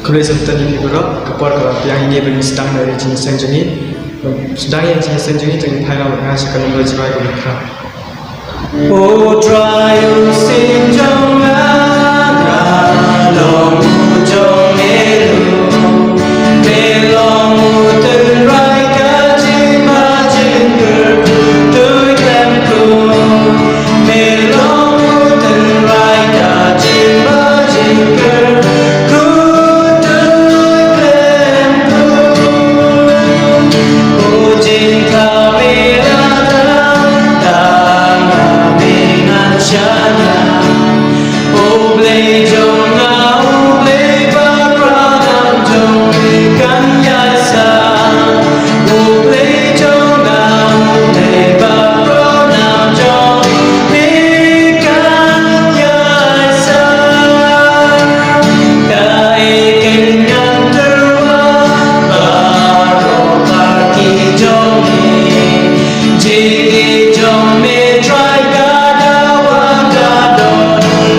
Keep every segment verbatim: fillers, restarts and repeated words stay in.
Khublei shibun ïa phi baroh, ka por ka la biang ïa ngi ban sdang ïa ka jingïaseng jong ngi. Sdang ïa ka jingïaseng jong ngi, to ngin phai lang bad nga sha ka number jingïaseng kaba khatphra. O Trai u Syiem jong nga, nga long u jong me ruh. Me long u tynrai ka jingmut jingkyrkhu khlem kut. Me long u tynrai ka jingmut jingkyrkhu khlem kut. U jingkha me la dang, tang ma me ngan shaniah. U Blei jong nga, U Blei baroh nam jong me kan ïaisah. U Blei jong nga, U Blei baroh nam jong me kan ïaisah. Kaei keiñ ngan tyrwa baroh bar ki jong me. Jingïeit jong me Trai ka dawa ka don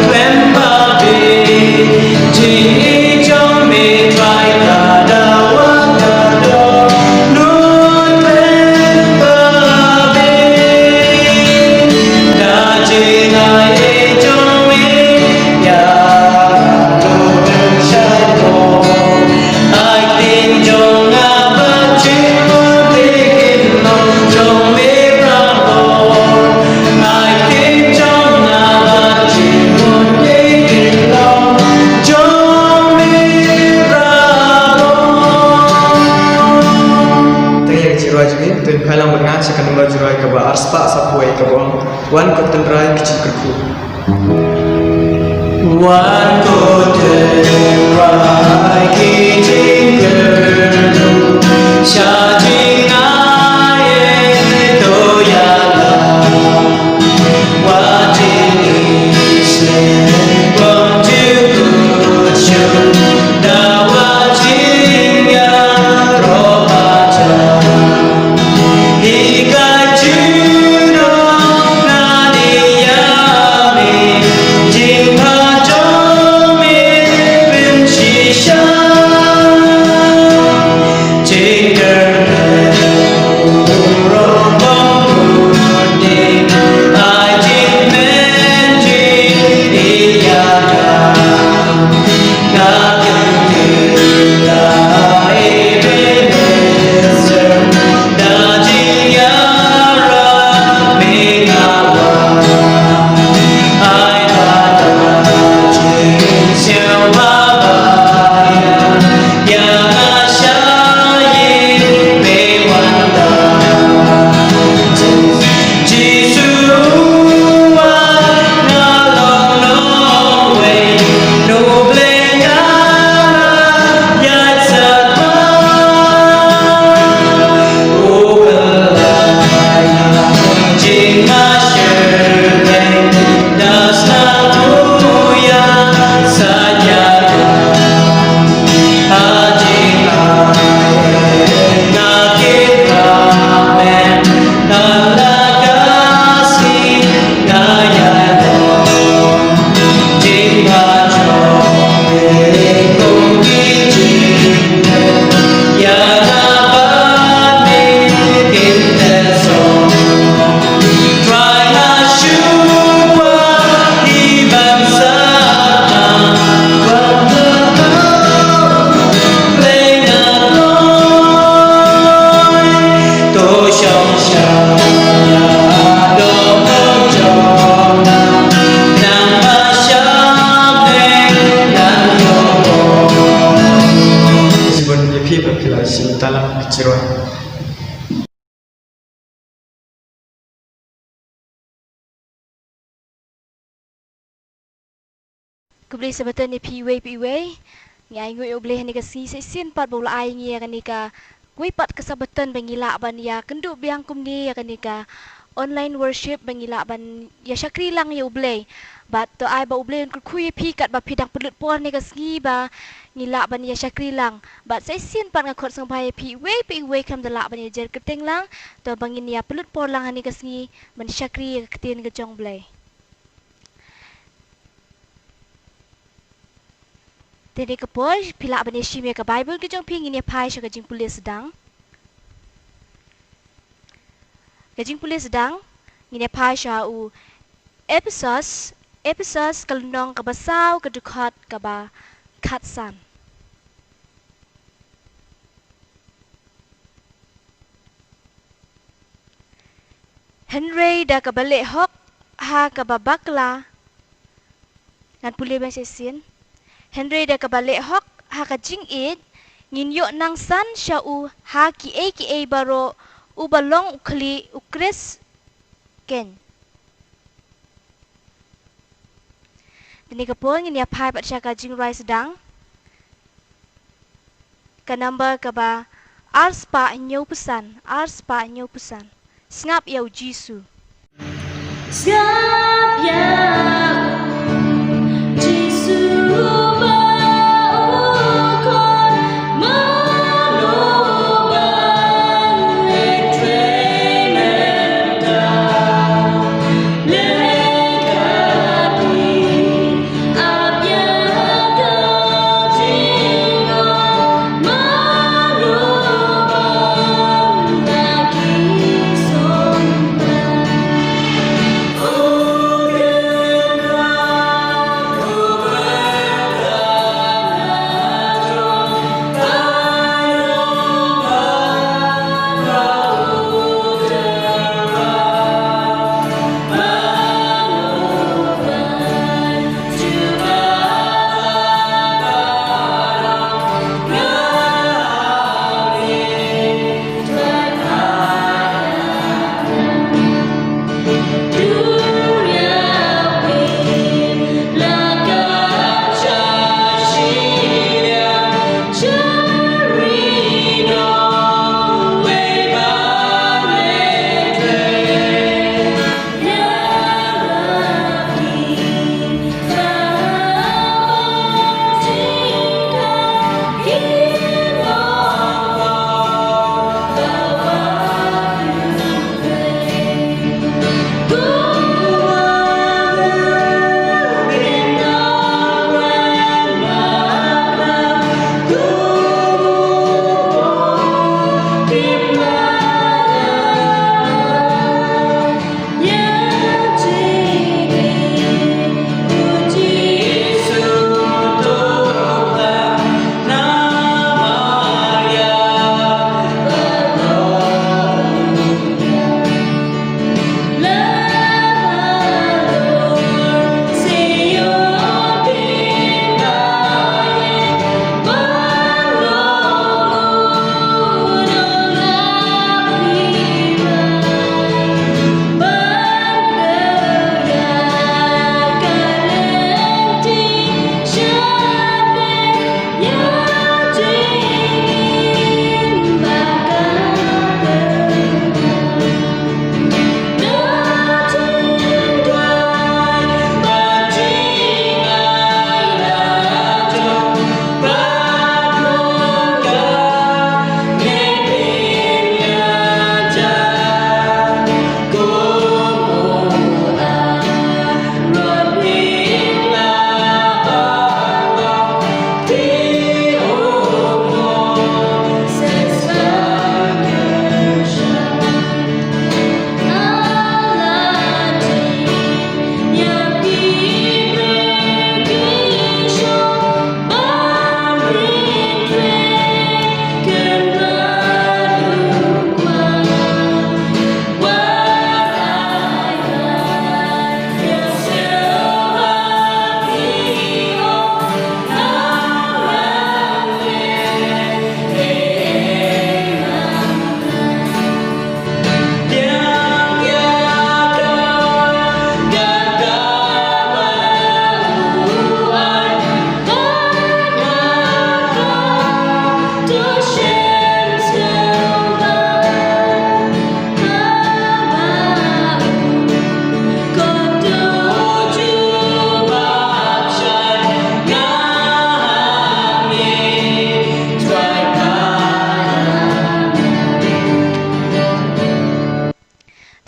khlem babit. Jingïeit jong me Trai ka dawa ka don lut khlem babit. Da jingai jong me ïa ka long shalom. Ai ktien jong nga bad jingmut kin long jong me baroh. Ai ktien jong nga bad jingmut kin long jong me baroh. Te ïa ka jingrwai jong ngi, to ngin phai lang bad nga sha ka number jingrwai kaba arspah saphew wei kaba ong, Wan ko tynrai ki jingkyrkhu. Wan ko tynrai ki jingkyrkhu, sha jingaiei to ïalam. Wat jingïaseng bymjukut shuh, da wat jingïaroh hajan. Hikai jingdon ngan ïa me, jingbha jong me pynshisha. Jingkyrmen u rong bym kut ding, ai jingmen jingïada. Shibun ïa phi ba phi la shim talang ka jingrwai. Khublei shibun ïa phi iwei pa iwei. Ngi ainguh ïa U Blei ha kane ka sngi, shisien pat ba u la ai ïa ngi ïa kane kawei pat ka Sabbaton ba ngi lah ban ïa kynduh biang kumne ïa kane ka online worship ba ngi lah ban ïa shakri lang ïa U Blei. Bad to ai ba U Blei un kyrkhu ïa phi katba phi dang pynlut por ha kane ka sngi ba ngi lah ban ïa shakri lang. Bad shisien pat nga khot sngewbha ïa phi iwei pa iwei khlem da lah ban ïa jer kyrteng lang, to ba ngin ïa pynlut por lang ha kane ka sngi ban shakri ïa ka ktien ka jong U Blei. Te ha kane ka por, phi lah ban ïa shim ïa ka Baibl ka jong phi, ngin ïa phai sha ka jingpule sdang. Ka jingpule sdang, ngin ïa phai sha u Ephesos, Ephesos ka lynnong kaba saw, ka dkhot kaba khatsan. Hynrei da kaba leh hok ha kaba bakla, ngan pule biang shisien. Hynrei da kaba leh hok ha ka jingïeit, ngin ïoh nangsan sha u ha kiei kiei baroh, uba long u khlieh, u Khrist keiñ. Te ha kane ka por ngin ïa phai pat sha ka jingrwai sdang, ka number kaba arspah hynñiewphew san, arspah hynñiewphew san. Sngap ïa u Jisu. Sngap ïa u Jisu ba u khot, mano ban leh trei mynta.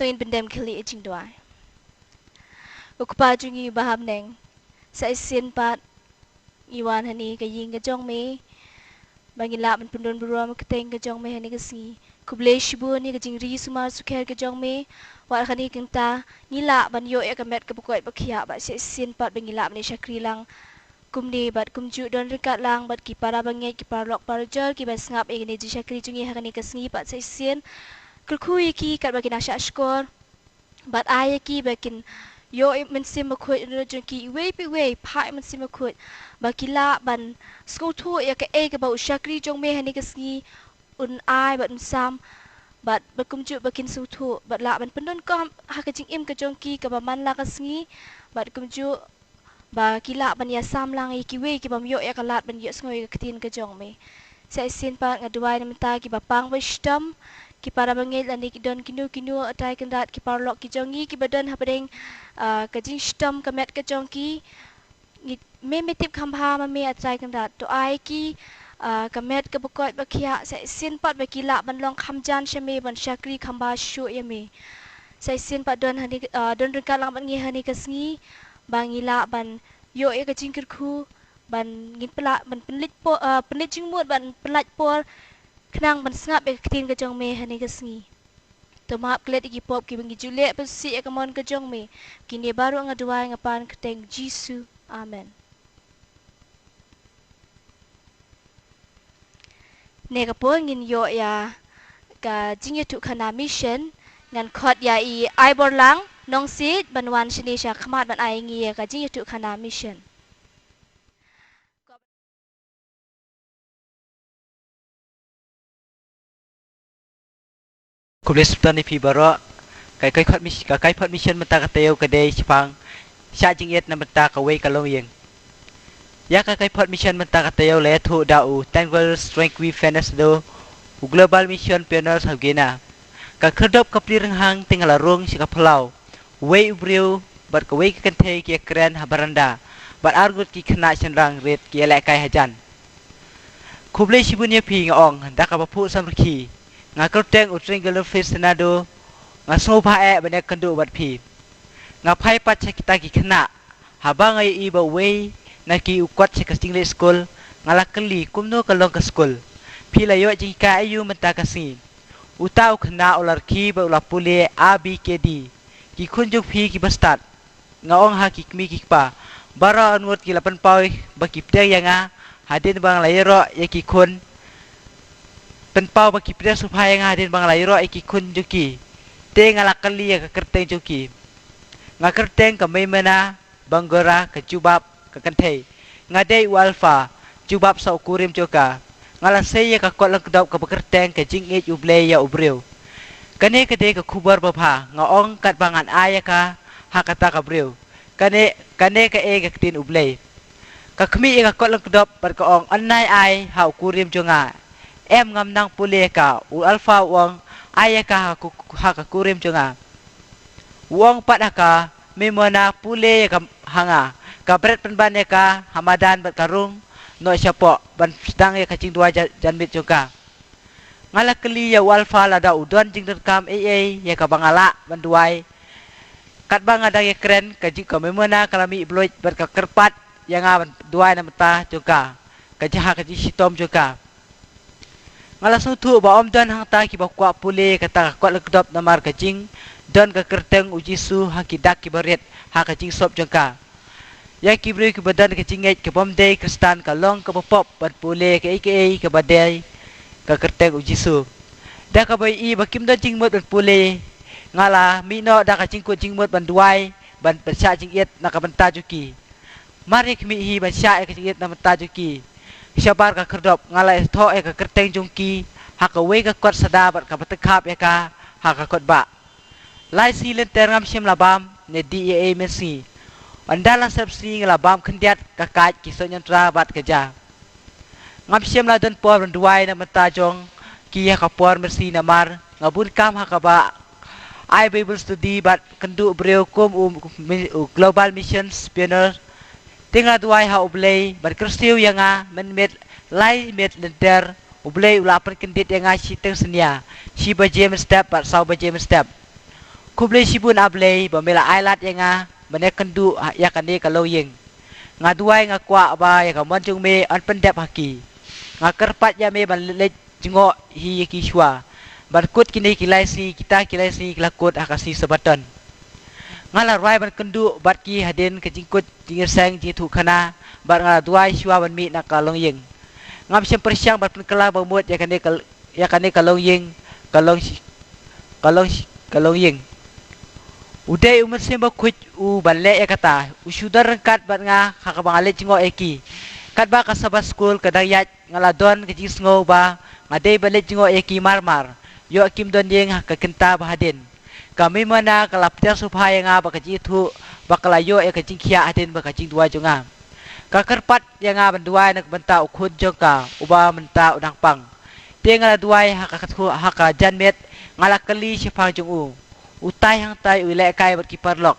To ngin pyndem khlieh ïa ka jingduwai. Ko Kpa jong ngi uba ha bneng, sa shisien pat ngi wan hangne ka ïing ka jong me, ba ngin lah ban pyndon burom ïa ka kyrteng ka jong me hangne ka sngi. Khublei shibun ïa ka jingri sumar sukher ka jong me. Wat hangne kata ngi lah ban ïoh ïa ka met kaba koit ba khiah, bad sa shisien pat ba ngi lah ban ïa shakri lang kumne bad kumjuh. Don ryngkat lang bad ki para bangeit, ki paralok parajor kiba sngap ïa kane ka jingshakri jong ngi ha kane ka sngi, bad sa shisien kyrkhu ïa ki katba ki nang shah shkor. Bad ai ïa ki ba kin ïoh ïa u Mynsiem Bakhuid, u nongïalam jong ki, iwei pa iwei, phah ïa u Mynsiem Bakhuid ba ki lah ban sngewthuh ïa kaei kaba u shakri jong me hangne ka sngi un ai bad un sam, bad ba kumjuh ba kin sngewthuh bad lah ban pyndonkam ha ka jingim ka jong ki kaba man la ka sngi, bad kumjuh ba ki lah ban ïa sam lang ïa kiwei ki bym ïoh ïa ka lad ban ïohsngew ïa ka ktien ka jong me. Sa shisien pat nga duwai na bynta kiba pang ba shitom, ki para bangeit lane ki don kino kino, A Trai Kynrad, ki paralok ki jong ngi kiba don hapdeng, ah, ka jingshitom ka met ka jong ki. Ngi, me me tip kham bha ma me, A Trai Kynrad. To ai ki, ah, ka met kaba koit ba khiah, sa shisien pat ba ki lah ban long kham jan sha me, ban shakri kham bha shuh ïa me. Sa shisien pat don hangne, ah, don ryngkat lang bad ngi hangne ka sngi, ba ngi lah ban ïoh ïa ka jingkyrkhu, ban ngin pynlah, ban pynleit por, ah, pynleit jingmut, ban pynlait por khnang ban sngap ïa ka ktien ka jong me hangne ka sngi. To map klet ïa ki pop kiba ngi ju leh, pynsih ïa ka mon ka jong me. Kine baroh nga duwai nga pan ha ka kyrteng Jisu. Amen. Kane ka por ngin ïoh ïa ka jingïathuhkhana mission, ngan khot ïa i Aiborlang Nongsiej ban wan shane sha khmat ban ai ïa ngi ïa ka jingïathuhkhana mission. Khublei shibun ïa phi baroh. Ka kai khot mis-, ka kai khot mission mynta ka taïew ka dei shaphang shah jingit na bynta kawei ka longïing. Ïa ka kai khot mission mynta ka taïew la ïathuh da u Tengwell Strengkwi Fenasdo, u Global Mission Pioneer ha Ghana. Ka khyrdop ka plie rynghang te nga la rung sha ka phyllaw. Uwei u briew bad kawei ka kynthei ki ïakren ha baranda, bad arngut ki khynnah shynrang rit ki ïalehkai hajan. Khublei shibun ïa phi nga ong, da kaba phuh samrkhie. Nga kyrteng u Tengwell Fenasdo, nga sngewbha eh ban ïakynduh bad phi. Nga phai pat sha kita ki khynnah, haba nga ïohi ba uwei na ki u kot sha ka jingleit skul, nga la kylli kumno ka long ka skul. Phi la ïoh jinghikai aïu mynta ka sngi. Uta u khynnah u la rkhie bad u la pule A B K D. Ki khun jong phi kiba stad. Nga ong ha ki kmie ki kpa. Baroh arngut ki la pynpaw ba ki pdiang ïa nga hadien ba nga la ïaroh ïa ki khun. Pynpaw ba ki pdiang sngewbha ïa nga hadien ba nga la ïaroh ïa ki khun jong ki. Te nga la kylli ïa ka kyrteng jong ki. Nga kyrteng ka Maimuna Bangora, ka jubab ka kynthei. Nga dei u Alpha, jubab sa u kurim jong ka. Nga la sei ïa ka kot lyngkdop kaba kyrteng Ka Jingïeit U Blei ïa u Briew. Kane ka dei ka khubor babha, nga ong, katba ngan ai ïa ka ha kata ka briew. Kane, kane kaei ka ktien U Blei. Ka khmih ïa ka kot lyngkdop bad ka ong, yn nai ai ha u kurim jong nga. Em, ngam nang pule ïa ka. U Alpha u ong, ai ïa ka ha ku-, ha ka kurim jong nga. U ong pat ha ka Maimuna, pule ïa ka ha nga. Ka bret pynban ïa ka ha madan bad ka rung noh shapoh ban sdang ïa ka jingduwai ja-, janmiet jong ka. Nga la kylli ïa u Alpha lada u don jingdonkam ei ei ïa kaba nga lah ban duwai. Katba nga dang ïakren, ka jing ka Maimuna ka la mih bluit bad ka kyrpad ïa nga ban duwai na bynta jong ka, ka jia ha ka jingshitom jong ka. Nga la sngewthuh ba ym don hangta kiba kwah pule kata ka kot lyngkdop namar ka jingdon ka kyrteng U Jisu ha ki dak kiba rit ha ka jingsop jong ka. Ïa ki briew kiba don ka jingngeit kaba ym dei Khristan, ka long kaba pop ban pule kaei kaei kaba dei ka kyrteng U Jisu. Da kaba ïohi ba kim don jingmut ban pule, nga la mih noh da ka jingkut jingmut ban duwai, ban pynshah jingit na ka bynta jong ki. Mar ïa khmih hi ban shah ïa ka jingit na bynta jong ki, shabar ka khyrdop nga la thoh ïa ka kyrteng jong ki ha kawei ka kot sada bad kaba tyngkhap ïa ka ha ka kot bah. Lai sngi lynter ngam shym la bam ne dih ei ei mynsngi. Ynda la sep sngi nga la bam khyndiat ka kait, ki sohñiantra bad ka ja. Ngam shym la don por ban duwai na bynta jong ki ha ka por mynsngi namar nga bun kam ha kaba ai Bible study bad kynduh briew kum u, u Global Missions Pioneer. Te nga duwai ha U Blei ban kyrsiew ïa nga mynmiet lai miet lynter. U Blei u la pynkyndit ïa nga shiteng synñia, shi baje mynstep bad saw baje mynstep. Khublei shibun A Blei ba me la ailad ïa nga ban ïakynduh ïa kane ka longïing. Nga duwai, nga kwah ba ïa ka mon jong me yn pyndep ha ki. Nga kyrpad ïa me ban leit jngoh hi ïa ki shuwa. Ban kut kine ki lai sngi, kita ki lai sngi ki la kut ha ka sngi Sabaton. Nga la rwai ban kynduh bad ki hadien ka jingkut jingïaseng jingïathuhkhana, bad nga la duwai shuwa ban mih na ka longïing. Ngam shym pyrshang ban pynkylla ba mut ïa kane ka, ïa kane ka longïing, ka long shi-, ka long shi-, ka longïing. U dei u Mynsiem Bakhuid u ban leh ïa kata. U shu don ryngkat bad nga ha kaba nga leit jngoh ïa ki. Katba ka Sabbath School ka dang ïaid, nga la don ka jingsngew ba nga dei ban leit jngoh ïa ki mar mar. Ïoh kim don ïing ha ka kynta ba hadien. Ka Mimona ka la pdiang sngewbha ïa nga bad ka jingïathuh, bad ka la ïoh ïa ka jingkhiah hadien bad ka jingduwai jong nga. Ka kyrpad ïa nga ban duwai na ka bynta u khun jong ka, uba mynta u dang pang. Te nga la duwai ha ka, ha ka janmiet, nga la kylli shaphang jong u. Utai hangtai u ïalehkai bad ki paralok.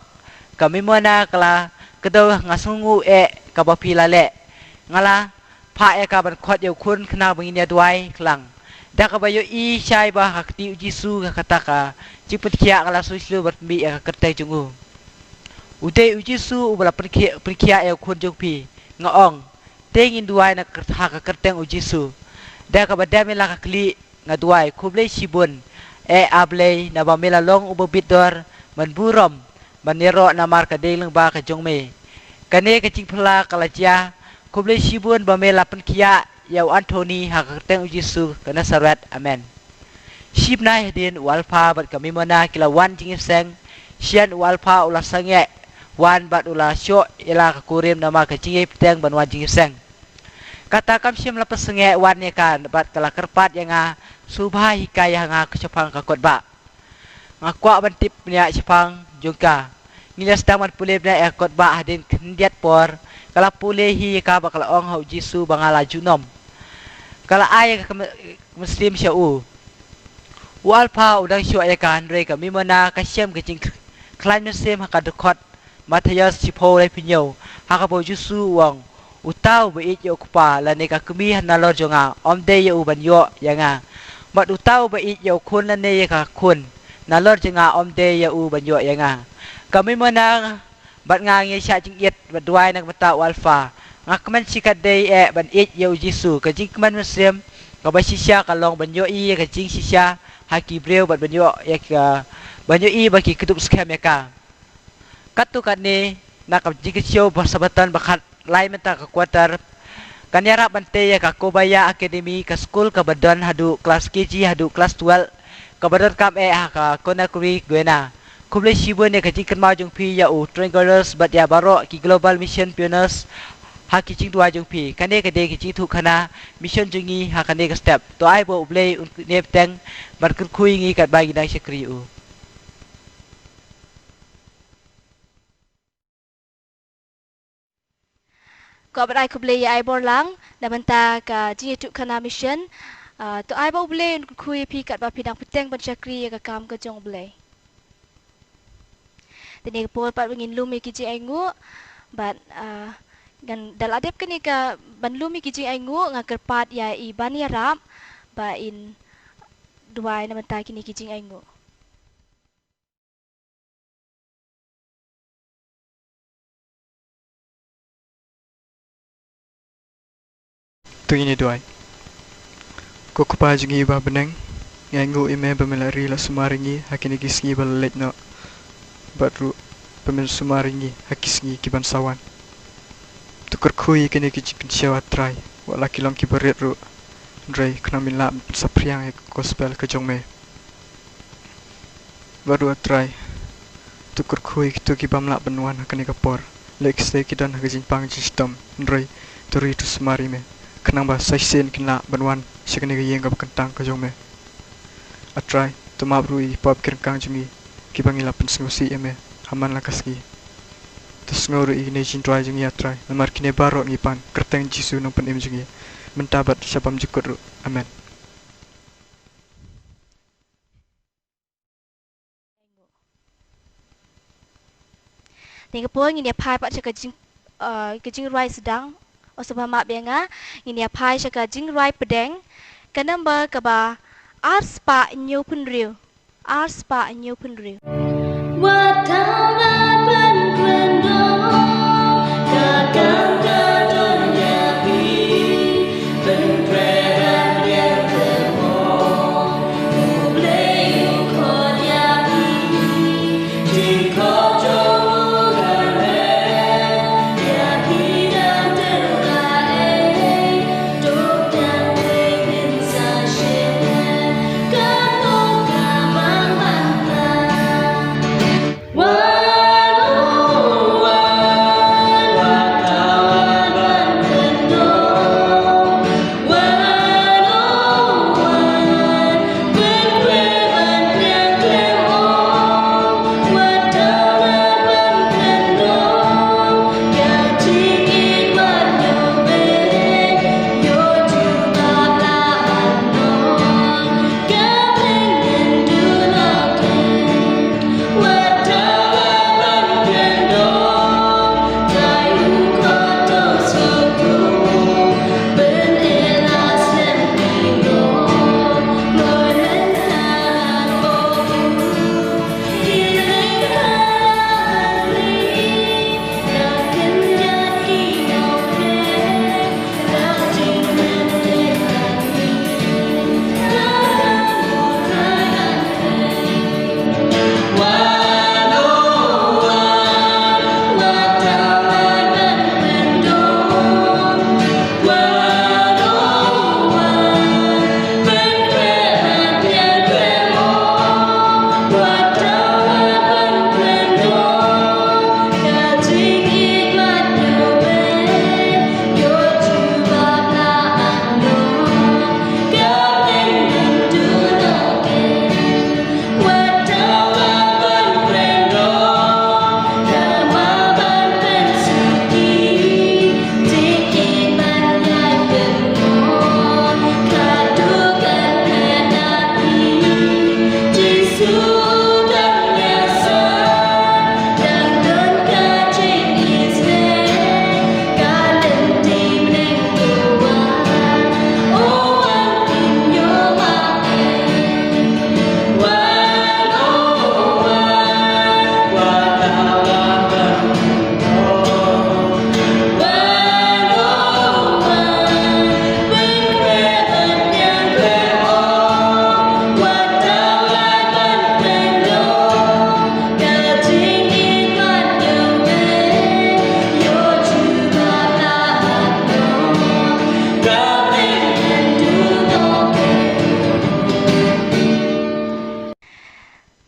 Ka Mimona ka la kdew, nga sngewnguh eh kaba phi la leh. Nga la phah ïa ka ban khot ïa u khun khnang ba ngin ïa duwai khlang. Da kaba ïohi shai ba ha ka kti U Jisu ka kata ka jingpynkhiah, nga la sngewshlur ban pynmih ïa ka kyrteng jong u. U dei U Jisu uba la pynkhiah, pynkhiah ïa u khun jong phi, nga ong. Te ngin duwai na ka kyr-, ha ka kyrteng U Jisu. Da kaba dem ïa la ka khlieh, nga duwai, khublei shibun, eh A Blei, naba me la long uba bit dor ban burom ban ïaroh namar ka dei lyngba ka jong me. Kane ka jingphylla ka la jia. Khublei shibun ba me la pynkhiah ïa u Anthony, ha ka kyrteng U Jisu ka Nasareth. Amen. Shibnai hadien u Alpha bad ka Mimona ki la wan jingïaseng. Shen u Alpha u la sangeh wan bad u la shoh ïa la ka kurim namar ka jingïaibteng ban wan jingïaseng. Kata kam shym la pynsangeh wan ïa ka bad ka la kyrpad ïa nga, sngewbha hikai ïa nga ka shaphang ka kot bah. Nga kwah ban tip bniah shaphang jong ka. Ngin ïa sdang ban pule bniah ïa ka kot bah hadien khyndiat por. Ka la pule hi ïa ka bad ka la ong ha U Jisu ba nga la junom. Ka la ai ïa ka mys-, mynsiem sha u. U Alpha u dang shoh ïa ka, hynrei ka Mimona ka shem ka jingkhlaiñ mynsiem ha ka dkhot Mathaios shiphew laiphew hynñiew, ha kaba U Jisu u ong, uta uba ïeit ïa u kpa lane ka kmie nalor jong nga, ym dei ïa u ban ïoh ïa nga. Bad uta uba ïeit ïa u khun lane ïa ka khun nalor jong nga, ym dei ïa u ban ïoh ïa nga. Ka Mimona bad nga ngi shah jingïeit bad duwai na ka bynta u Alpha. Nga kmen shikatdei eh ban ïeit ïa U Jisu. Ka jingkmen mynsiem kaba shisha ka long ban ïohi ïa ka jingshisha ha ki briew bad ban ïoh ïa ka, ban ïohi ba ki kdup skhem ïa ka. Katto katne, na ka jingkyrsiew ba Sabaton ba khatlai mynta ka quarter, kan ïarap ban tei ïa ka Kobaya Academy, ka skul kaba don haduh klas K G haduh klas twelve, kaba donkam eh ha ka Conakry, Ghana. Khublei shibun ïa ka jingkynmaw jong phi ïa u Trent Gordon bad ïa baroh ki Global Mission Pioneers ha ki jingduwai jong phi. Kane ka dei ka jingïathuhkhana mission jong ngi ha kane ka step. To ai ba U Blei un ïa bteng bad kyrkhu ïa ngi katba ngi dang shakri ïa u. Ko bad ai khublei ïa i Borlang na bynta ka jingïathuhkhana mission. Ah, to ai ba U Blei un kyrkhu ïa phi katba phi dang bteng ban shakri ïa ka kam ka jong U Blei. Te kane ka por pat ba ngin lum ïa ki jingainguh bad, ah, ngan da la dep kane ka ban lum ïa ki jingainguh, nga kyrpad ïa i ban ïarap ba in duwai na bynta kine ki jingainguh. To ngin ïa duwai. Ko Kpa jong ngi ba ha bneng, ngi ainguh ïa me ba me la ri la sumar ïa ngi ha kine ki sngi ba la leit noh, bad ruh ba men sumar ïa ngi ha ki sngi ki ban sa wan. To kyrkhu ïa kine ki jingkynshew, ah Trai, wat la ki long ki barit ruh, hynrei khnang ba ngin lah ban saphriang ïa ka gospel ka jong me. Bad ruh, ah Trai, to kyrkhu ïa kito ki bym lah ban wan ha kane ka por. Lehse ki don ha ka jingpang jingshitom, hynrei to ri to sumar ïa me, khnang ba sa shisien kin lah ban wan sha kane ka ïing kaba kyntang ka jong me. Ah Trai, to map ruh ïa ki pop ki ryngkang jong ngi kiba ngi la pynsngewsih ïa me ha man la ka sngi. To sngew ruh ïa kine ki jingduwai jong ngi, ah Trai, namar kine baroh ngi pan ha ka kyrteng Jisu Nongpynim jong ngi, mynta bad sha bymjukut ruh. Amen. Te kane ka por ngin ïa phai pat sha ka jing, ah, ka jingrwai sdang. Oh, sngewbha map ïa nga, ngin ïa phai sha ka jingrwai pdeng, ka number kaba ar spah hynñiew phew hynriew. Ar spah hynñiew phew hynriew. Wat tang ban pynkyndong ka kam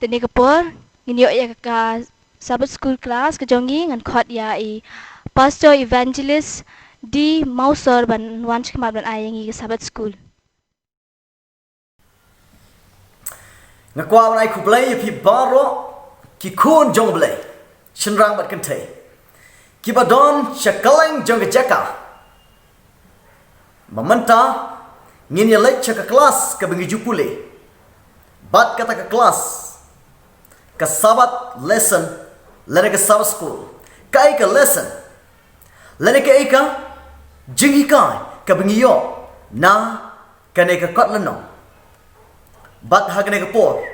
Te ne ka por ngin ïoh ïa ka Sabbath School class ka jong ngi, ngan khot ïa i Pastor Evangelist D Mawsor ban wan shakhmat ban ai ïa ngi ka Sabbath School. Nga kwah ban ai khublei ïa phi baroh ki khun jong U Blei, shynrang bad kynthei, kiba don sha kylleng jong ka jaka. Ba mynta ngin ïa leit sha ka klas kaba ngi ju pule. Bad kata ka klas, ka Sabbath lesson, lane ka Sabbath school. Kaei ka lesson, lane kaei ka jinghikai kaba ngi ïoh na kane ka kot lynnong. Bad ha kane ka por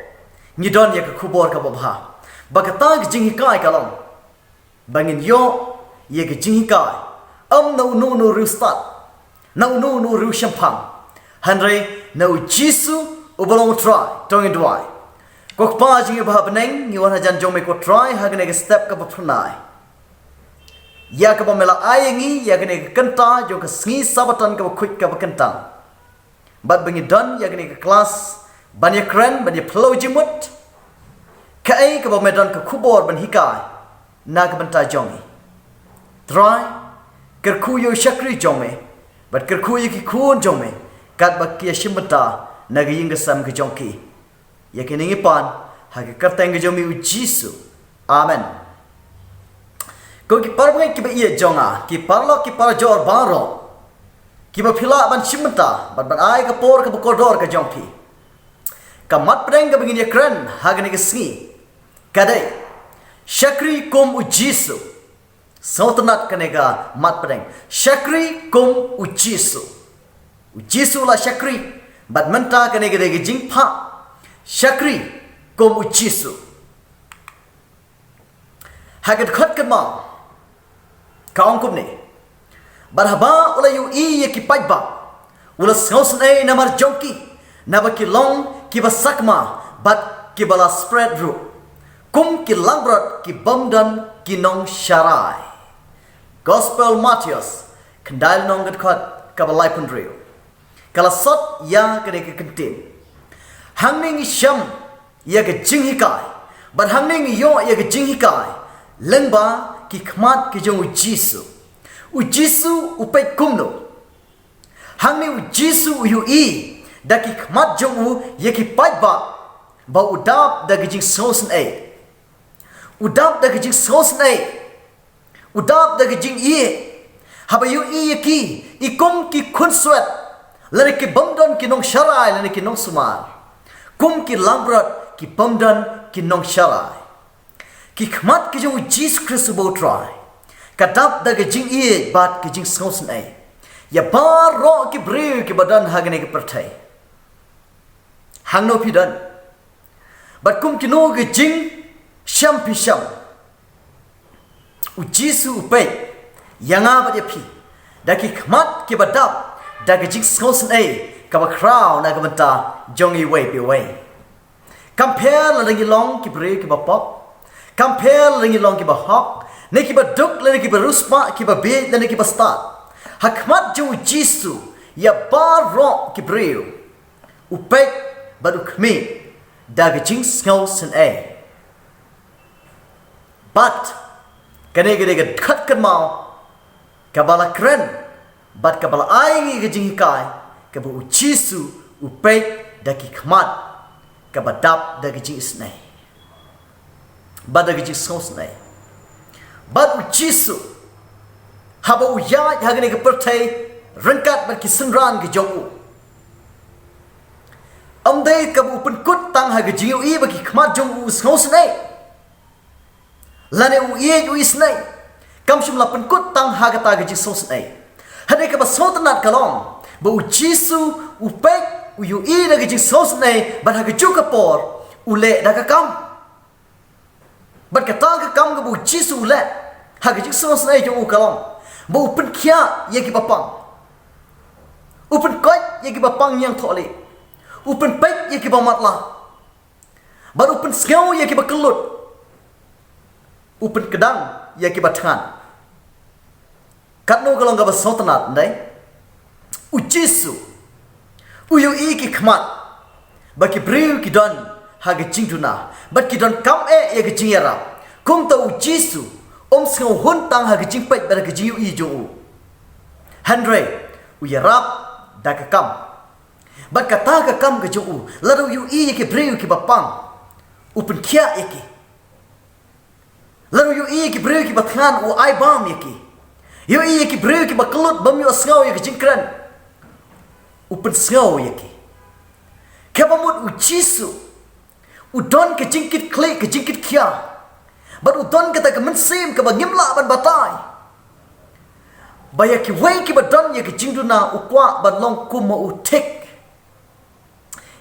ngi don ïa ka khubor kaba bha, ba kata ka jinghikai ka long ba ngin ïoh ïa ka jinghikai, ym na uno uno u riewstad, na uno uno u riewshemphang, hynrei na U Jisu uba long U Trai. To ngin duwai. Ko Kpa jong ngi ba ha bneng, ngi wan hajan jong me ko Trai ha kane ka step kaba phyrnai, ïa kaba me la ai ïa ngi ïa kane ka kynta jong ka sngi Sabbaton kaba khuid kaba kyntang. Bad ba ngi don ïa kane ka klas ban ïakren, ban ïaphyllaw jingmut kaei kaba me don ka khubor ban hikai na ka bynta jong ngi. Trai, kyrkhu ïa u shakri jong me, bad kyrkhu ïa ki khun jong me, katba ki ïashim bynta na ka ïing ka sem ka jong ki. Ïa kine ngi pan ha ka kyrteng ka jong me U Jisu. Amen. Ko ki parabangeit kiba ïeit jong nga, ki paralok ki parajor baroh, kiba phi lah ban shim bynta bad ban ai ka por kaba kordor ka jong phi. Ka mat pdeng kaba ngin ïakren ha kane ka sngi ka dei: Shakri kum U Jisu. Sngewtynnat kane ka mat pdeng: Shakri kum U Jisu. U Jisu u la shakri, bad mynta kane ka dei ka jingphah: Shakri kum U Jisu. Ha ka dkhot kynmaw ka ong kumne: Bad haba u la ïohi ïa ki paidbah, u la sngewsynei namar jong ki, naba ki long kiba sakma bad kiba la spread ruh, kum ki langbrot ki bym don ki nongsharai. Gospel Mathaios, khyndai lynnong, ka dkhot kaba laiphew hynriew. Ka la sot ïa kane ka kyntien. Hangne ngi shem ïa ka jinghikai, bad hangne ngi ïoh ïa ka jinghikai lyngba ki khmat ki jong U Jisu. U Jisu u peit kumno? Hangne U Jisu u ïohi da ki khmat jong u ïa ki paidbah, ba u dap da ka jingsngewsynei. U dap da ka jingsngewsynei. U dap da ka jingïeit. Haba ïohi ïa ki, i kum ki khunswet, lane ki bym don ki nongsharai, lane ki nongsumar, kum ki langbrot ki bym don ki nongsharai. Ki khmat ki jong U Jisu Khrist uba U Trai ka dap da ka jingïeit bad ka jingsngewsynei ïa baroh ki briew kiba don ha kane ka pyrthei. Hangno phi don, bad kum kino ka jingshem phi shem, U Jisu u peit ïa nga bad ïa phi da ki khmat kiba dap da ka jingsngewsynei kaba khraw na ka bynta jong iwei pa iwei. Kam pher lada ngi long ki briew kiba pop, kam pher lada ngi long kiba hok, ne kiba duk, lane kiba riewspah, kiba bieit, lane kiba stad, ha khmat jong U Jisu ïa baroh ki briew u peit bad u khmih da ka jingsngewsynei. Bad kane ka dei ka dkhot kynmaw kaba la kren bad kaba la ai ngi ka jinghikai, kaba U Jisu u peit da ki khmat kaba dap da ka jingisynei bad da ka jingsngewsynei. Bad U Jisu, haba u ïaid ha kane ka pyrthei ryngkat bad ki synran ki jong u, ym dei kaba u pynkut tang ha ka jingïohi ba ki khmat jong u u sngewsynei, lane u ïeit, u isynei. Kam shym la pynkut tang ha kata ka jingsngewsynei. Hynrei kaba sngewtynnat ka long ba U Jisu u peit, u ïohi da ka jingsngewsynei, bad ha kajuh ka por u leh da ka kam. Bad kata ka kam kaba U Jisu u leh ha ka jingsngewsynei jong u ka long ba u pynkhiah ïa kiba pang, u pynkoit ïa kiba pang ñiangthohlieh, u pynpeit ïa kiba matlah, bad u pynsngew ïa kiba kyllut, u pynkdang ïa kiba thngan. Katno ka long kaba sngewtynnat, ym dei? U Jisu u ïohi ki khmat ba ki briew ki don ha ka jingduna bad ki donkam eh ïa ka jingïarap. Kumta u Jisu um sngewhun tang ha ka jingpeit bad ha ka jingïohi jong u. Hynrei u ïarap da ka kam. Bad kata ka kam ka jong u, lada u ïohi ïa ki briew kiba pang, u pynkhiah ïa ki. Lada u ïohi ïa ki briew kiba thngan, u ai bam ïa ki. Ïohi ïa ki briew kiba kyllut bym ïohsngew ïa ka jingkren, u pynsngew ïa ki. Kaba mut u Jisu u don ka jingkitkhlieh, ka jingkitkhia. Bad u don kata ka mynsiem kaba ngim lah ban batai ba ïa kiwei kiba don ïa ka jingduna u kwah ban long kum ma u thik.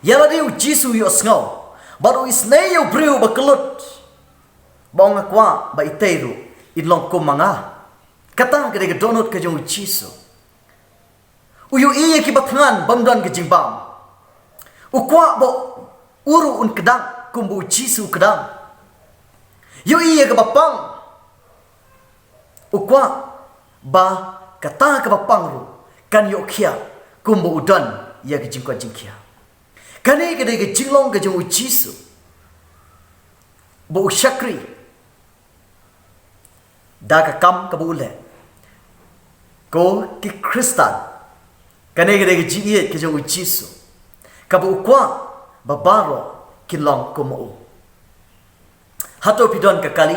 Ïa lade u Jisu u ïohsngew bad u isynei ïa u briew ba kyllut, ba ong, nga kwah ba itei ruh in long kum ma nga. Kata ka dei ka dohnud ka jong u Jisu. U ïohi ïa kiba thngan bym don ka jingbam. U kwah ba u ruh un kdang kumba u Jisu u kdang. Ïohi ïa kaba pang, u kwah ba kata kaba pang ruh kan ïohkhiah kumba u don ïa ka jingkoit jingkhiah. Kane ka dei ka jinglong ka jong u Jisu ba u shakri da ka kam kaba u leh. Ko ki Khristan, kane ka dei ka jingïeit ka jong u Jisu kaba u kwah ba baroh kin long kum ma u. Hato phi don ka kali?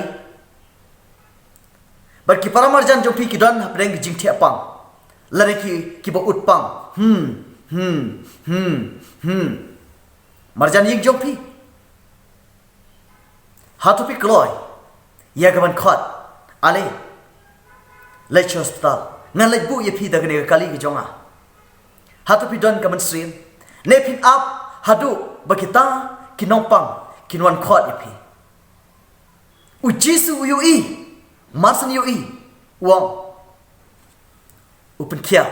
Bad ki paramarjan jong phi ki don hapdeng ki jingthiah pang, lane ki, kiba ud pang. Hmm, hmm, hmm, hmm. Marjan ïing jong phi, hato phi kloi ïa ka ban khot? Ale, leit sha hospital, ngan leit buh ïa phi da kane ka kali ka jong nga. Hato phi don ka mynsiem? Ne phin ap haduh ba kita ki nongpang kin wan khot ïa phi? U Jisu u ïohi, marshen ïohi, u ong, u pynkhiah.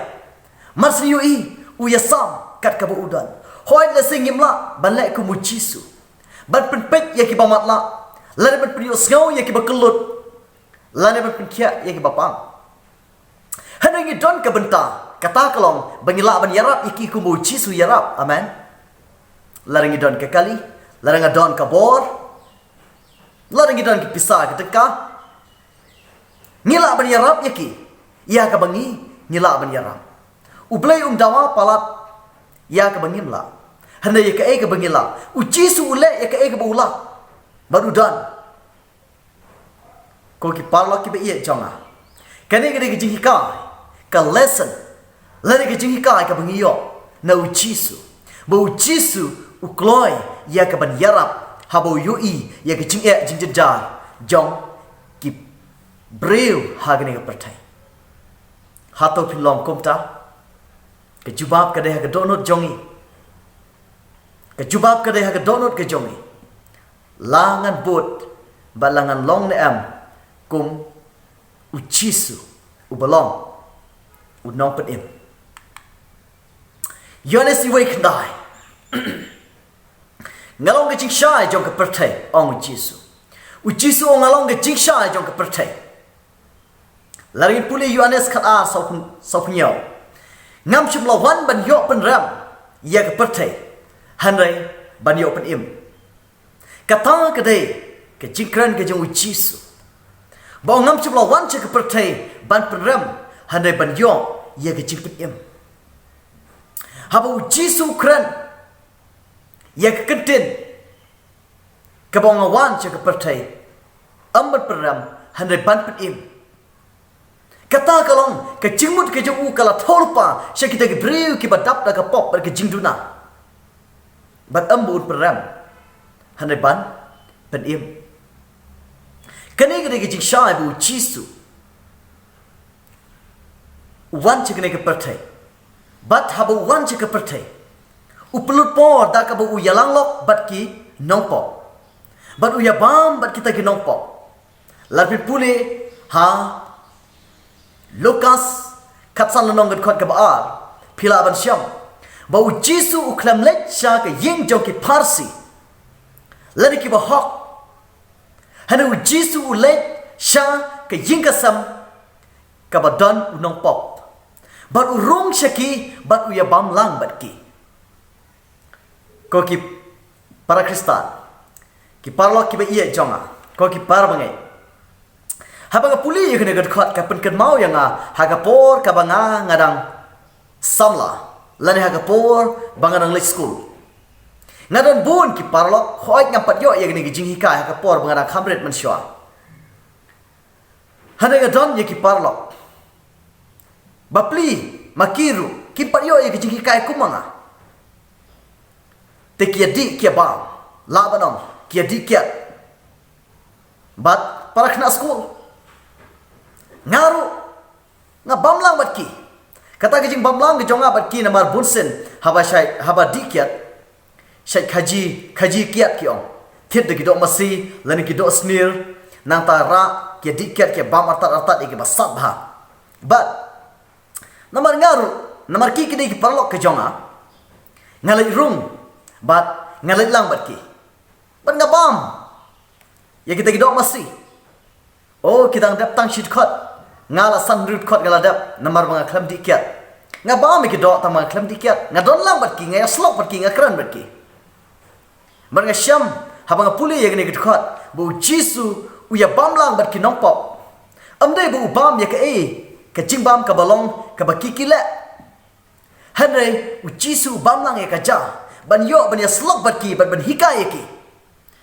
Marshen ïohi, u ïasam kat kaba u don. Hooid, lehse ngim lah ban leh kum u Jisu, ban pynpeit ïa kiba matlah, lane ban pynïohsngew ïa kiba kyllut, lane ban pynkhiah ïa kiba pang. Hynrei ngi don ka bynta, kata ka long ba ngi lah ban ïarap ïa ki kumba u Jisu u ïarap. Amen. Lada ngi don ka kali, lada nga don ka bor, lada ngi don ki pisa ki tyngka, ngi lah ban ïarap ïa ki ïa kaba ngi, ngi lah ban ïarap. U Blei um dawa palat ïa kaba ngim lah, hynrei ïa kaei kaba ngi lah. U Jisu u leh ïa kaei kaba u lah bad u don. Ko ki paralok kiba ïeit jong nga, kane ka dei ka jinghikai, ka lesson, lane ka jinghikai kaba ngi ïoh na u Jisu, ba u Jisu u kloi ïa ka ban ïarap haba u ïohi ïa ka jingeh jingjynjar jong ki briew ha kane ka pyrthei. Hato phin long kumta? Ka jubab ka dei ha ka dohnud jong ngi. Ka jubab ka dei ha ka dohnud ka jong ngi. La ngan bud bad la ngan long ne em kum u Jisu uba long u nongpynim? Ïoannis wei khyndai. Nga long ka jingshai jong ka pyrthei, ong u Jisu. U Jisu ong, nga long ka jingshai jong ka pyrthei. Lada ngin pule Ïoannis khatar, saw phew-, saw phew hynñiew. Ngam shym la wan ban ïoh pynrem ïa ka pyrthei, hynrei ban ïoh pynim. Kata ka dei ka jingkren ka jong u Jisu. Ba u ngam shym la wan sha ka pyrthei ban pynrem, hynrei ban ïoh ïa ka jingpynim. Haba u Jisu u kren ïa ka kyntien kaba nga wan sha ka pyrthei, ym ban pynrem, hynrei ban pynim. Kata ka long ka jingmut ka jong u ka la thew lypa sha kita ki briew kiba dap da ka pop bad ka jingduna. Bad ym ba un pynrem, hynrei ban pynim. Kane ka dei ka jingshai ba u Jisu u wan sha kane ka pyrthei. Bad haba u wan sha ka pyrthei, u pynlut por da kaba u ïalang lok bad ki nongpop, bad u ïabam bad kita ki nongpop. Lada phi pule ha Lukas khatsan lynnong, ka dkhot kaba ar, phi lah ban shem ba u Jisu u khlem leit sha ka ïing jong ki Pharisi lane kiba hok. Hynrei u Jisu u leit sha ka ïing ka sem kaba don u nongpop, bad u rung sha ki bad u ïabam lang bad ki. Ko ki para Khristan, Ki paralok kiba ïeit jong nga, ko ki para bangeit. Haba nga pule ïa kane ka dkhot ka pynkynmaw ïa nga ha ka por kaba nga nga dang samla, lane ha ka por ba nga dang leit skul. Nga don bun ki paralok, hooid ngam pat ïoh ïa kane ka jinghikai ha ka por ba nga dang kham rit mynshuwa. Hynrei nga don ïa ki paralok ba plie ma ki ruh kim pat ïoh ïa ka jinghikai kum ma nga. Te ki ïa dih ki ïa bam, lah ban ong ki ïa dih kiad. Bad para khynnah skul, nga ruh nga bam lang bad ki. Kata ka jingbam lang ka jong nga bad ki namar bunsien haba shait, haba dih kiad, shait khaji khaji kiad ki ong. Thied da ki doh masi lane ki doh snier, nangta rah ki ïa dih kiad ki ïa bam artat artat ïa kiba sat bha. Bad namar nga ruh, namar ki ki dei ki paralok ka jong nga, nga leit rung bad nga leit lang bad ki. Bad nga bam ïa kita ki doh masi. Oh, ki dang dep tang shi dkhot. Nga la san hynriew dkhot nga la dep namar ba nga khlem dih kiad. Nga bam ïa ki doh tang ba nga khlem dih kiad. Nga don lang bad ki, nga ïasyllok bad ki, nga kren bad ki. Bad nga shem haba nga pule ïa kane ka dkhot ba U Jisu u ïa bam lang bad ki nongpop. Ym dei ba u bam ïa kaei ka jingbam kaba long kaba ki ki leh. Hynrei U Jisu u bam lang ïa ka jia ban ïoh ban ïasyllok bad ki bad ban hikai ïa ki.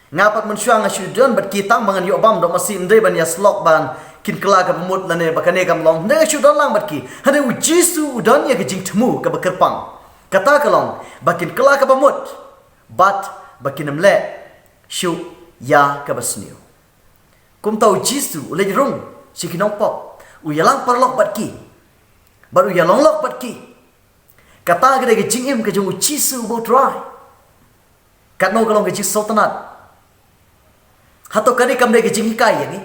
Nga pat mynshuwa nga shu don bad ki tang ba ngan ïoh bam doh masi, ym dei ban ïasyllok ban kin kylla kaba mut lane ba kane kam long. Hynrei nga shu don lang bad ki. Hynrei U Jisu u don ïa ka jingthmu kaba kyrpang. Kata ka long ba kin kylla kaba mut bad ba kin ym leh shuh ïa kaba sniew. Kumta U Jisu u leit rung sha ki nongpop, u ïalang paralok bad ki, bad u ïalong lok bad ki. Kata ka dei ka jingim ka jong U Jisu uba U Trai. Katno ka long ka jingsngewtynnat. Hato kane kam dei ka jinghikai ïa ngi?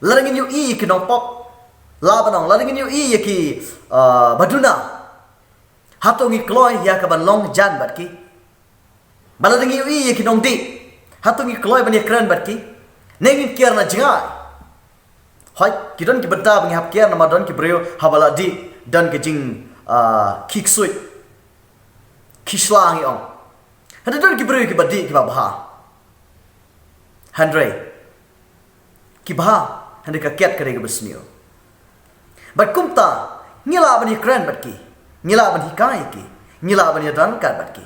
Lada ngin ïohi ïa ki nongpop, lah ban ong, lada ngin ïohi ïa ki, ah, ba duna, hato ngi kloi ïa ka ban long jan bad ki? Ba lada ngi ïohi ïa ki nongdih, hato ngi kloi ban ïakren bad ki? Ne ngin kiar na jngai? Hooid, ki don ki bynta ba ngi hap kiar namar don ki briew haba la dih don ka jing, ah, khih ksuid, khih shla ngi ong. Hynrei don ki briew kiba dih kiba bha. Hynrei ki bha, hynrei ka kiad ka dei kaba sniew. Bad kumta ngi lah ban ïakren bad ki, ngi lah ban hikai ïa ki, ngi lah ban ïadon ryngkat bad ki.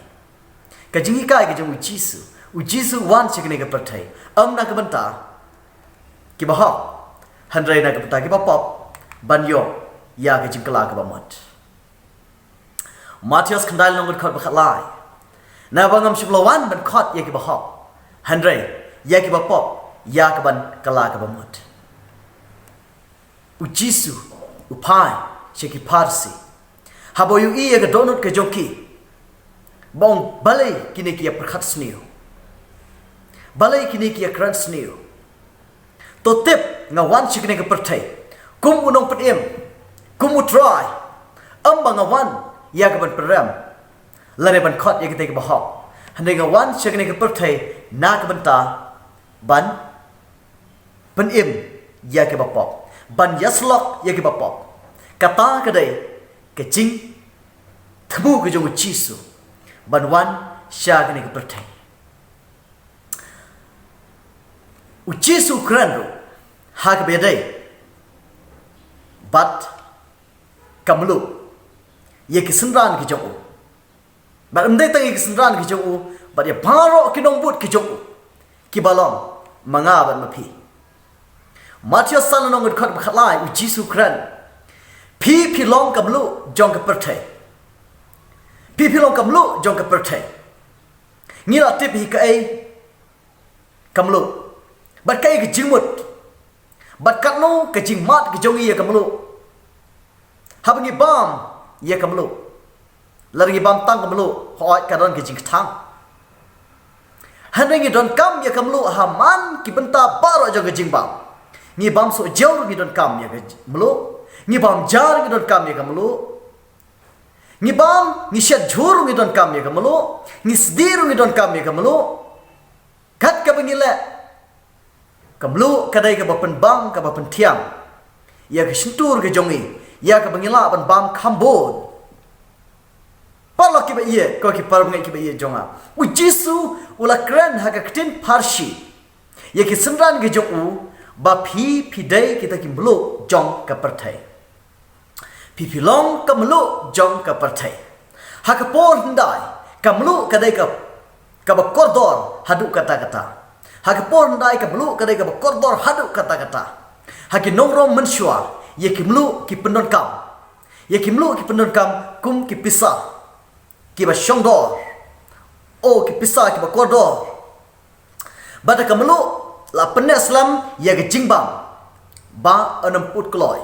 Ka jinghikai ka jong U Jisu. U Jisu u wan sha kane ka pyrthei ym na ka bynta kiba hok, hynrei na ka bynta kiba pop, ban ïoh ïa ka jingkylla kaba mut. Mathaios khyndai lynnong dkhot ba khatlai. Naba ngam shym la wan ban khot ïa kiba hok, hynrei ïa kiba pop, ïa ka ban kylla kaba mut. U Jisu u phai sha ki Pharisi haba u ïohi ïa ka dohnud ka jong ki, ba ong balei kine ki ïa pyrkhat sniew, balei kine ki ïa kren sniew. To tip, nga wan sha kane ka pyrthei kum u nongpynim, kum U Trai. Ym ba nga wan ïa ka ban pynrem lane ban khot ïa kita kiba hok, hynrei nga wan sha kane ka pyrthei na ka bynta ban pynim ïa kiba pop, ban ïasyllok ïa kiba pop. Kata ka dei ka jingthmu ka jong U Jisu ban wan sha kane ka pyrthei. U Jisu u kren ruh ha kaba ïadei bad ka mluh, ïa ki synran ki jong u. Bad ym dei tang ïa ki synran ki jong u, bad ïa baroh ki nongbud ki jong u kiba long ma nga bad ma phi. Mathaios san lynnong dkhot ba khatlai, U Jisu u kren, phi phi long ka mluh jong ka pyrthei. Phi phi long ka mluh jong ka pyrthei. Ngi la tip hi kaei ka mluh, bad kaei ka jingmut, bad katno ka jingmad ka jong ngi ïa ka mluh. Haba ngi bam ïa ka mluh, lada ngi bam tang ka mluh, hooid ka don ka jingkthang. Hynrei ngi donkam ïa ka mluh ha man ki bynta baroh jong ka jingbam. Ngi bam sohjew ruh ngi donkam ïa ka mluh. Ngi bam ja ruh ngi donkam ïa ka mluh. Ngi bam, ngi shet jhur ruh ngi donkam ïa ka mluh. Ngi sdieh ruh ngi donkam ïa ka mluh. Kat kaba ngi leh, ka mluh ka dei kaba pynbang, kaba pynthiang ïa ka shyntur ka jong ngi, ïa kaba ngi lah ban bam kham bun. Paralok Kiba ïeit, ko ki para bangeit kiba ïeit jong nga, u Jisu u la kren ha ka ktien pharshi ïa ki synran ki jong u ba phi, phi dei kita ki mluh jong ka pyrthei. Phi, phi long ka mluh jong ka pyrthei. Ha ka por hyndai ka mluh ka dei ka, kaba kordor haduh katta katta. Ha ka por hyndai ka mluh ka dei kaba kordor haduh katta katta. Ha ki nong Rom mynshuwa, ïa ki mluh ki pyndonkam, ïa ki mluh ki pyndonkam kum ki pisa, kiba shongdor, o ki pisa kiba kordor. Bad ka mluh la pynneh slem ïa ka jingbam ba yn ym put kloi.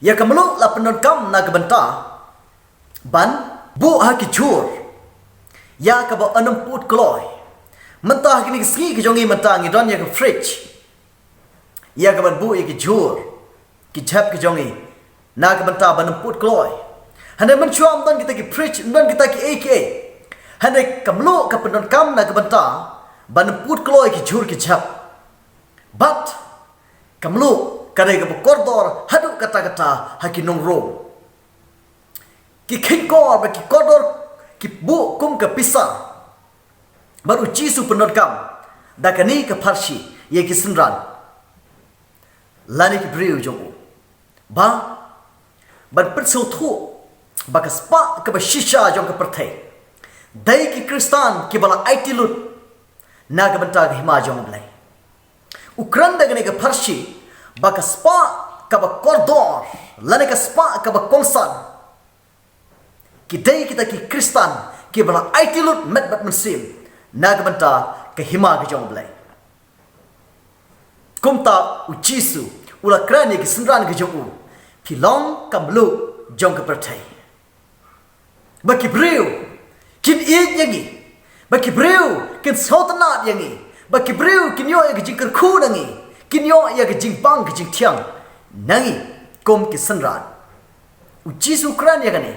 Ïa ka mluh la pyndonkam na ka bynta ban buh ha ki jhur ïa kaba yn ym put kloi. Mynta ha kine ki sngi ki jong ngi mynta ngi don ïa ka fridge, ïa kaban buh ïa ki jhur, ki jhep ki jong ngi, na ka bynta ban ym put kloi. Hynrei mynshuwa ym don kita ki fridge, ym don kita kiei kiei. Hynrei ka mluh ka pyndonkam na ka bynta ban ym put kloi ki jhur ki jhep. Bad ka mluh ka dei kaba kordor haduh katta katta ha ki nong Rom. Ki kheiñkor bad ki kordor, ki buh kum ka pisa. Bad u Jisu u pyndonkam da kane ka pharshi ïa ki synran lane ki briew jong u ba, ban pynsngewthuh ba ka spah kaba shisha jong ka pyrthei dei ki Khristan kiba la aiti lut na ka bynta ka hima jong U Blei. U kren da kane ka pharshi ba ka spah kaba kordor lane ka spah kaba kongsan ki dei kita ki Khristan kiba la aiti lut met bad mynsiem na ka bynta ka hima ka jong U Blei. Kumta u Jisu u la kren ïa ki synran ki jong u, phi long ka mluh jong ka pyrthei. Ba ki briew kin ïeit ïa ngi, ba ki briew kin sngewtynnad ïa ngi, ba ki briew kin ïoh ïa ka jingkyrkhu na ngi, kin ïoh ïa ka jingbang ka jingthiang na ngi kum ki synran. U Jisu u kren ïa kane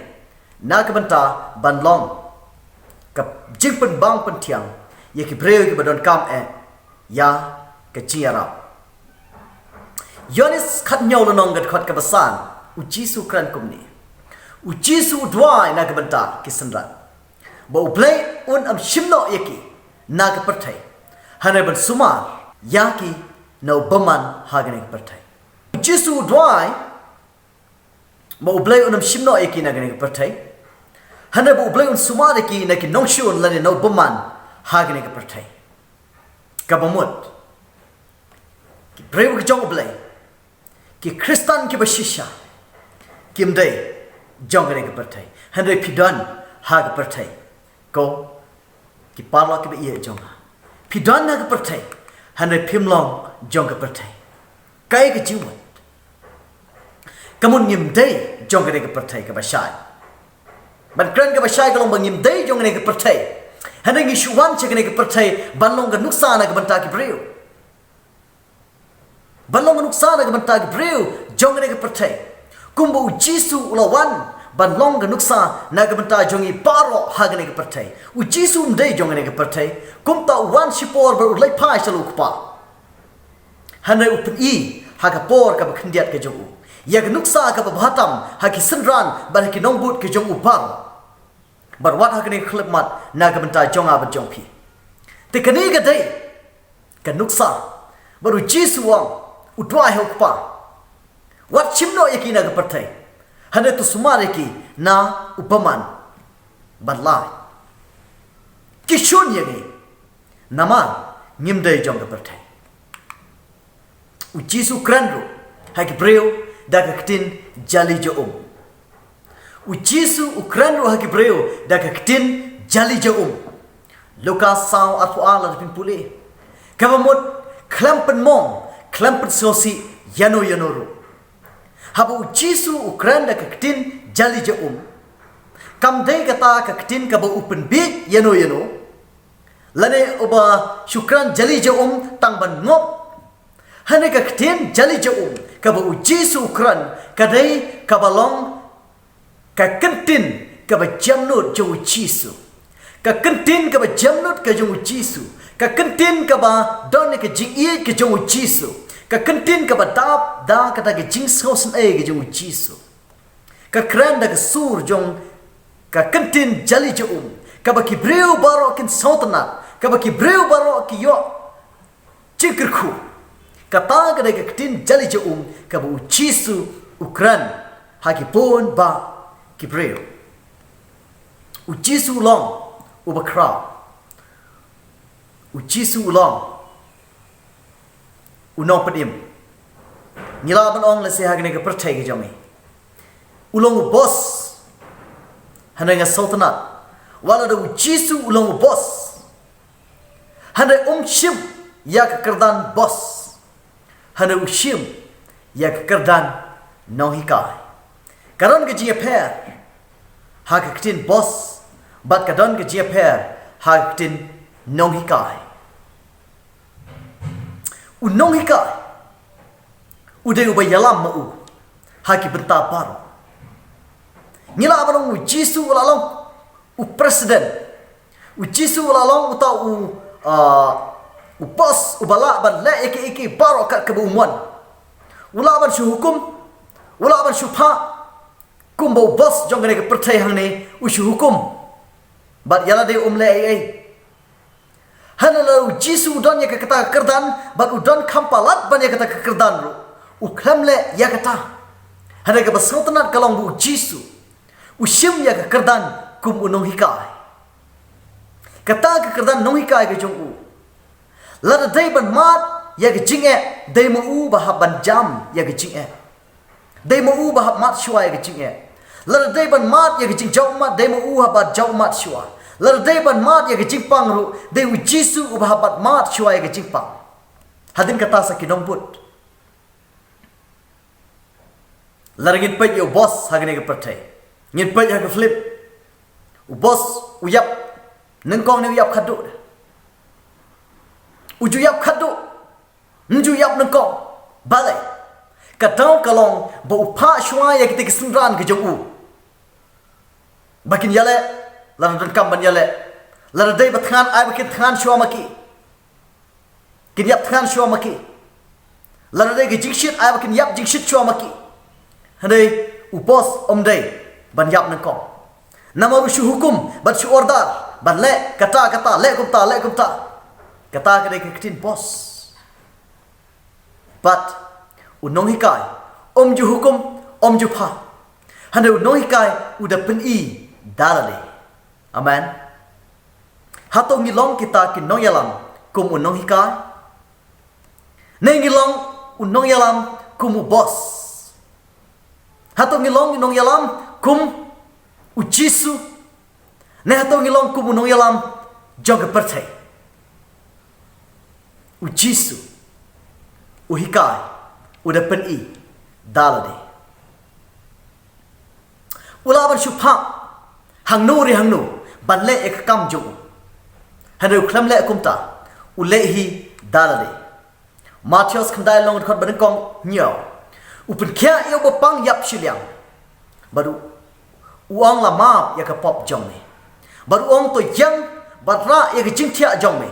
na ka bynta ban long ka jingpynbang pynthiang ïa ki briew kiba donkam eh ïa ka jingïarap. Ïoannis khathynñiew lynnong ka dkhot kaba san, u Jisu u kren kumne. U Jisu u duwai na ka bynta ki synran ba U Blei un ym shim noh ïa ki na ka pyrthei, hynrei ban sumar ïa ki na u bymman ha kane ka pyrthei. U Jisu u duwai ba U Blei un ym shim noh ïa ki na kane ka pyrthei, hynrei ba U Blei un sumar ïa ki na ki nongshun lane na u bymman ha kane ka pyrthei. Kaba mut ki briew ki jong U Blei, ki Khristan kiba shisha, kim dei jong kane ka pyrthei, hynrei phi don ha ka pyrthei. Ko ki paralok kiba ïeit jong nga, phi don ha ka pyrthei, hynrei phim long jong ka pyrthei. Kaei ka jingmut? Ka mut ngim dei jong kane ka pyrthei kaba shai. Ban kren kaba shai ka long ba ngim dei jong kane ka pyrthei, hynrei ngi shu wan sha kane ka pyrthei ban long ka nuksa na ka bynta ki briew. Ban long ka nuksa na ka bynta ki briew jong kane ka pyrthei, kumba u Jisu u la wan ban long ka nuksa na ka bynta jong ngi baroh ha kane ka pyrthei. U Jisu um dei jong kane ka pyrthei, kumta u wan shipor bad u leit phai sha la u Kpa. Hynrei u pyni ha ka por kaba khyndiat ka jong u ïa ka nuksa kaba bha tam ha ki synran bad ha ki nongbud ki jong u baroh, bad wat ha kane ka khyllipmat na ka bynta jong nga bad jong phi. Te kane ka dei ka nuksa. Bad u Jisu u ong, u duwai ha u Kpa, wat shim noh ïa ki na ka pyrthei, hynrei to sumar ïa ki na u bymman. Bad lait, ki shun ïa ngi, namar ngim dei jong ka pyrthei. U Jisu u kren ruh ha ki briew da ka ktien jali ja um. U Jisu u kren ruh ha ki briew da ka ktien jali ja um. Lukas saw arphew ar, lada phin pule, kaba mut khlem pynmong, khlem pynsngewsih ïano ïano ruh. Haba u Jisu u kren da ka ktien jali ja um, kam dei kata ka ktien kaba u pynbiej ïano ïano, lane uba shu kren jali ja um tang ban ngop. Hynrei ka ktien jali ja um kaba u Jisu u kren ka dei kaba long ka kyntien kaba jemnud jong u Jisu. Ka kyntien kaba jemnud ka jong u Jisu. Ka kyntien kaba don ïa ka jingïeit ka jong u Jisu. Ka kyntien kaba dap da kata ka jingsngewsynei ka jong u Jisu. Ka kren da ka sur jong ka ktien jali ja um, kaba ki briew baroh kin sngewtynnat, kaba ki briew baroh ki ïoh jingkyrkhu. Kata ka dei ka ktien jali ja um kaba u Jisu u kren ha ki bun bah ki briew. U Jisu u long uba khraw. U Jisu u long u nongpynim. Ngi lah ban ong lehse ha kane ka pyrthei ka jong ngi, u long u boss. Hynrei nga sngewtynnat, wat la da u Jisu u long u boss, hynrei um shim ïa ka kyrdan boss. Hynrei u shim ïa ka kyrdan nonghikai. Ka don ka jingïapher ha ka ktien boss bad ka don ka jingïapher ha ka ktien nonghikai. U nonghikai u dei uba ïalam ma u ha ki bynta baroh. Ngi lah ban ong u Jisu u la long u president. U Jisu u la long uta u, ah, u boss uba lah ban leh ïa kiei kiei baroh kat kaba u mon. U lah ban shu hukum, u lah ban shu phah. Kumba u boss jong kane ka pyrthei hangne u shu hukum, bad ïa lade um leh ei ei. Hynrei la u Jisu u don ïa ka kata ka kyrdan, bad u don kham palat ban ïa kata ka kyrdan ruh, u khlem leh ïa kata. Hynrei kaba sngewtynnat ka long ba u Jisu u shim ïa ka kyrdan kum u nonghikai. Kata ka kyrdan nonghikai ka jong u, lada dei ban mad ïa ka jingeh, dei ma u ba hap ban jam ïa ka jingeh. Dei ma u ba hap mad shuwa ïa ka jingeh. Lada dei ban mad ïa ka jingjaw ummat, dei ma u hap ban jaw ummat shuwa. Lada dei ban mad ïa ka jingpang ruh, dei u Jisu uba hap ban mad shuwa ïa ka jingpang. Hadien kata sa ki nongbud. Lada ngin peit ïa u boss ha kane ka pyrthei, ngin peit ha ka film, u boss u ïap nyngkong ne u ïap khatduh? U ju ïap khatduh, um ju ïap nyngkong. Balei? Ka daw ka long ba u phah shuwa ïa kita ki synran ka jong u ba kin ïaleh, lada donkam ban ïaleh. Lada dei ba thngan, ai ba kin thngan shuwa ma ki, kin ïap thngan shuwa ma ki. Lada dei ka jingshit, ai ba kin ïap jingshit shuwa ma ki. Hynrei u boss um dei ban ïap nyngkong. Namar u shu hukum bad shu order ban leh kata, kata, leh kumta, leh kumta. Kata ka dei ka ktien boss. Bad u nonghikai um ju hukum, um ju phah. Hynrei u nonghikai u da pyni da lade. Amen. Hato ngi long kita ki nongïalam kum u nonghikai, ne ngi long u nongïalam kum u boss? Hato ngi long u nongïalam kum u Jisu, ne hato ngi long kum u nongïalam jong ka pyrthei? U Jisu u hikai, u da pyni da lade. U lah ban shu phah hangno re hangno ban leh ïa ka kam jong u, hynrei u khlem leh kumta. U leh hi da lade. Mathaios khyndai, lynnong dkhot ba nyngkong, hynñiew. U pynkhiah ïa uba pang ïap shiliang, bad u, u ong, la map ïa ka pop jong me. Bad u ong, to ïeng bad rah ïa ka jingthiah jong me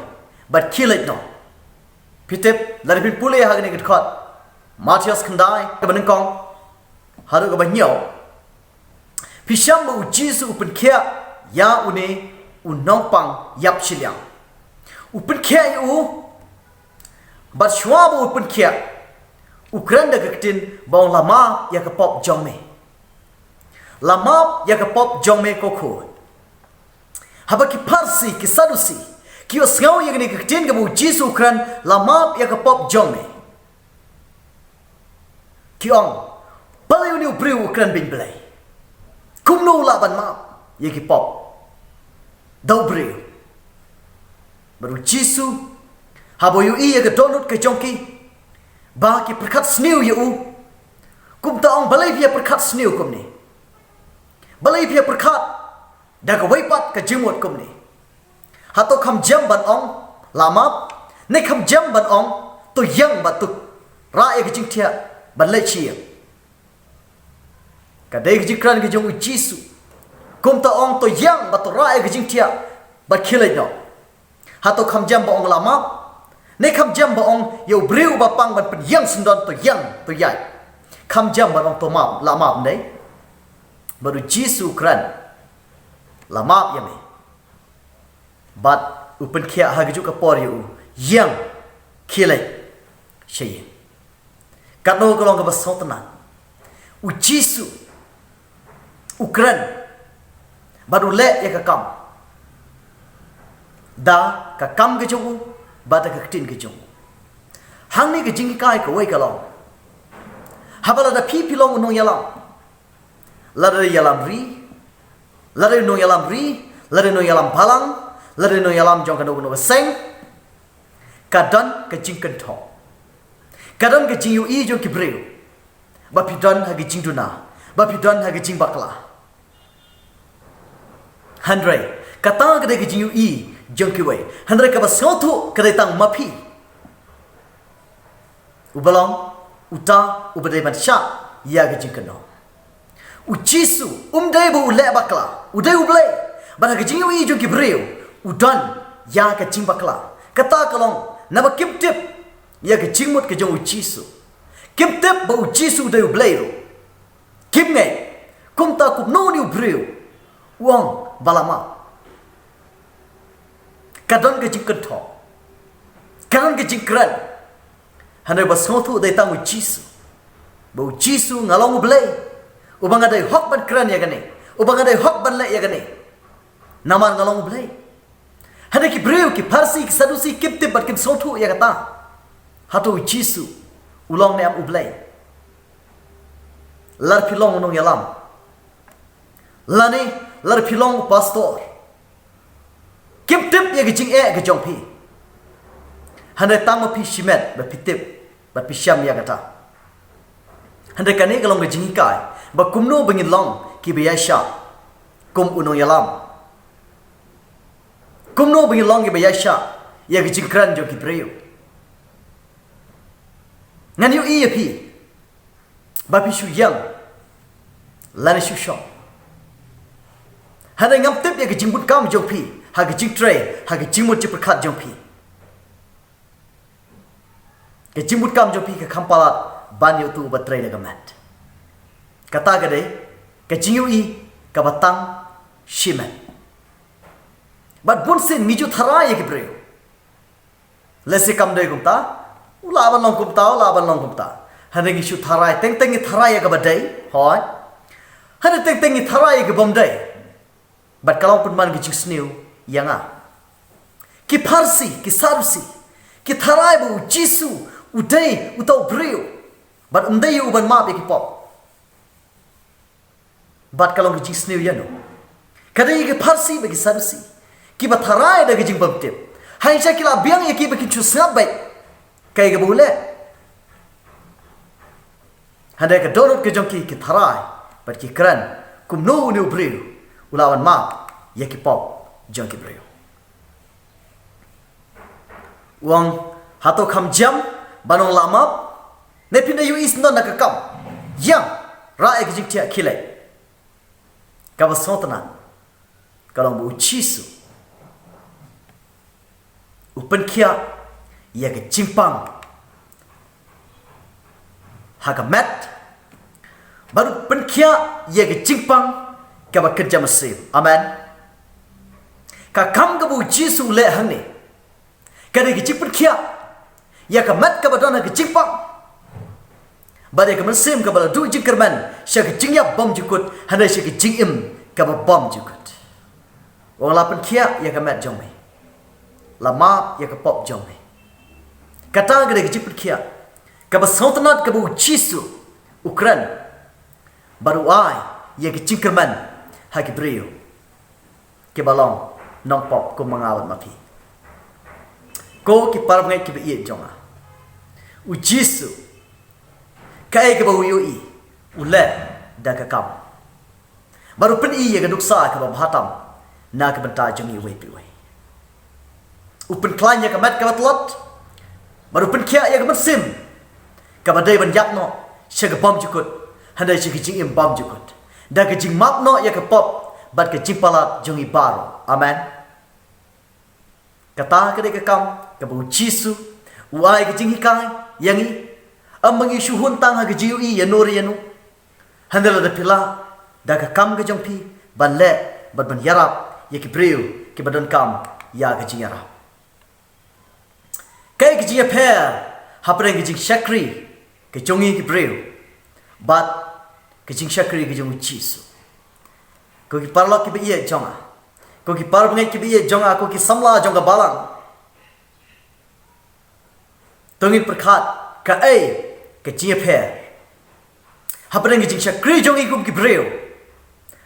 bad khie leit noh. Phi tip, lada phin pule ha kane ka dkhot, Mathaios khyndai, kaba nyngkong haduh kaba hynñiew, phi shem ba u Jisu u pynkhiah ïa une u nongpang ïap shiliang. U pynkhiah ïa u, bad shuwa ba u pynkhiah, u kren da ka ktien ba ong, la map ïa ka pop jong me. La map ïa ka pop jong me, ko khun. Haba ki Pharisi, ki Sadusi ki ïohsngew ïa kane ka ktien kaba u Jisu u kren, la map ïa ka pop jong me, ki ong, balei une u briew u kren beiñ Blei? Kumno u lah ban map ïa ki pop da u briew? Bad u Jisu, haba u ïohi ïa ka dohnud ka jong ki, ba ki pyrkhat sniew ïa u, kumta ong, balei phi ïa pyrkhat sniew kumne? Balei phi ïa pyrkhat da kawei pat ka jingmut kumne? Hato kham jem ban ong, la map, ne kham jem ban ong, to ïeng bad to rah ïa ka jingthiah bad leit sha ïing? Ka dei ka jingkren ka jong u Jisu. Kumta ong, to ïeng bad to rah ïa ka jingthiah bad khie leit noh. Hato kham jem ba ong, la map, ne kham jem ba ong ïa u briew uba pang ban pynïeng syndon, to ïeng, to ïaid? Kham jem ban ong, to map, la map, ym dei? Bad u Jisu u kren, la map ïa me. Bad u pynkhiah ha kajuh ka por ïa u, ïeng, khie leit sha ïing. Katno ka long kaba sngewtynnat. U Jisu u kren bad u leh ïa ka kam da ka kam ka jong u bad da ka ktien ka jong u. Hangne ka jinghikai kawei ka long, haba lada phi phi long u nongïalam, lada ïalam ri, lada nongïalam ri, lada nongïalam balang, lada nongïalam jong kano kano ka seng, ka don ka jingkynthoh, ka don ka jingïohi jong ki briew ba phi don ha ka jingduna, ba phi don ha ka jingbakla. Hynrei kata ka dei ka jingïohi jong kiwei, hynrei kaba sngewthuh ka dei tang ma phi. Uba long uta uba dei ban shah ïa ka jingkynnoh. U Jisu um dei ba u leh bakla, u dei U Blei. Bad ha ka jingïohi jong ki briew u don ïa ka jingbakla. Kata ka long naba kim tip ïa ka jingmut ka jong U Jisu. Kim tip ba U Jisu u dei U Blei ruh. Kim ngeit, kumta kumno une u briew u ong ba la map? Ka don ka jingkynthoh, ka don ka jingkren. Hynrei ba sngewthuh dei tang U Jisu, ba U Jisu, nga long U Blei, uba nga dei hok ban kren ïa kane, uba nga dei hok ban leh ïa kane. Namar nga long U Blei. Hynrei ki briew, ki Pharisi, ki Sadusi kim tip bad kim sngewthuh ïa kata. Hato U Jisu u long ne em U Blei? Lada phi long u nongïalam, lane lada phi long u pastor, kim tip ïa ka jingeh ka jong phi. Hynrei tang ma phi shimet ba phi tip, ba phi shem ïa kata. Hynrei kane ka long ka jinghikai ba kumno ba ngin long kiba ïaishah kum u nongïalam. Kumno ba ngin long kiba ïaishah ïa ka jingkren jong ki briew. Ngan ïohi ïa phi ba phi shu ïeng lane shu shong, hynrei ngam tip ïa ka jingbun kam jong phi ha ka jingtrei, ha ka jingmut jingpyrkhat jong phi. Ka jingmut kam jong phi ka kham palat ban ïa uto uba trei da ka met. Kata ka dei ka jingïohi kaba tang shimet. Bad bunsien ngi ju tharai ïa ki briew. Lehse kam dei kumta, u lah ban long kumta, u lah ban long kumta. Hynrei ngi shu tharai, teng teng ngi tharai ïa kaba dei, hooid. Hynrei teng teng ngi tharai ïa ka bym dei. Bad ka long pynban ka jingsniew ïa nga. Ki Pharisi, ki Sadusi, ki tharai ba U Jisu u dei uta u briew, bad um dei ïa u ban map ïa ki pop. Bad ka long ka jingsniew ïa no? Ka dei ïa ki Pharisi bad ki Sadusi, kiba tharai da ka jingbymtip. Hynrei sha ki la biang ïa ki ba kin shu sngap beit kaei kaba u leh. Hynrei ka dohnud ka jong ki, ki tharai bad ki kren kumno une u briew u lah ban map ïa ki pop jong ki briew. U ong, hato kham jam ban ong la map? Ne phin da ïohi syndon da ka kam? Ïeng, rah ïa ka jingthiah, khie leit. Kaba sngewtynnat ka long ba U Jisu u pynkhiah ïa ka jingpang ha ka met, bad u pynkhiah ïa ka jingpang kaba kynja mynsiem. Amen. Ka kam kaba U Jisu u leh hangne ka dei ka jingpynkhiah ïa ka met kaba don ha ka jingpang, bad ïa ka mynsiem kaba la duh jingkyrmen sha ka jingïap bymjukut, hynrei sha ka jingim kaba bymjukut. U ong, la pynkhiah ïa ka met jong me, la map ïa ka pop jong me. Kata ka dei ka jingpynkhiah kaba sngewtynnat kaba U Jisu u kren, bad u ai ïa ka jingkyrmen ha ki briew kiba long nongpop kum ma nga bad ma phi. Ko ki parabangeit kiba ïeit jong nga, U Jisu, kaei kaba u ïohi u leh da ka kam, bad u pyni ïa ka nuksa kaba bha tam na ka bynta jong ngi iwei pa iwei. U pynkhlaiñ ïa ka met kaba tlot, bad u pynkhiah ïa ka mynsiem kaba dei ban ïap noh sha ka bymjukut, hynrei sha ka jingim bymjukut, da ka jingmap noh ïa ka pop bad ka jingpalat jong ngi baroh. Amen. Kata ka dei ka kam kaba U Jisu u ai ka jinghikai ïa ngi. Ym ba ngi shu hun tang ha ka jingïohi ïa no re ïa no. Hynrei lada phi lah da ka kam ka jong phi ban leh bad ban ïarap ïa ki briew kiba donkam ïa ka jingïarap. Kaei ka jingïapher hapdeng ka jingshakri ka jong ngi ki briew bad ka jingshakri ka jong u Jisu? Ko ki paralok kiba ïeit jong nga, ko ki parabangeit kiba ïeit jong nga, ko ki samla jong ka balang, to ngin pyrkhat kaei ka jingïapher hapdeng ka jingshakri jong ngi kum ki briew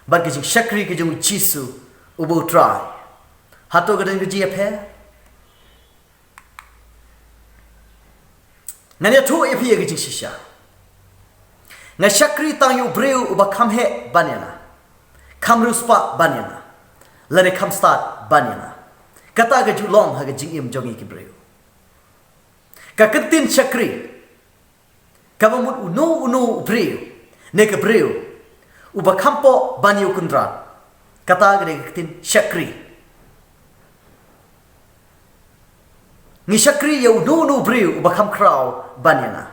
bad ka jingshakri ka jong u Jisu uba u Trai. Hato ka don ka jingïapher? Ngan ïathuh ïa phi ïa ka jingshisha. Nga shakri tang ïa u briew uba kham heh ban ïa nga, kham riewspah ban ïa nga, lane kham stad ban ïa nga. Kata ka ju long ha ka jingim jong ngi ki briew. Ka kyntien shakri kaba mut uno uno u briew ne ka briew uba kham poh ban ïa u Kynrad, kata ka dei ka kyntien shakri. Ngi shakri ïa uno uno u briew uba kham khraw ban ïa nga.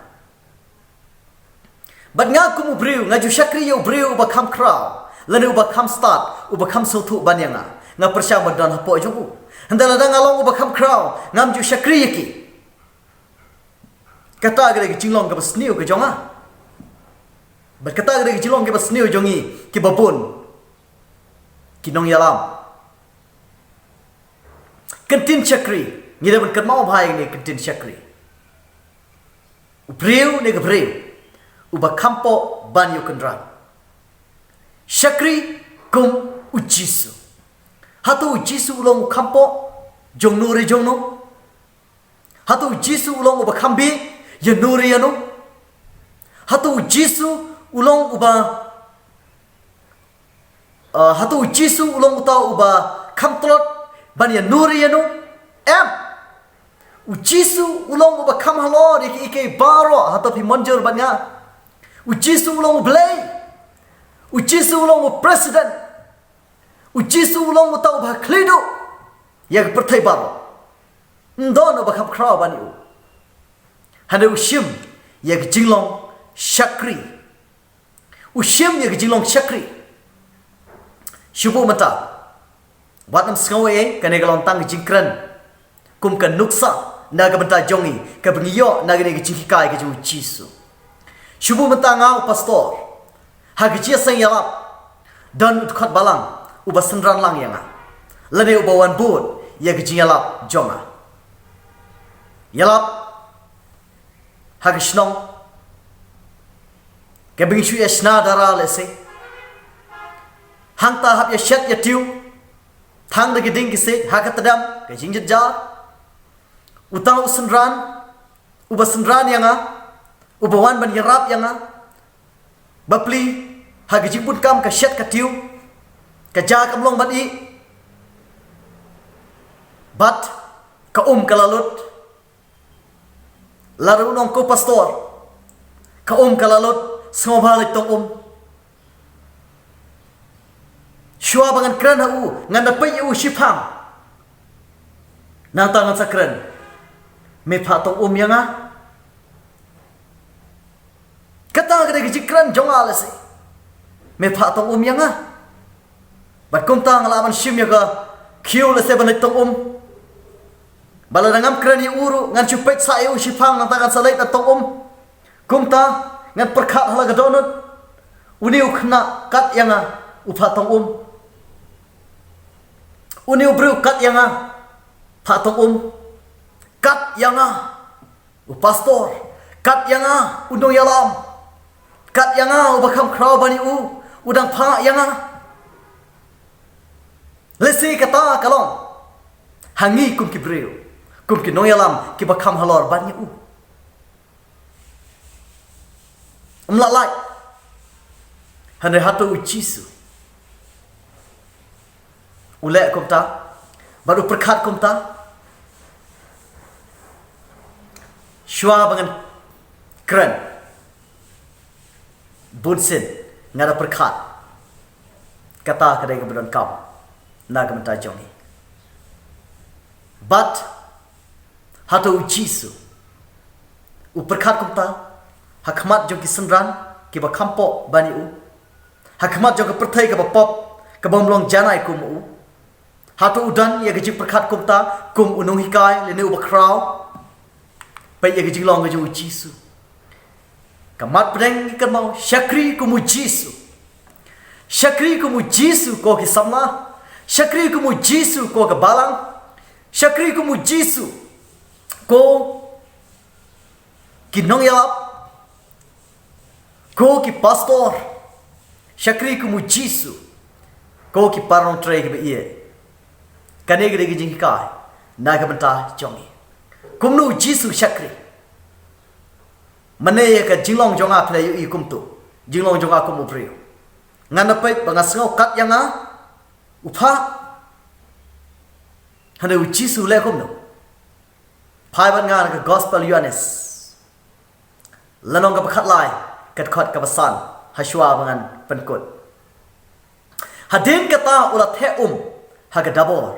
Bad nga kum u briew nga ju shakri ïa u briew uba kham khraw lane uba kham stad, uba kham sngewthuh ban ïa nga. Nga pyrshang ban don hapoh jong u. Hynda lada nga long uba kham khraw, ngam ju shakri ïa ki. Kata ka dei ka jinglong kaba sniew ka jong nga. Bad kata ka dei ka jinglong kaba sniew jong ngi kiba bun ki nongïalam. Kyntien shakri, ngi dei ban kynmaw bha ïa kane ka kyntien shakri. U briew ne ka briew uba kham poh ban ïa u Kynrad. Shakri kum u Jisu. Hato u Jisu u long u kham poh jong no re jong no? Hato u Jisu u long uba kham bieit ïa no re ïa no? Hato u Jisu u long uba, ah, hato u Jisu u long uta uba kham tlot ban ïa no re ïa no? Em. U Jisu u long uba kham halor ïa kiei kiei baroh. Hato phi mynjur bad nga? U Jisu u long u Blei. U Jisu u long u president. U Jisu u long uta uba khlieh duh ïa ka pyrthei baroh. Ym don uba kham khraw ban ïa u. Hynrei u shim ïa ka jinglong shakri. U shim ïa ka jinglong shakri. Shu buh mynta, wat nym sngew ei ei, kane ka long tang ka jingkren kum ka nuksa na ka bynta jong ngi kaba ngi ïoh na kane ka jinghikai ka jong u Jisu. Shu buh mynta nga u pastor, ha ka jingïaseng ïalap don u dkhot balang uba synran lang ïa nga, lane uba wan bud ïa ka jingïalap jong nga. Ïalap ha ka shnong kaba ngi shu ïa shna dara lehse. Hangta hap ïa shet ïa tiew, thang da ki dieng ki siej ha ka tdem ka jingjynjar. Uta u synran uba synran ïa nga, uba wan ban ïarap ïa nga, bapli ha ka jingbun kam ka shet ka tiew, ka ja kam long ban ih. Bad ka um ka la lut. Lada u ong ko pastor, ka um ka la lut, sngewbha leit tong um. Shuwa ba ngan kren ha u, ngan da peit ïa u shiphang. Nangta ngan sa kren. Me phah tong um ïa nga? Kata ka dei ka jingkren jong nga lehse. Me phah tong um ïa nga? Bad kumta nga lah ban shim ïa ka khiew lehse ban leit tong um. Bad lada ngam kren ïa u ruh, ngan shu peit sa ïa u shiphang, nangta ngan sa leit na tong um. Kumta ngan pyrkhat ha la ka dohnud. Une u khynnah kat ïa nga, u phah tong um. Une u briew kat ïa nga, phah tong um. Kat ïa nga, u pastor, kat ïa nga, u nongïalam, kat ïa nga, uba kham khraw ban ïa u, u dang phah ïa nga. Lehse kata ka long ha ngi kum ki briew, kum ki nongïalam kiba kham halor ban ïa u. Ym lah lait. Hynrei hato u Jisu u leh kumta, bad u pyrkhat kumta? Shuwa ba ngan kren, bunsien nga da pyrkhat. Kata ka dei kaba donkam na ka bynta jong ngi. Bad hato u Jisu u pyrkhat kumta ha khmat jong ki synran kiba kham pop ban ïa u, ha khmat jong ka pyrthei kaba pop, ka bym long janai kum u. Hato u don ïa ka jingpyrkhat kumta kum u nonghikai lane u bakhraw? Peit ïa ka jinglong ka jong u Jisu. Ka mat pdeng ki kynmaw, shakri kum u Jisu. Shakri kum u Jisu ko ki samla. Shakri kum u Jisu ko ka balang. Shakri kum u Jisu ko ki nongïalap, ko ki pastor. Shakri kum u Jisu ko ki paralok trei kiba ïeit. Kane ka dei ka jinghikai na ka bynta jong ngi. Kumno u Jisu shakri? Mane ïa ka jinglong jong nga phi la ïohi kumto. Jinglong jong nga kum u briew. Ngan da peit ba nga sngew kat ïa nga u phah. Hynrei u Jisu u leh kumno? Phai bad nga na ka gospel Ïoannis, lynnong kaba khatlai, ka dkhot kaba san, hashwa ba ngan pynkut. Hadien kata u la theh um ha ka dabor,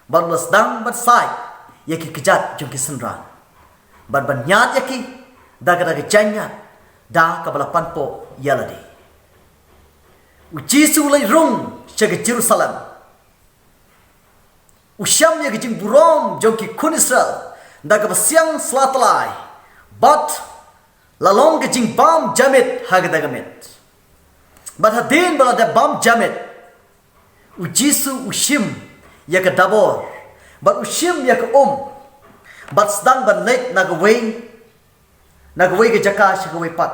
bad u la sdang ban said ïa ki kjat jong ki synran, bad ban ñiad ïa ki da kata ka jaiññiad da kaba la panpoh ïa lade. U Jisu u leit rung sha ka Jerusalem. U shem ïa ka jingburom jong ki khun Israel da kaba siang sla tlai, bad la long ka jingbam jamit ha kata ka miet. Bad hadien ba la dep bam jamit, u Jisu u shim ïa ka dabor, bad u shim ïa ka um, bad sdang ban leit na kawei na kawei ka jaka sha kawei pat,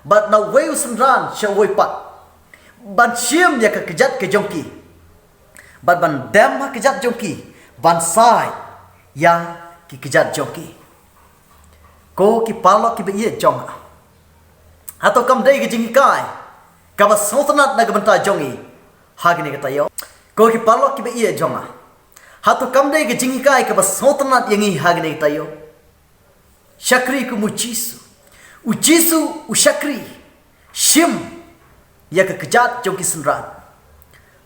bad na uwei u synran sha uwei pat, ban shim ïa ka kjat ka jong ki, bad ban dem ha kjat jong ki, ban said ïa ki kjat jong ki. Ko ki paralok kiba ïeit jong nga, hato kam dei ka jinghikai kaba sngewtynnat na ka bynta jong ngi ha kane ka taïew? Ko ki paralok kiba ïeit jong nga, hato kam dei ka jinghikai kaba sngewtynnat ïa ngi ha kane ka taïew? Shakri kum u Jisu. U Jisu u shakri, shim ïa ka kjat jong ki synran,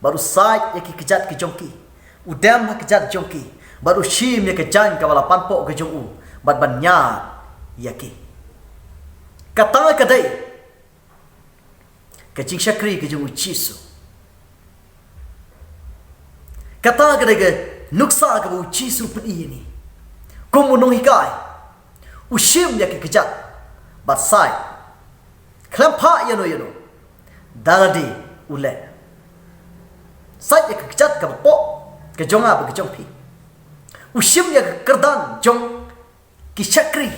bad u said ïa ki kjat ki jong ki, u dem ha kjat jong ki, bad u shim ïa ka jaiñ kaba la panpoh ka jong u, bad ban ñiad ïa ki. Kata ka dei ka jingshakri ka jong u Jisu. Kata ka dei ka nuksa kaba u Jisu u pyni ïa ngi. Kum u nonghikai, u shim ïa ki kjat bad said. Khlem phah ïano ïano, da lade u leh. Said ïa ka kjat kaba poh, ka jong nga bad ka jong phi. U shim ïa ka kyrdan jong ki shakri.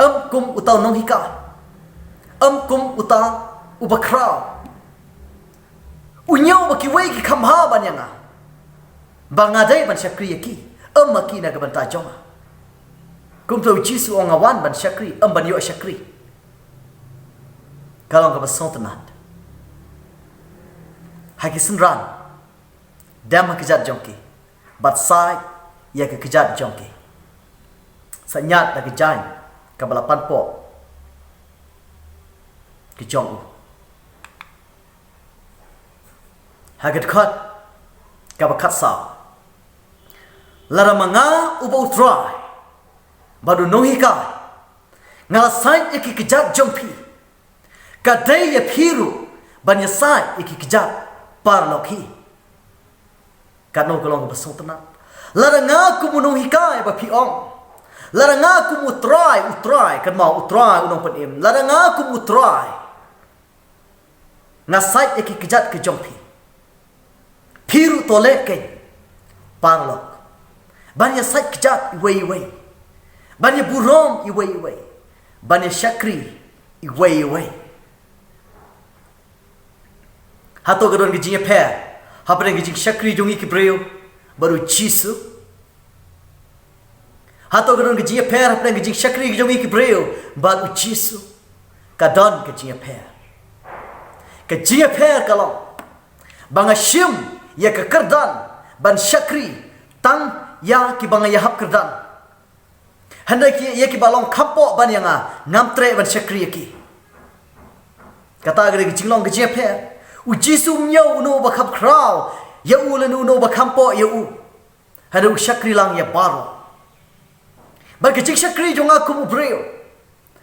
Em kum uta u nonghikai, em kum uta u bakhraw. U ñiew ba kiwei ki kham bha ban ïa nga, ba nga dei ban shakri ïa ki, em ma ki na ka bynta jong nga. Kumta u Jisu u ong, nga wan ban shakri, em ban ïoh shakri. Ka long kaba sngewtynnat. Ha ki synran, dem ha kjat jong ki, bad said ïa ka kjat jong ki, sa ñiad da ka jaiñ kaba la panpoh ka jong u. Ha ka dkhot kaba khatsaw, lada ma nga uba u Trai bad u nonghikai nga la said ïa ki kjat jong phi, ka dei ïa phi ruh ban ïa said ïa ki kjat paralok hi. Katno ka long kaba sngewtynnat. Lada nga kum u nonghikai ba phi ong, lada nga kum u Trai, u Trai, kynmaw u Trai u nongpynim, lada nga kum u Trai nga said ïa ki kjat ki jong phi, phi ruh to leh kein paralok, ban ïa said kjat iwei iwei, ban ïa burom iwei iwei, ban ïa shakri iwei iwei. Hato ka don ka jingïapher hapdeng ka jingshakri jong ngi ki briew bad u Jisu? Hato ka don ka jingïapher hapdeng ka jingshakri jong ngi ki briew bad u Jisu? Ka don ka jingïapher. Ka jingïapher ka long ba nga shim ïa ka kyrdan ban shakri tang ïa kiba nga ïahap kyrdan. Hynrei ki, ïa kiba long kham poh ban ïa nga, ngam treh ban shakri ïa ki. Kata ka dei ka jinglong ka jingïapher. U Jisu um ñiew uno uba kham khraw ïa u lane uno uba kham poh ïa u. Hynrei u shakri lang ïa baroh. Bad ka jingshakri jong nga kum u briew,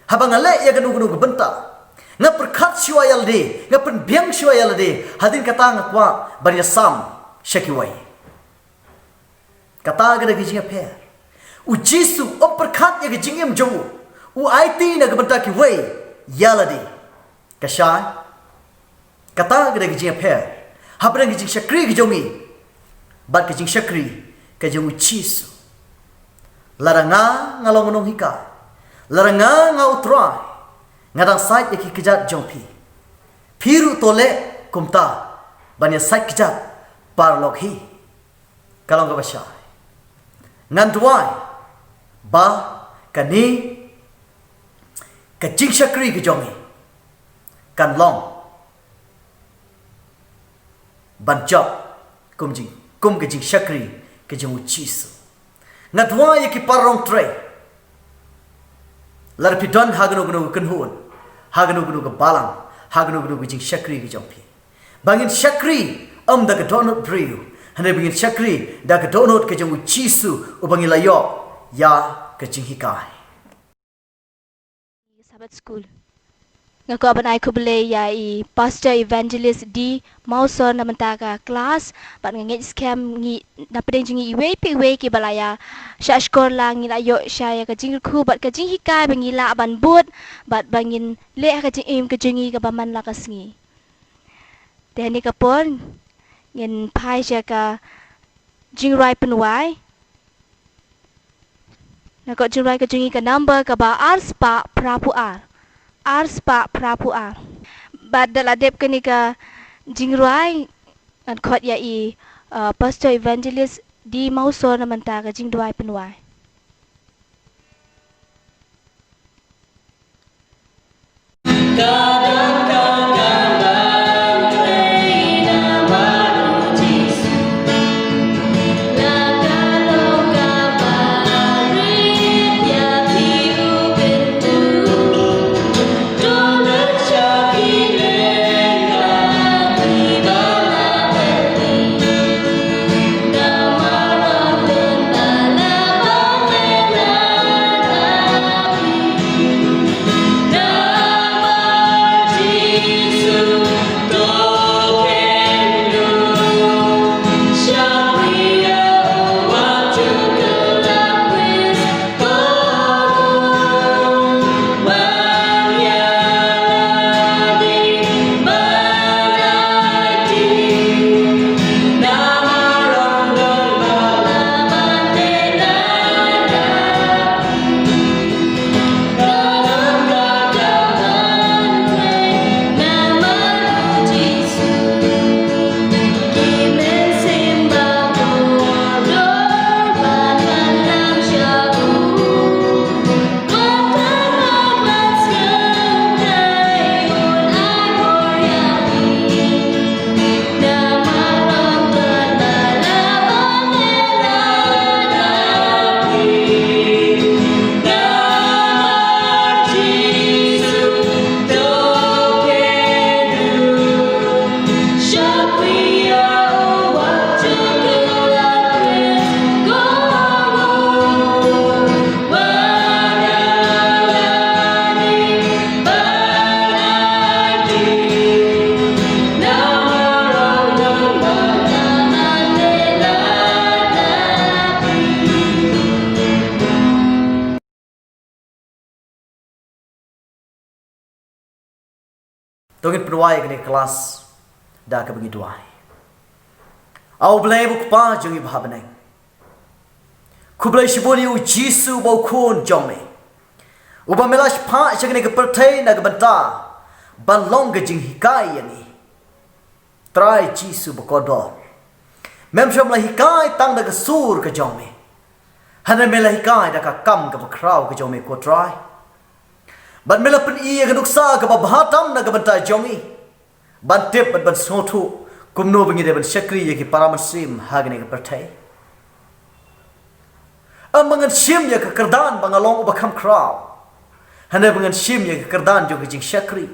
haba nga leh ïa kano kano ka bynta, Nga pyrkhat shuwa ïa lade, nga pynbiang shuwa ïa lade, hadien kata nga kwah ban ïasam sha kiwei. Kata ka dei ka jingïapher. U Jisu um pyrkhat ïa ka jingim jong u, u aiti na ka bynta kiwei ïa lade. Ka shai, kata ka dei ka jingïapher hapdeng ka jingshakri ka jong ngi bad ka jingshakri ka jong u Jisu. Lada nga, nga long u nonghikai, lada nga, nga u Trai, nga dang sait ïa ki kjat jong phi, phi ruh to leh kumta ban ïasait kjat paralok hi. Ka long kaba shai. Ngan duwai ba kane ka jingshakri ka jong ngi kan long ban jop kum jing, kum ka jingshakri ka jong u Jisu. Nga duwai ïa ki para nongtrei, lada phi don ha kano kano ka kynhun, ha kano kano ka balang, ha kano kano ka jingshakri ka jong phi, ba ngin shakri ym da ka dohnud briew, hynrei ba ngin shakri da ka dohnud ka jong u Jisu uba ngi la ïoh ïa ka jinghikai. Sabbath School. Nga kwah ban ai khublei ïa i Pastor Evangelist D Mawsor na bynta ka klas, bad nga ngeit skhem ngi, na pdeng jong ngi iwei pa iwei kiba la ïa shah shkor lang, ngi la ïoh sha ïa ka jingkyrkhu bad ka jinghikai ba ngi lah ban bud bad ba ngin leh ha ka jingim ka jong ngi kaba man la ka sngi. Te ha kane ka por ngin phai sha ka jingrwai pynwai. Na ka jingrwai ka jong ngi ka number kaba ar spah phra phew ar. Ar spah phra phew ar. Bad da la dep kane ka jingrwai, ngan khot ïa i, uh, Pastor Evangelist D Mawsor na bynta ka jingrwai pynwai. To ngin pynduwai ïa kane ka klas da kaba ngi duwai. A U Blei ba U Kpa jong ngi ba ha bneng, khublei shibun ïa U Jisu uba U Khun jong me, uba me la shah phah sha kane ka pyrthei na ka bynta ban long ka jinghikai ïa ngi. Trai Jisu ba kordor, mem shym la hikai tang da ka sur ka jong me, hynrei me la hikai da ka kam kaba khraw ka jong me, ko Trai. Bad me la pyni ïa ka nuksa kaba bha tam na ka bynta jong ngi, ban tip bad ban sngewthuh kumno ba ngi dei ban shakri ïa ki para mynsiem ha kane ka pyrthei. Ym ba ngan shim ïa ka kyrdan ba nga long uba kham khraw, hynrei ba ngan shim ïa ka kyrdan jong ka jingshakri,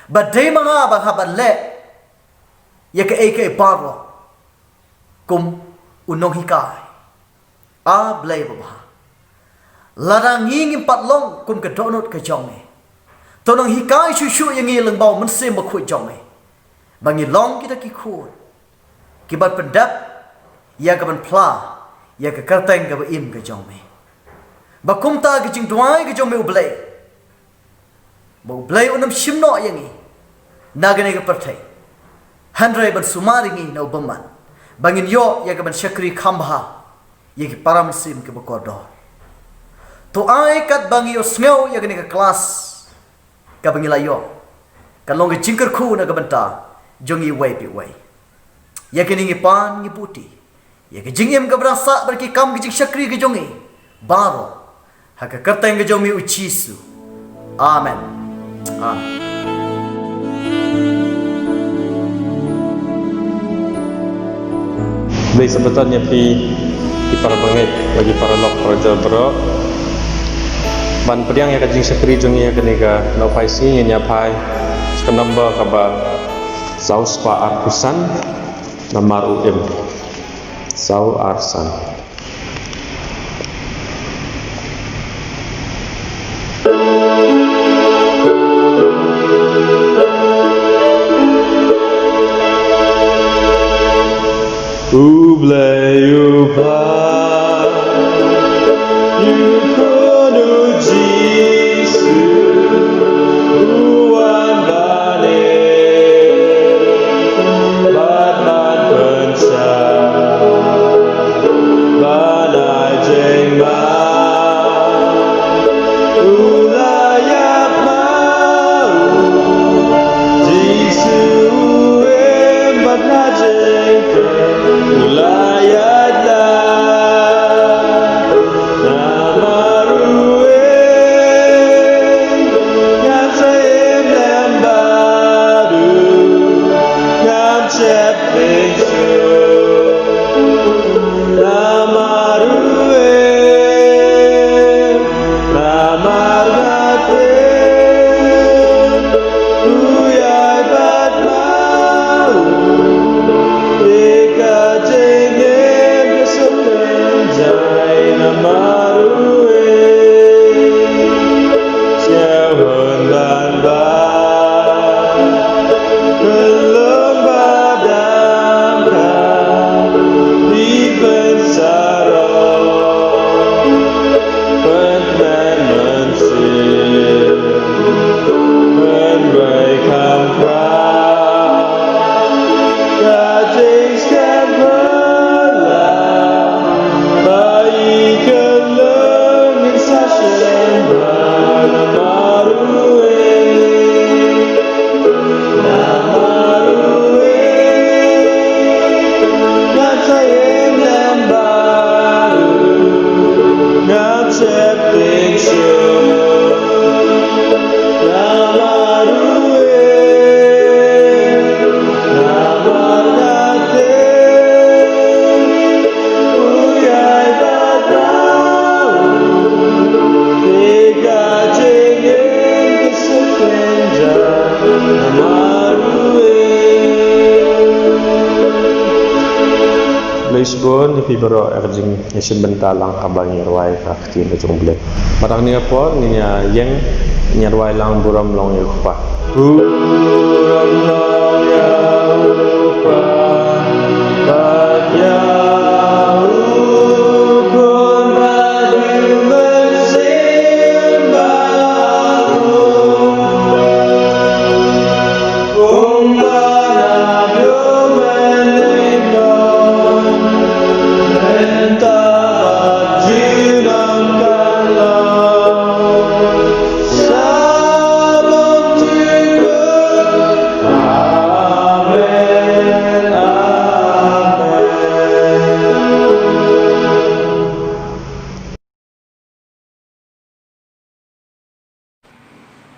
ba dei ma nga ba nga hap ban leh ïa kaei kaei baroh kum u nonghikai. A Blei babha, lada ngi ngim pat long kum ka dohnud ka jong me, To nang hikai shuh shuh ïa ngi lyngba u Mynsiem Bakhuid jong me, ba ngin long kita ki khun kiban pyndep ïa kaban phla ïa ka kyrteng kaba im ka jong me. Ba kumta ka jingduwai ka jong me U Blei, ba U Blei un ym shim noh ïa ngi na kane ka pyrthei, hynrei ban sumar ïa ngi na u bymman, ba ngin ïoh ïa kaban shakri kham bha ïa ki para mynsiem kiba kordor. To ai katba ngi ïohsngew ïa kane ka klas kaba ngi la ïoh, kan long ka jingkyrkhu na ka bynta jong ngi uwei pa uwei. Ïa kine ngi pan ngi buti ïa ka jingim kaba dang sah bad ki kam ka jingshakri ka jong ngi baroh ha ka kyrteng ka jong me U Jisu. Amen. Amen. Khublei Sabbaton ïa phi ki para bangeit bad ki paralok parajor baroh. Ban pdiang ïa ka jingshakri jong ngi ha kane ka Nohphaisngi, ngin ïa phai sha ka number kaba saw spah arphew san, Namar U Im. Saw ar san. U Blei u Kpa, u Khun U Jisu, u wan ban im bad ban pynshai ban ai jingman. U la ïaid ma u Jisu, u im bad la jingkyrkhu, u la ïaid lait. Namar u im, ngam sa im lem bad u, ngam sheptieng shuh. Namar u im, namar nga tip u ïaid bad nga. Te ka jingim ka suk pynjah namar u im. Sha hun ban wan, pynlong ba dang kha, phi pynsaroh, pynmen mynsiem, pynbeit kham khraw. Ka jingskhem phylla, ba ïa ka lum ngin sa shem bha namar u im. Namar u im, ngam sa im lem bad u, ngam sheptieng shuh. Namar u im, namar nga tip u ïaid bad nga. Te ka jingim ka suk pynjah namar u im. Khublei shibun ïa phi baroh ïa ka jingïashim bynta lang haba ngi rwai ka ktien ka jong U Blei. Bad ha kane ka por ngin ïa ïeng, ngin ïa rwai lang Burom Long ïa U Kpa. Burom long ïa U Kpa, bad ïa U Khun, bad U Mynsiem Bakhuid.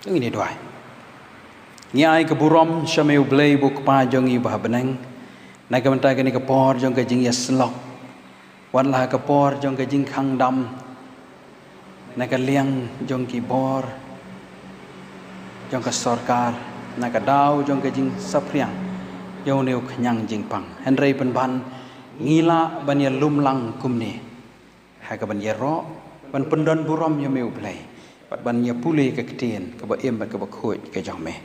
To ngin ïa duwai. Ngi ai ka burom sha me U Blei U Kpa jong ngi uba ha bneng, na ka bynta kane ka por jong ka jingïasyllok, wat la ha ka por jong ka jingkhang dam, na ka liang jong ki bor jong ka sorkar, na ka daw jong ka jingsaphriang jong une u khñiang jingpang. Hynrei pynban ngi lah ban ïalum lang kumne ha kaban ïaroh ban pyndon burom ïa me U Blei. bad ban ïa pule ka ktien kaba im bad kaba khuid ka jong me.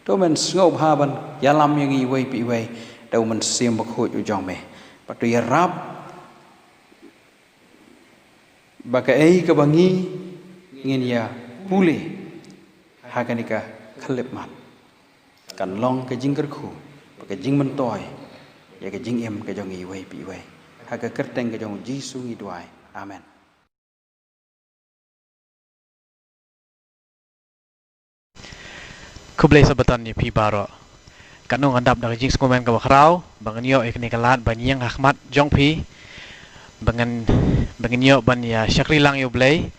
To men sngewbha ban ïalam ïa ngi iwei pa iwei da u Mynsiem Bakhuid u jong me. Bad to ïarap ba kaei kaba ngi ngin ïa pule ha kane ka khyllipmat kan long ka jingkyrkhu bad ka jingmyntoi ïa ka jingim ka jong ngi iwei pa iwei. Ha ka kyrteng ka jong u Jisu ngi duwai. Amen. Khublei Sabbaton ïa phi baroh. Katno ngan dap da ka jingsngewmen kaba khraw ba ngan ïoh ïa kane ka lad ban ïeng ha khmat jong phi, ba ngan, ba ngan ïoh ban ïa shakri lang ïa U Blei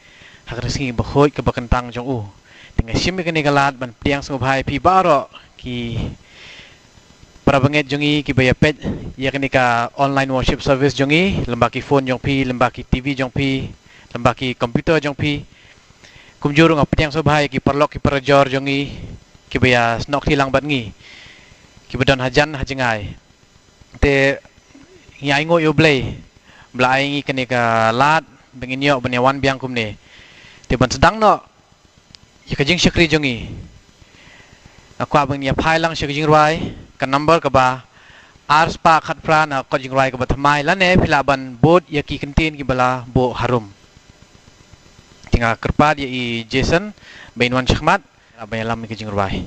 ha ka sngi bakhuid kaba kyntang jong u. Te nga shim ïa kane ka lad ban pdiang sngewbha ïa phi baroh ki para bangeit jong ngi kiba ïa peit ïa kane ka online worship service jong ngi lyngba ki phone jong phi, lyngba ki T V jong phi, lyngba ki computer jong phi. Kumjuh ruh nga pdiang sngewbha ïa ki paralok ki parajor jong ngi kiba ïa snoh kti lang bad ngi, kiba don hajan hajngai. Te ngi ainguh ïa U Blei ba la ai ngi kane ka lad ba ngin ïoh ban ïa wan biang kumne. Te ban sdang noh ïa ka jingshakri jong ngi, nga kwah ba ngin ïa phai lang sha ka jingrwai, ka number kaba ar spah khatphra na ka kot jingrwai kaba thymmai, lane phi lah ban bud ïa ki kyntien kiba la buh harum. Te nga kyrpad ïa i Jason ba in wan shakhmat ban ïalam ïa ka jingrwai.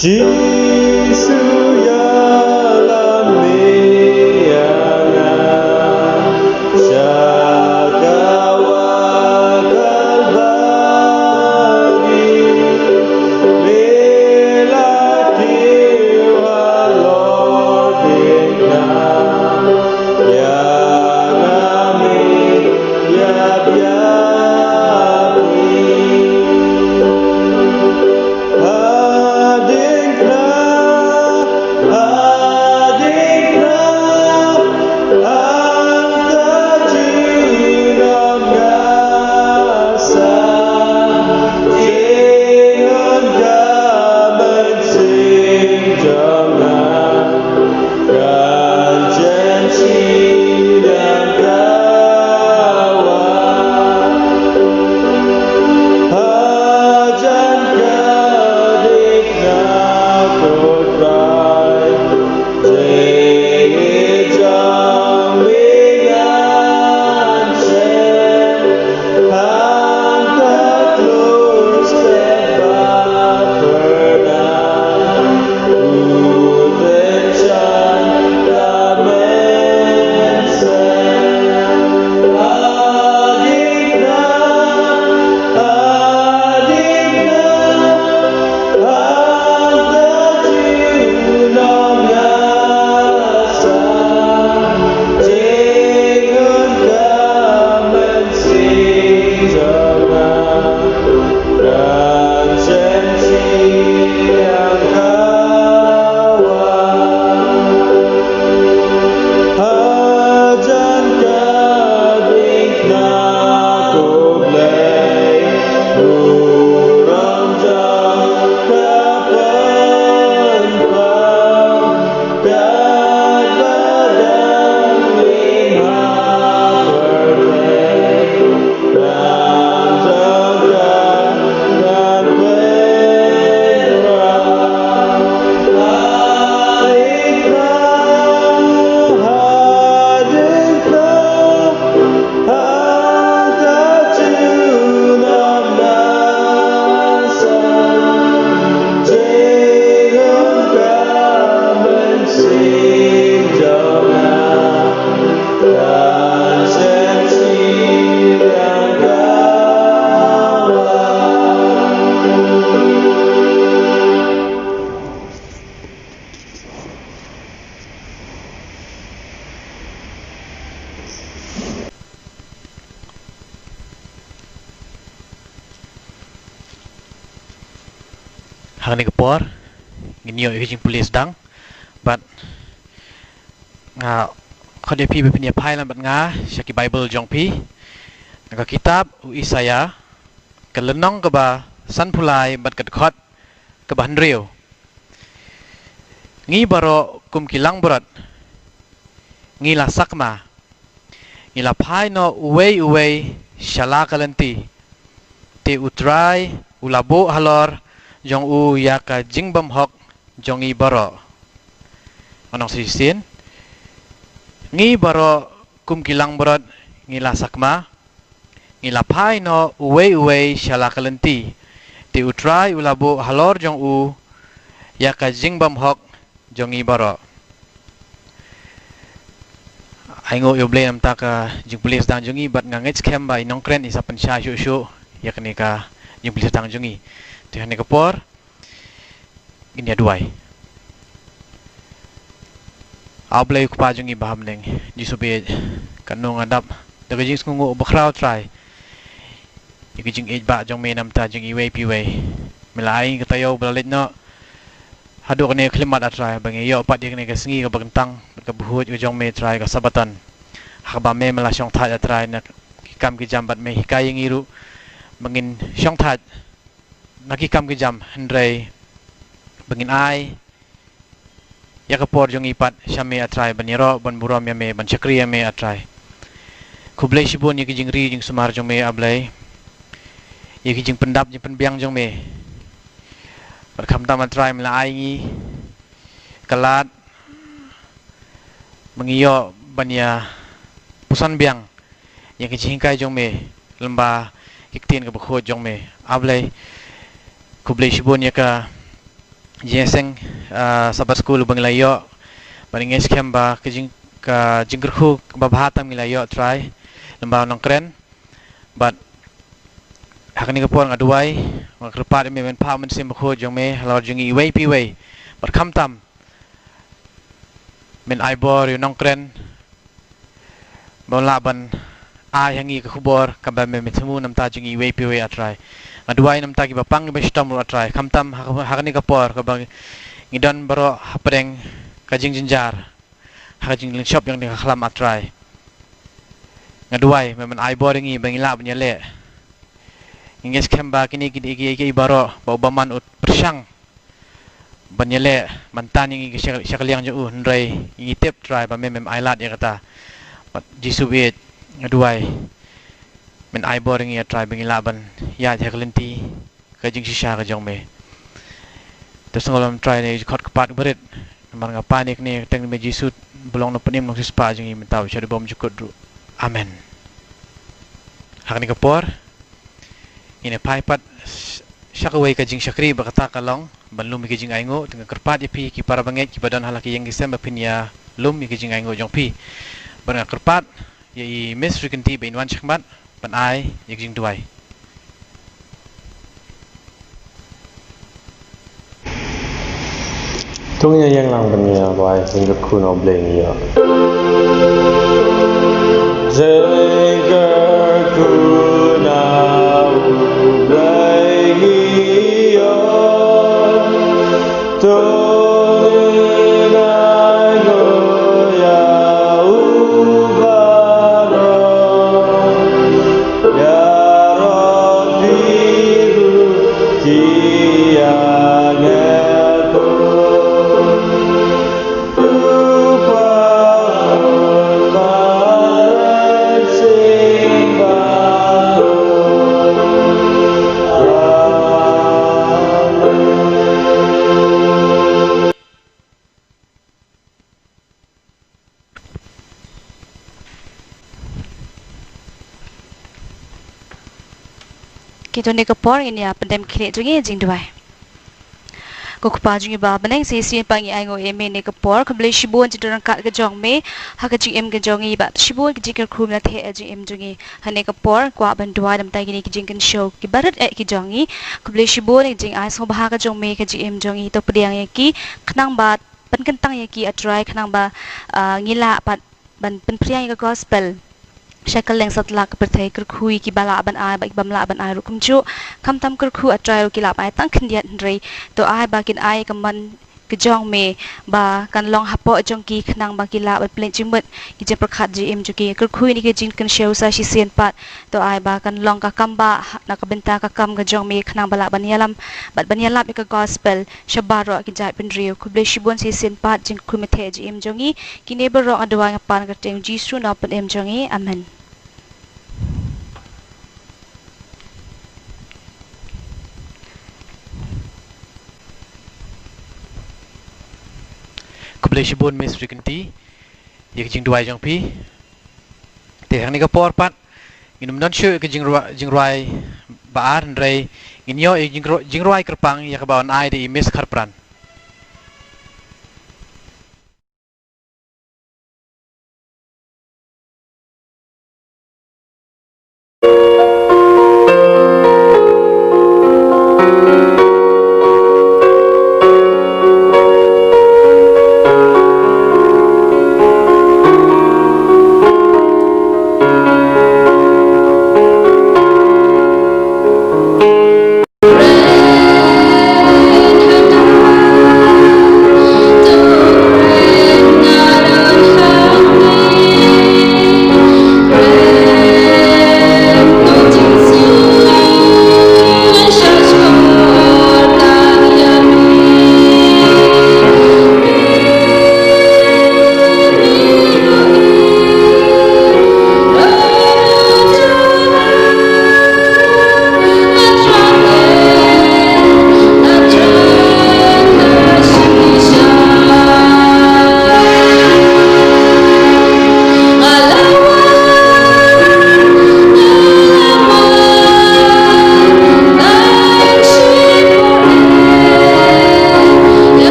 Jisu ïalam ïa nga sha ka wah Kalbari, me la kiew halor ding nga, ïa nga me ïa phi. Hadien kane, hadien kane, hangta junom nga sa, jingim ka mynsiem jong nga. Kan jem shi liang ka wah. Hajan ka dik na ko Trai. Jingim jong me ngan shem. Hangta klur step bad pyrnai. Ha kane ka por ngin ïoh ïa ka jingpule sdang bad nga khot ïa phi ba phin ïa phai lang bad nga sha ki Baibl jong phi na ka kitab u Isaïah, ka lynnong kaba sanphew lai bad ka dkhot kaba hynriew. Ngi baroh kum ki langbrot ngi la sakma, ngi la phai noh uwei uwei sha la ka lynti. Te U Trai u la buh halor jong u ïa ka jingbymhok jong ngi baroh. Ngan ong shisien. Ngi baroh kum ki langbrot ngi la sakma, ngi la phai noh uwei uwei sha la ka lynti. Te U Trai u la buh halor jong u ïa ka jingbymhok jong ngi baroh. Ai nguh ïa U Blei namar ka jingpule sdang jong ngi, bad nga ngeit skhem ba i nongkren i sa pynshai shuh shuh ïa kane ka jingpule sdang jong ngi. Te ha kane ka por ngin ïa duwai. A Blei Kpa jong ngi ba ha bneng, Jisu bad ka nong adap da ka jingsngewnguh bakhraw Trai ïa ka jingïeit ba jong me namar jong iwei pa iwei. Me la ai ka taïew ba la leit noh haduh kane ka khyllipmat, A Trai, ba ngi ïoh pat ïa kane ka sngi kaba kyntang bad kaba khuid ka jong me, Trai, ka Sabbaton. Ha kaba me, me la shongthait, A Trai, na ki kam ki jam, bad me hikai ïa ngi ruh ba ngin shongthait na ki kam ki jam, hynrei ba ngin ai ïa ka por jong ngi pat sha me, A Trai, ban ïaroh, ban burom ïa me, ban shakri ïa me, A Trai. Khublei shibun ïa ki jingri jingsumar jong me, A Blei, ïa ki jingpyndap jingpynbiang jong me. Bad khamtam, A Trai, me la ai ngi ka lad ba ngi ïoh ban ïa puson biang ïa ka jinghikai jong me lyngba ki ktien kaba khuid jong me, A Blei. Khublei shibun ïa ka jingïaseng, ah, Sabbath School ba ngi la ïoh, bad ngi ngeit skhem ba ka jing, ka jingkyrkhu kaba bha tam ngi la ïoh, Trai, lyngba u nongkren. Bad ha kane ka por nga duwai, nga kyrpad ïa me, men phah Mynsiem Bakhuid jong me halor jong ngi iwei pa iwei. Bad khamtam men ai bor ïa u nongkren ba un lah ban ai ha ngi ka khubor kaba me, me thmu namar jong ngi iwei pa iwei, A Trai. Nga duwai namar kiba pang kiba shitom ruh, A Trai. Khamtam ha, ha kane ka por kaba ngi don baroh hapdeng ka jingjynjar ha ka jinglynshop jong kane ka khlam, A Trai. Nga duwai me, men ai bor ïa ngi ba ngin lah ban ïaleh. Ngi ngeit skhem ba kine ki, ki, ki, ki baroh ba u bymman u pyrshang ban ïaleh, ban tan ïa ngi sha, sha ka liang jong u, hynrei ngi tip, Trai, ba me, mem ai lad ïa kata. Bad Jisu bad nga duwai men ai bor ïa ngi, A Trai, ba ngin lah ban ïaid ha ka lynti ka jingshisha ka jong me. To sngewlem, Trai, ïa ka jingkhot kyrpad barit, namar nga pan ïa kane ha ka kyrteng jong me Jisu, ba long u nongpynim nongsiewspah jong ngi mynta bad shaduh bymjukut ruh. Amen. Ha kane ka por ngin ïa phai pat sha kawei ka jingshakri, ba kata ka long ban lum ïa ka jingainguh. Te nga kyrpad ïa phi ki para bangeit kiba don ha la ki ïing ki sem ba phin ïa lum ïa ka jingainguh jong phi. Bad nga kyrpad ïa i Miss Rikinti ba in wan shakhmat ban ai ïa ka jingduwai. To ngin ïa ïeng lang ban ïa duwai, ngin kyrkhu na U Blei, ngin ïa. Jingkyrkhu na U Blei, ngin ïa. To ngin ïa duwai ïa u baroh. Ki, to ha kane ka por ngin ïa pyndem khlieh jong ngi ha jingduwai. Ko Kpa jong ngi ba ha bneng, sa shisien pat ngi ainguh ïa me ha kane ka por, khublei shibun jingdon ryngkat ka jong me ha ka jingim ka jong ngi, bad shibun ki jingkyrkhu me la theh ha ka jingim jong ngi. Ha kane ka por kwah ban duwai namar kine ki jingkynshew kiba rit eh ki jong ngi. Khublei shibun ïa ka jingai sngewbha ka jong me ha ka jingim jong ngi, to pdiang ïa ki khnang ba pynkyntang ïa ki, A Trai, khnang ba, ah, ngi lah pat ban pynphriang ïa ka gospel sha kylleng satlak ka pyrthei. Kyrkhu ïa kiba lah ban ai bad kibym lah ban ai ruh kumjuh. Khamtam kyrkhu, A Trai, ruh ki lah ban ai tang khyndiat, hynrei to ai ba kin ai ïa ka mon ka jong me ba kan long hapoh jong ki khnang ba ki lah ban pynleit jingmut ki jingpyrkhat jingim jong ki. Kyrkhu ïa kane ka jingkynshew sa shisien pat, to ai ba kan long ka kam ba na ka bynta ka kam ka jong me khnang ba lah ban ïalam bad ban ïalap ïa ka gospel sha baroh ki jaitbynriew. Khublei shibun shisien pat jingkyrkhu ïa ka jingim jong ngi. Kine baroh nga duwai nga pan ha ka kyrteng Jisu nongpynim jong ngi. Amen. Khublei shibun Miss Rikinti ïa ka jingduwai jong phi. Te hangne ka por pat ngin ym don shuh ïa ka jingrwai, jingrwai ba ar, hynrei ngin ïoh ïa ka jingrwai, jingrwai kyrpang ïa kaba wan ai da i Miss Kharpran.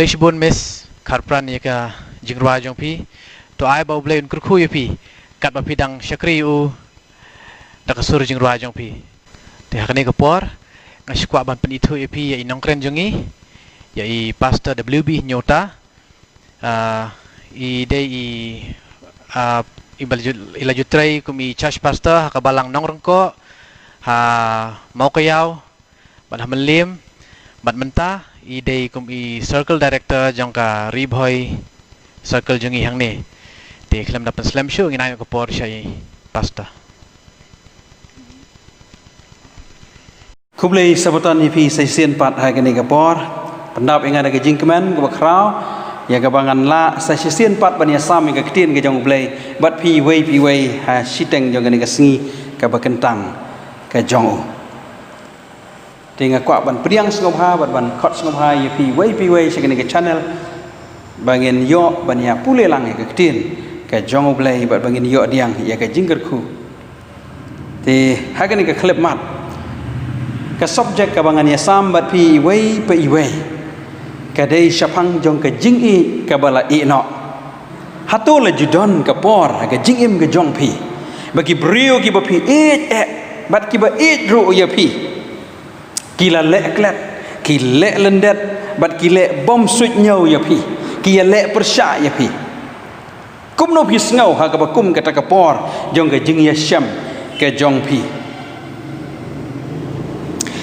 Shibun Miss, kyrpad ïa ka jingrwai jong phi. To ai ba U Blei un kyrkhu ïa phi katba phi dang shakri ïa u da ka sur jingrwai jong phi. Te ha kane ka por nga sngewkwah ban pynithuh ïa phi ïa i nongkren jong ngi, ïa i Pastor W B Nyota. Ah, i dei i, ah, i ba la ju-, i la ju trei kum i church pastor ha ka balang Nongryngkoh, ha Mawkaiaw, bad ha Mylliem, bad mynta i dei kum i circle director jong ka Ri Bhoi circle jong ngi hangne. Te khlem da pynslem shuh, ngin ai ka por sha i Pastor. Khublei Sabbaton ïa phi sa shisien pat ha kane ka por. Pyndap ïa nga da ka jingkmen kaba khraw ïa kaba ngan lah sa shisien pat ban ïasam ïa ka ktien ka jong U Blei bad phi iwei pa iwei ha shiteng jong kane ka sngi kaba kyntang ka jong u. Te nga kwah ban pdiang sngewbha bad ban khot sngewbha ïa phi iwei pa iwei sha kane ka channel ba ngin ïoh ban ïa pule lang ïa ka ktien ka jong U Blei bad ba ngin ïoh pdiang ïa ka jingkyrkhu. Te ha kane ka khyllipmat ka subject kaba ngan ïasam bad phi iwei pa iwei ka dei shaphang jong ka jingïeit kaba la ïeh noh. Hato la ju don ka por ha ka jingim ka jong phi ba ki briew kiba phi ïeit eh bad kiba ïeit ruh ïa phi ki la leh klet, ki leh lyndet bad ki leh bym suidñiew ïa phi, ki ïa leh pyrshah ïa phi? Kumno phi sngew ha kaba kum kata ka por jong ka jingïashem ka jong phi?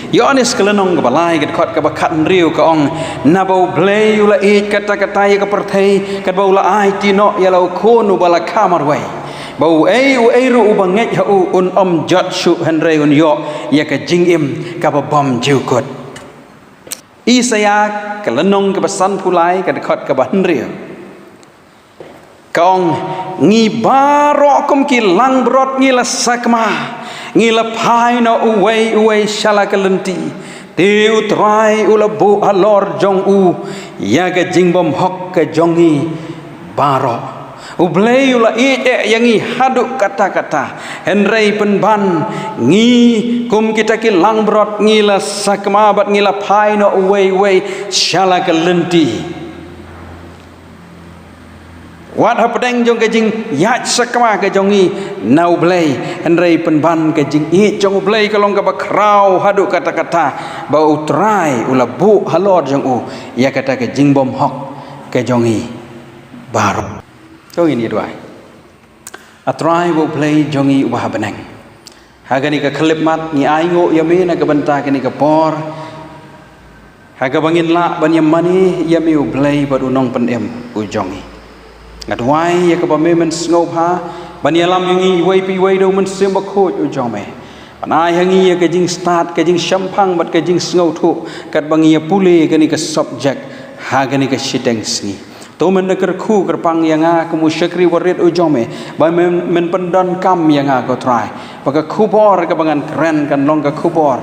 Ïoannis ka lynnong kaba lai ka dkhot kaba khathynriew ka ong, naba U Blei u la ïeit katta katta ïa ka pyrthei katba u la aiti noh ïa la u khun uba la kha marwei, ba uei uei ruh uba ngeit ha u un ym jot shuh hynrei un ïoh ïa ka jingim kaba bym jukut. Isaïah ka lynnong kaba sanphew lai ka dkhot kaba hynriew ka ong, ngi baroh kum ki langbrot ngi la sakma, ngi la phai noh uwei uwei sha la ka lynti. Te U Trai u la buh halor jong u ïa ka jingbymhok ka jong ngi baroh. U Blei u la ïeit eh ïa ngi haduh katta katta, hynrei pynban ngi kum kita ki langbrot ngi la sakma bad ngi la phai noh uwei uwei sha la ka lynti. Wat hapdeng jong ka jingïaid sakma ka jong ngi na U Blei, hynrei pynban ka jingïeit jong U Blei ka long kaba khraw haduh katta katta ba U Trai u la buh halor jong u ïa kata ka jingbymhok ka jong ngi baroh. To ngin ïa duwai. A Trai U Blei jong ngi uba ha bneng, ha kane ka khyllipmat ngi ainguh ïa me na ka bynta kane ka por ha kaba ngin lah ban ïa mane ïa me U Blei bad U Nongpynim u jong ngi. Nga duwai ïa kaba me men sngewbha ban ïalam ïa ngi iwei pa iwei da U Mynsiem Bakhuid u jong me, ban ai ha ngi ïa ka jingstad, ka jingshemphang bad ka jingsngewthuh katba ngi ïa pule kane ka subject ha kane ka shiteng sngi. To men da kyrkhu kyrpang ïa nga kum u shakri warit u jong me ba men, men pyndonkam ïa nga ko Trai, ba ka khubor kaba ngan kren kan long ka khubor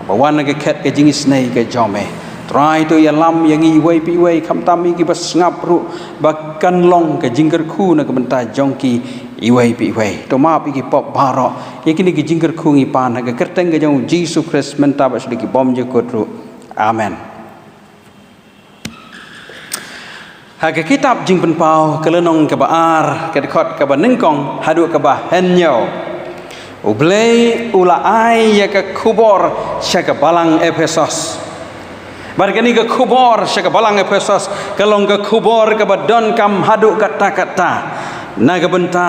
ba wan na ka khet ka jingisynei ka jong me. Trai to ïalam ïa ngi iwei pa iwei, khamtam ïa kiba sngap ruh, ba kan long ka jingkyrkhu na ka bynta jong ki iwei pa iwei. To map ïa ki pop baroh. Ïa kine ki jingkyrkhu ngi pan ha ka kyrteng ka jong U Jisu Khrist mynta bad sha ki bymjukut ruh. Amen. Ha ka kitab Jingpynpaw ka lynnong kaba ar ka dkhot kaba nyngkong haduh kaba hynñiew, U Blei u la ai ïa ka khubor sha ka balang Ephesos. Bad kane ka khubor sha ka balang Ephesos ka long ka khubor kaba donkam haduh katta katta na ka bynta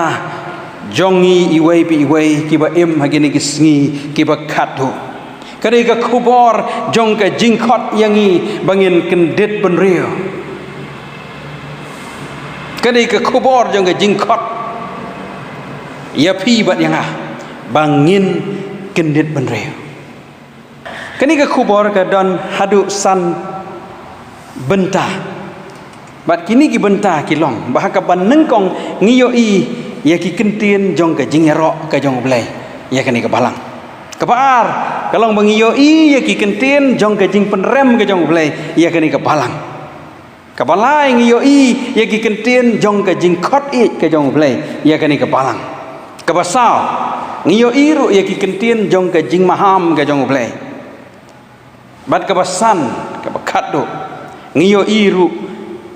jong ngi iwei pa iwei kiba im ha kine ki sngi kiba khatduh. Ka dei ka khubor jong ka jingkhot ïa ngi ba ngin kyndit bynriew. Ka dei ka khubor jong ka jingkhot ïa phi bad ïa nga ba ngin kyndit bynriew. Kane ka khubor ka don haduh san bynta. Bad kine ki bynta ki long ba ha kaba nyngkong ngi ïohi ïa ki kyntien jong ka jingïaroh ka jong U Blei ïa kane ka balang. Kaba ar ka long ba ngi ïohi ïa ki kyntien jong ka jingpynrem ka jong U Blei ïa kane ka balang. Kaba lai ngi ïohi ïa ki kyntien jong ka jingkhot ïeit ka jong U Blei ïa kane ka balang. Kaba saw ngi ïohi ruh ïa ki kyntien jong ka jingmaham ka jong U Blei. Bad kaba san, kaba khatduh, ngi ïohi ruh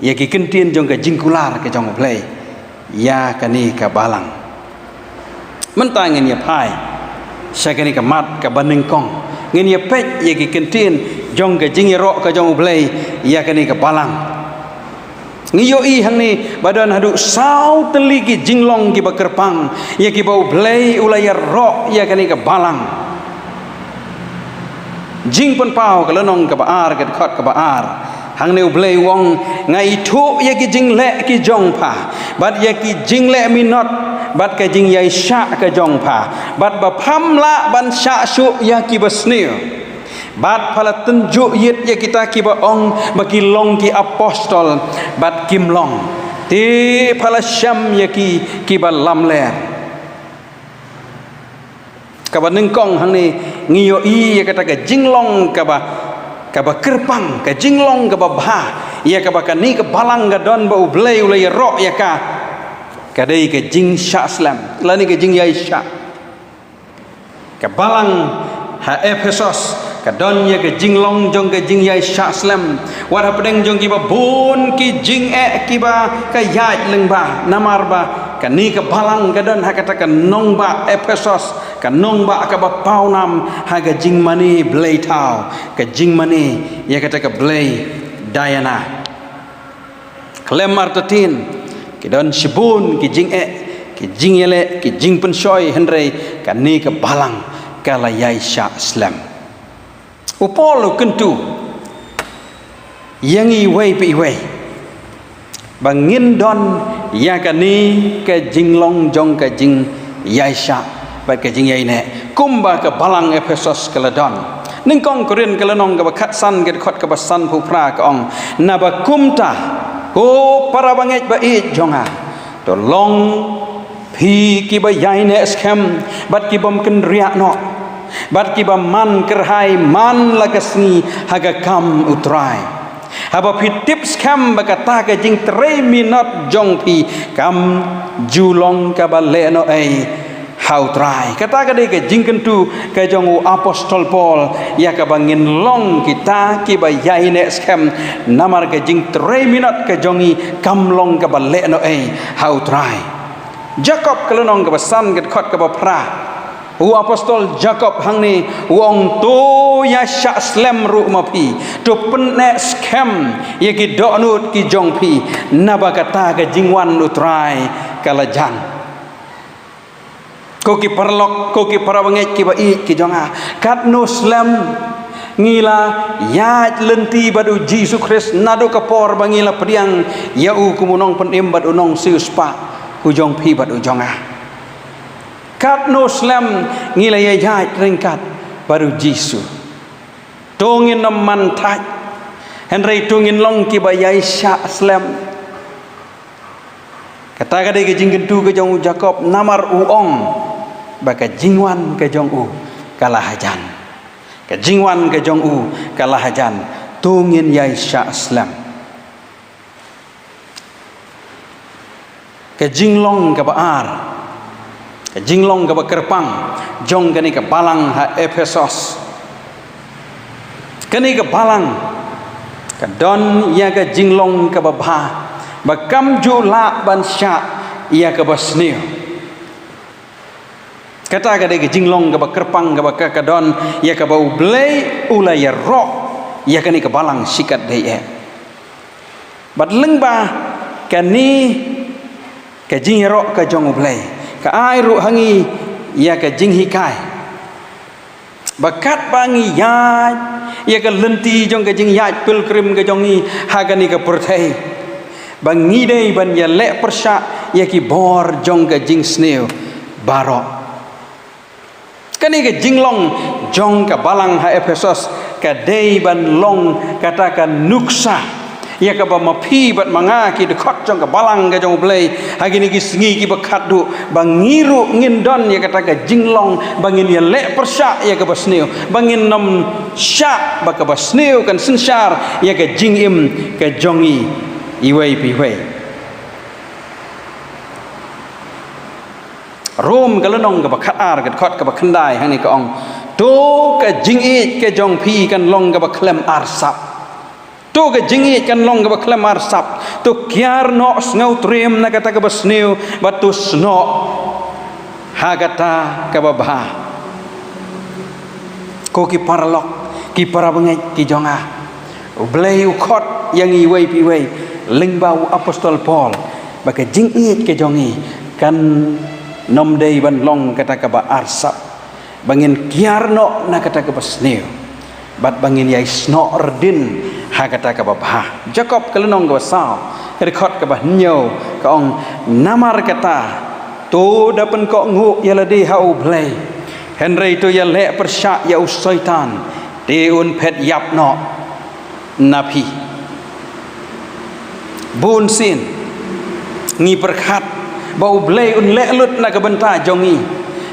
ïa ki kyntien jong ka jingkular ka jong U Blei ïa kane ka balang. Mynta ngin ïa phai sha kane ka mat kaba nyngkong, ngin ïa peit ïa ki kyntien jong ka jingïaroh ka jong U Blei ïa kane ka balang. Ngi ïohi hangne ba don haduh saw tylli ki jinglong kiba kyrpang ïa kiba U Blei u la ïaroh ïa kane ka balang. Jingpynpaw, ka lynnong kaba ar, ka dkhot kaba ar. Hangne U Blei u ong, nga ithuh ïa ki jingleh ki jong pha, bad ïa ki jingleh minot, bad ka jingïaishah ka jong pha, bad ba pham lah ban shah shuh ïa kiba sniew. Bad pha la tynjuh ïit ïa kita kiba ong ba ki long ki apostol, bad kim long. Te pha la shem ïa ki kiba lamler. Kaba nyngkong hangne ngi ïohi ïa kata ka jinglong kaba, kaba kyrpang, ka jinglong kaba bha ïa kaba kane ka balang ka don ba U Blei u la ïaroh ïa ka. Ka dei ka jingshah slem lane ka jingïaishah. Ka balang ha Ephesos ka don ïa ka jinglong jong ka jingïaishah slem. Wat hapdeng jong kiba bun ki jingeh kiba ka ïaid lyngba, namar ba kane ka balang ka don ha kata ka nongbah Ephesos, ka nongbah kaba pawnam ha ka jingmane blei thaw, ka jingmane ïa kata ka blei Diana. Khlem artatien, ki don shibun ki jingeh, ki jingïaleh, ki jingpynshoi, hynrei kane ka balang ka la ïaishah slem. U Paul u kyntu ïa ngi iwei pa iwei ba ngin don ïa kane ka jinglong jong ka jingïaishah bad ka jingïaineh, kumba ka balang Ephesos ka la don. Nyngkong Korinth ka lynnong kaba khatsan, ka dkhot kaba sanphew phra ka ong, naba kumta, ko para bangeit ba ïeit jong nga, to long phi kiba ïaineh skhem, bad kibym kynriah noh, bad kiba man kyrhai man la ka sngi ha ka kam U Trai. Haba phi tip skhem ba kata ka jingtrei minot jong phi kam ju long kaba lehnohei ha U Trai. Kata ka dei ka jingkyntu ka jong u apostol Paul ïa kaba ngin long kita kiba ïaineh skhem, namar ka jingtrei minot ka jong ngi kam long kaba lehnohei ha U Trai. Jakob ka lynnong kaba san, ka dkhot kaba phra. U apostol Jakob hangne u ong, to ïashah slem ruh ma phi, to pynneh skhem ïa ki dohnud ki jong phi, naba kata ka jingwan U Trai ka la jan. Ko ki paralok, ko ki para bangeit kiba ïeit ki jong nga, katno slem ngi la ïaid lynti bad U Jisu Khrist naduh ka por ba ngi la pdiang ïa u kum u nongpynim bad u nongsiewspah u jong phi bad u jong nga. Katno slem ngi la ïaid ryngkat bad U Jisu. To ngin ym man thait, hynrei to ngin long kiba ïaishah slem. Kata ka dei ka jingkyntu ka jong u Jakob, namar u ong ba ka jingwan ka jong u ka la hajan. Ka jingwan ka jong u ka la hajan. To ngin ïaishah slem. Ka jinglong kaba ar, ka jinglong kaba kyrpang jong kane ka balang ha Ephesos. Kane ka balang ka don ïa ka jinglong kaba bha, ba kam ju lah ban shah ïa kaba sniew. Kata ka dei ka jinglong kaba kyrpang kaba ka, ka don ïa kaba U Blei u la ïaroh ïa kane ka balang shikatdei eh. Bad lyngba kane ka jingïaroh ka jong U Blei ka ai ruh ha ngi ïa ka jinghikai. Ba katba ngi ïaid ïa ka lynti jong ka jingïaid pilgrim ka jong ngi ha kane ka pyrthei, ba ngi dei ban ïaleh pyrshah ïa ki bor jong ka jingsniew baroh. Kane ka jinglong jong ka balang ha Ephesos ka dei ban long kata ka nuksa ïa kaba ma phi bad ma nga ki dkhot jong ka balang ka jong U Blei ha kine ki sngi kiba khatduh, ba ngi ruh ngin don ïa kata ka jinglong ba ngin ïaleh pyrshah ïa kaba sniew, ba ngin ym shah ba kaba sniew kan synshar ïa ka jingim ka jong ngi iwei pa iwei. Rom ka lynnong kaba khatar, ka dkhot kaba khyndai, hangne ka ong, to ka jingïeit ka jong phi kan long kaba khlem arsap. To ka jingïeit kan long kaba khlem arsap. To kiar noh sngewtriem na kata kaba sniew, bad to snoh ha kata kaba bha. Ko ki paralok, ki parabangeit ki jong nga, U Blei u khot ïa ngi iwei pa iwei, lyngba u apostol Paul, ba ka jingïeit ka jong ngi kan nym dei ban long kata kaba arsap, ba ngin kiar noh na kata kaba sniew, bad ba ngin ïai snoh rdin ha kata kaba bha. Jakob ka lynnong kaba saw, ka dkhot kaba hynñiew, ka ong: Namar kata, to da pynkohnguh ïa lade ha U Blei, hynrei to ïaleh pyrshah ïa u Soitan, te un phet ïap noh na phi. Bun sien ngi pyrkhat ba U Blei un leh lut na ka bynta jong ngi.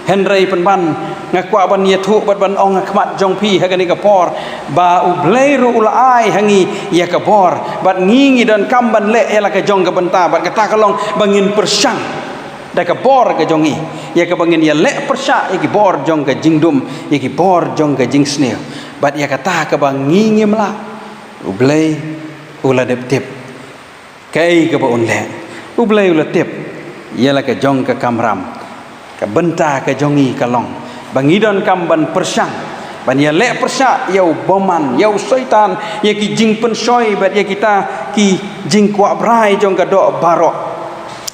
Hynrei pynban nga kwah ban ïathuh bad ban ong ha khmat jong phi ha kane ka por, ba U Blei ruh u la ai ha ngi ïa ka bor, bad ngi ngi donkam ban leh ïa la ka jong ka bynta, bad kata ka long ba ngin pyrshang da ka bor ka jong ngi, ïa kaba ngin ïaleh pyrshah ïa ki bor jong ka jingdum, ïa ki bor jong ka jingsniew. Bad ïa kata kaba ngi ngim lah, U Blei u la dep tip kaei kaba un leh. U Blei u la tip ïa la ka jong ka kamram. Ka bynta ka jong ngi ka long ba ngi donkam ban pyrshang, ban ïaleh pyrshah ïa u bymman, ïa u Soitan, ïa ki jingpynshoi bad ïa kita ki jingkwah brai jong ka doh baroh.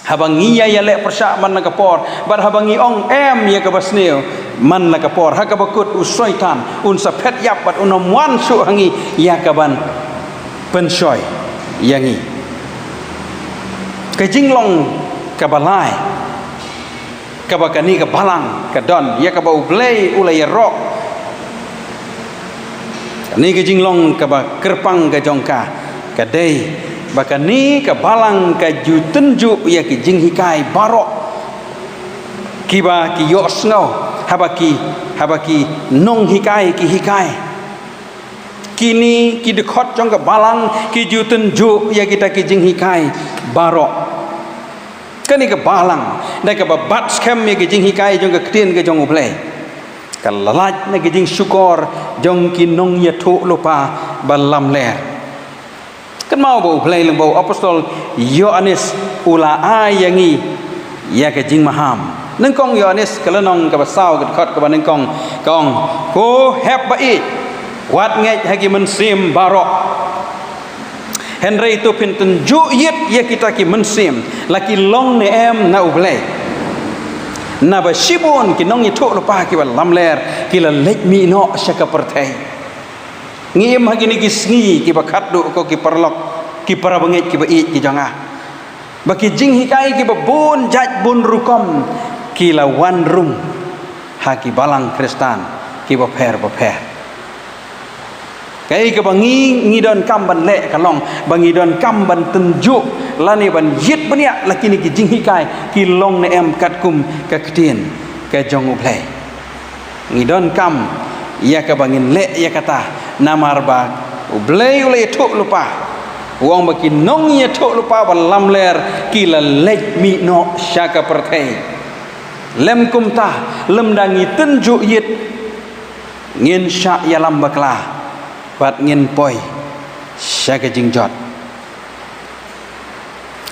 Haba ngi ïa ïaleh pyrshah man la ka por, bad haba ngi ong em ïa kaba sniew man la ka por, ha kaba kut u Soitan un sa phet ïap bad un ym wan shuh ha ngi ïa kaban pynshoi ïa ngi. Ka jinglong kaba lai kaba kane ka balang ka don, ïa kaba U Blei u la ïaroh, kane ka jinglong kaba kyrpang ka jong ka, ka dei ba kane ka balang ka ju tynjuh ïa ki jinghikai baroh kiba ki ïohsngew haba ki, haba ki nonghikai ki hikai. Kine ki dkhot jong ka balang ki ju tynjuh ïa kita ki jinghikai baroh. Kane ka balang da kaba bat skhem ïa ki jinghikai jong ka ktien ka jong U Blei, ka la lait na ki jingshukor jong ki nongïathuhlypa ba lamler. Kynmaw ba U Blei lyngba u apostol Ïoannis u la ai ïa ngi ïa ka jingmaham. Nyngkong Ïoannis ka lynnong kaba saw, ka dkhot kaba nyngkong, ka ong: Ko hep ba ïeit, wat ngeit ha ki mynsiem baroh, hynrei to phin tynjuh ïit ïa kita ki mynsiem, la ki long ne em na U Blei. Naba shibun ki nongïathuhlypa kiba lamler ki la leit mih noh sha ka pyrthei. Ngi im ha kine ki sngi kiba khatduh, ko ki paralok, ki parabangeit kiba ïeit ki jong nga, ba ki jinghikai kiba bun jait bun rukom ki la wan rung ha ki balang Khristan kiba pher bapher. Kaei kaba ngi, ngi donkam ban leh ka long ba ngi donkam ban tynjuh lane ban ïit bniah la kine ki jinghikai ki long ne em katkum ka ktien ka jong U Blei. Ngi donkam ïa kaba ngin leh ïa kata, namar ba U Blei u la ïathuhlypa, u ong ba ki nongïathuhlypa ba lamler ki la leit mih noh sha ka pyrthei. Lym kumta, lymda ngi tynjuh ïit, ngin shah ïalam bakla bad ngin poi sha ka jingjot.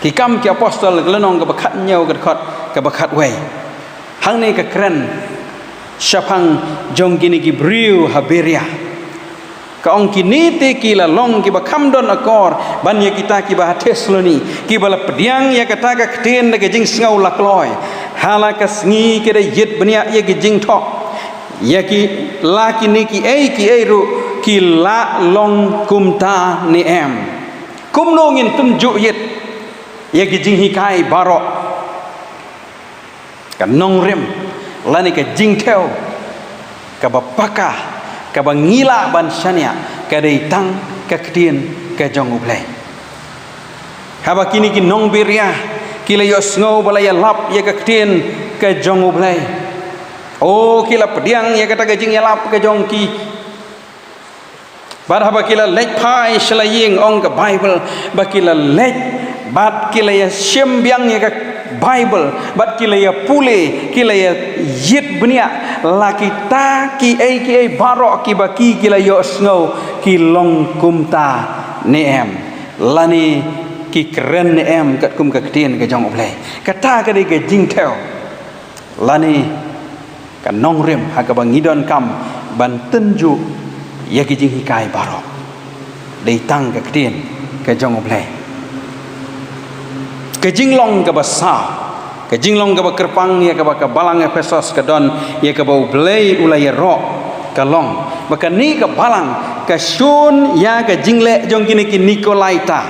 Ki Kam ki Apostol, ka lynnong kaba khathynñiew, ka dkhot kaba khatwei. Hangne ka kren shaphang jong kine ki briew ha Beria. Ka ong: Kine te ki la long kiba kham don akor ban ïa kita kiba ha Thessaloni, kiba la pdiang ïa kata ka ktien da ka jingsngew lakloi. Ha la ka sngi ki da ïit bniah ïa ki jingthoh, ïa ki, la kine kiei kiei ruh ki la long kumta ne em. Kumno ngin tynjuh ïit ïa ki jinghikai baroh? Ka nongrim lane ka jingthew kaba paka, kaba ngi lah ban shaniah, ka dei tang ka ktien ka jong U Blei. Haba kine ki nong Beria ki la ïohsngew ba la ïalap ïa ka ktien ka jong U Blei, o, ki la pdiang ïa kata ka jingïalap ka jong ki. Bad haba ki la leit phai sha la ïing, ong ka Baibl ba ki la leit bad ki la ïa shim biang ïa ka Baibl, bad ki la ïa pule, ki la ïa ïit bniah, la kita kiei kiei baroh kiba ki, ki la ïohsngew ki long kumta ne em, lane ki kren ne em katkum ka ktien ka jong U Blei. Kata ka dei ka jingthew lane ka nongrim ha kaba ngi donkam ban tynjuh ïa ki jinghikai baroh. Dei tang ka ktien ka jong U Blei. Ka jinglong kaba saw, ka jinglong kaba kyrpang ïa kaba ka balang Ephesos ka don, ïa kaba U Blei u la ïaroh, ka long ba kane ka balang ka shun ïa ka jingleh jong kine ki Nikolaita.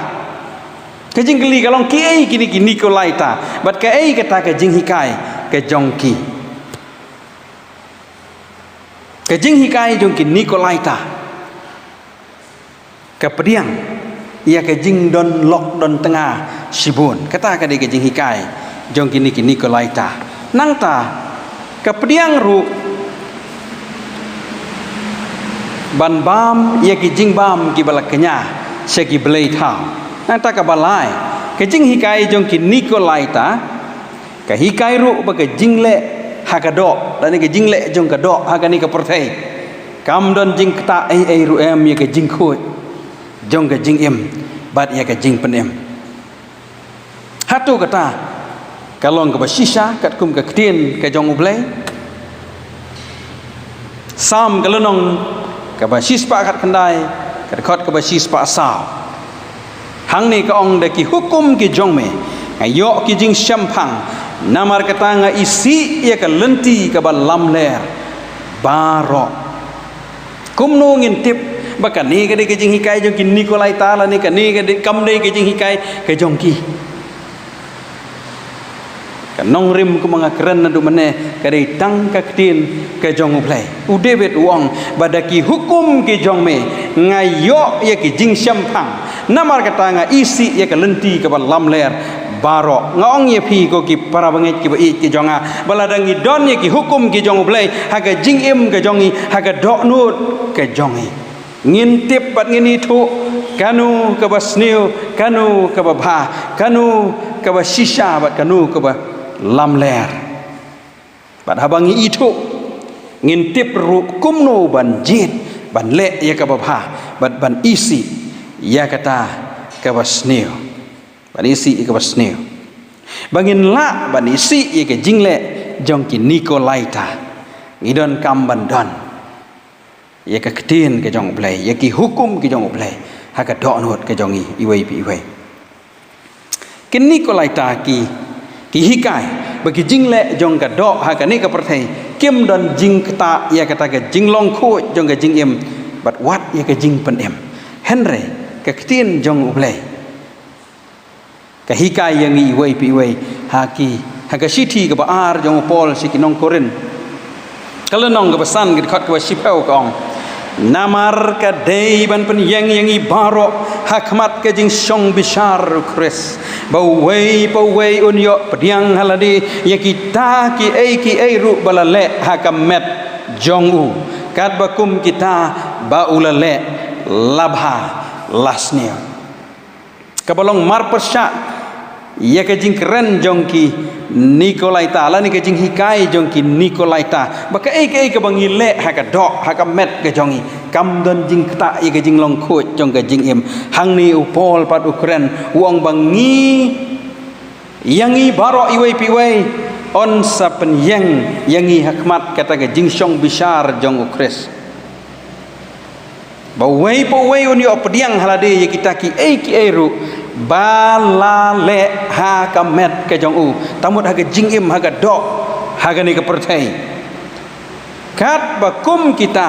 Ka jingkylli ka long, kiei kine ki Nikolaita bad kaei kata ka jinghikai ka jong ki? Ka jinghikai jong ki Nikolaita ka pdiang ïa ka jingdon lok don tnga shibun. Kata ka dei ka jinghikai jong kine ki Nikolaita. Nangta ka pdiang ruh ban bam ïa ki jingbam kiba la kñia sha ki blei thaw. Nangta kaba lai, ka jinghikai jong ki Nikolaita ka hikai ruh ba ka jingleh ha ka doh, lane ka jingleh jong ka doh ha kane ka pyrthei, kam don jingktah ei ei ruh em ïa ka jingkhuid jong ka jingim bad ïa ka jingpynim. Hato kata ka long kaba shisha katkum ka ktien ka jong U Blei? Salm ka lynnong kaba shispah khatkhyndai, ka dkhot kaba shispah saw. Hangne ka ong: Da ki hukum ki jong me nga ïoh ki jingshemphang, namar kata nga isih ïa ka lynti kaba lamler baroh. Kumno ngin tip ba kane ka dei ka jinghikai jong ki Nikolaita, lane kane ka dei, kam dei ka jinghikai ka jong ki? Ka nongrim kumba nga kren naduh mynne ka dei tang ka ktien ka jong U Blei. U David u ong ba da ki hukum ki jong me nga ïoh ïa ki jingshemphang, namar kata nga isih ïa ka lynti kaba lamler baroh. Nga ong ïa phi, ko ki para bangeit kiba ïeit ki jong nga, ba lada ngi don ïa ki hukum ki jong U Blei ha ka jingim ka jong ngi, ha ka dohnud ka jong ngi, ngin tip bad ngin ithuh kano kaba sniew, kano kaba bha, kano kaba shisha bad kano kaba lamler. Bad haba ngi ithuh, ngin tip ruh kumno ban jied ban leh ïa kaba bha bad ban isih ïa kata kaba sniew. Ban isih ïa kaba sniew. Ba ngin lah ban isih ïa ka jingleh jong ki Nikolaita, ngi donkam ban don ïa ka ktien ka jong U Blei, ïa ki hukum ki jong U Blei ha ka dohnud ka jong ngi iwei pa iwei. Ki Nikolaita ki, ki hikai ba ki jingleh jong ka doh ha kane ka pyrthei kim don jingktah ïa kata ka jinglong khuid jong ka jingim bad wat ïa ka jingpynim. Hynrei ka ktien jong U Blei ka hikai ïa ngi iwei pa iwei ha ki, ha ka shithi kaba ar jong u Paul sha ki nong Korinth, ka lynnong kaba san, ka dkhot kaba shiphew, ka ong: Namar ka dei ban pynïeng ïa ngi baroh ha khmat ka jingshong bishar u Khrist, ba uwei pa uwei un ïoh pdiang ha lade ïa kita kiei kiei ruh ba la leh ha ka met jong u, katba kum kita ba u la leh, la bha la sniew. Kaba long marpyrshah ïa ka jingkren jong ki Nikolaita, lane ka jinghikai jong ki Nikolaita, ba kaei kaei kaba ngi leh ha ka doh, ha ka met ka jong ngi, kam don jingktah ïa ka jinglong khuid jong ka jingim. Hangne u Paul pat u kren, u ong ba ngi, ïa ngi baroh iwei pa iwei, yn sa pynïeng ïa ngi ha khmat kata ka jingshong bishar jong u Khrist, ba uwei pa uwei un ïoh pdiang ha lade ïa kita kiei kiei ruh ba la leh ha ka met ka jong u, ta mut ha ka jingim, ha ka doh ha kane ka pyrthei, katba kum kita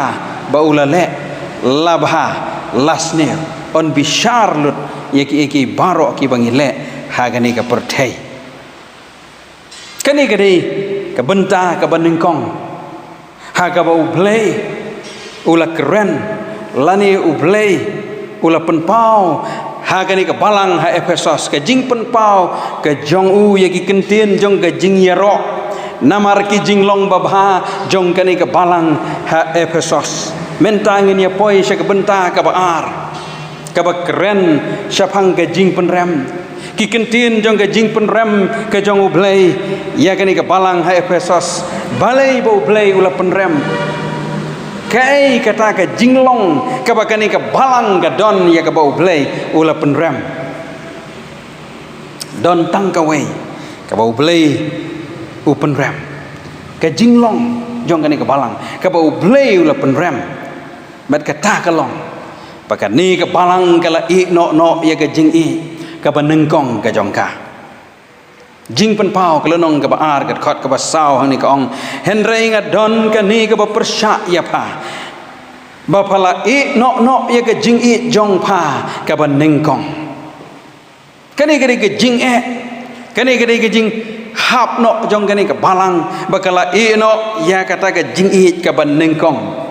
ba u la leh, la bha la sniew. Yn bishar lut ïa kiei kiei baroh kiba ngi leh ha kane ka pyrthei. Kane ka dei ka bynta kaba nyngkong ha kaba U Blei u la kren, lane U Blei u la pynpaw ha kane ka balang ha Ephesos, ka jingpynpaw ka jong u ïa ki kyntien jong ka jingïaroh namar ki jinglong babha jong kane ka balang ha Ephesos. Mynta ngin ïa poi sha ka bynta kaba ar, kaba kren shaphang ka jingpynrem, ki kyntien jong ka jingpynrem ka jong U Blei ïa kane ka balang ha Ephesos. Balei ba U Blei u la pynrem? Kaei kata ka jinglong kaba kane ka balang ka don ïa kaba U Blei u la pynrem? Don tang kawei kaba U Blei u pynrem. Ka jinglong jong kane ka balang kaba U Blei u la pynrem, bad kata ka long ba kane ka balang ka la ïeh noh noh ïa ka jingïeit kaba nyngkong ka jong ka. Jingpynpaw ka lynnong kaba ar, ka dkhot kaba saw, hangne ka ong: Hynrei nga don kane kaba pyrshah ïa pha, ba pha la ïeh noh noh ïa ka jingïeit jong pha kaba nyngkong. Kane ka dei ka jingeh, kane ka dei ka jinghap noh jong kane ka balang, ba ka la ïeh noh ïa kata ka jingïeit kaba nyngkong.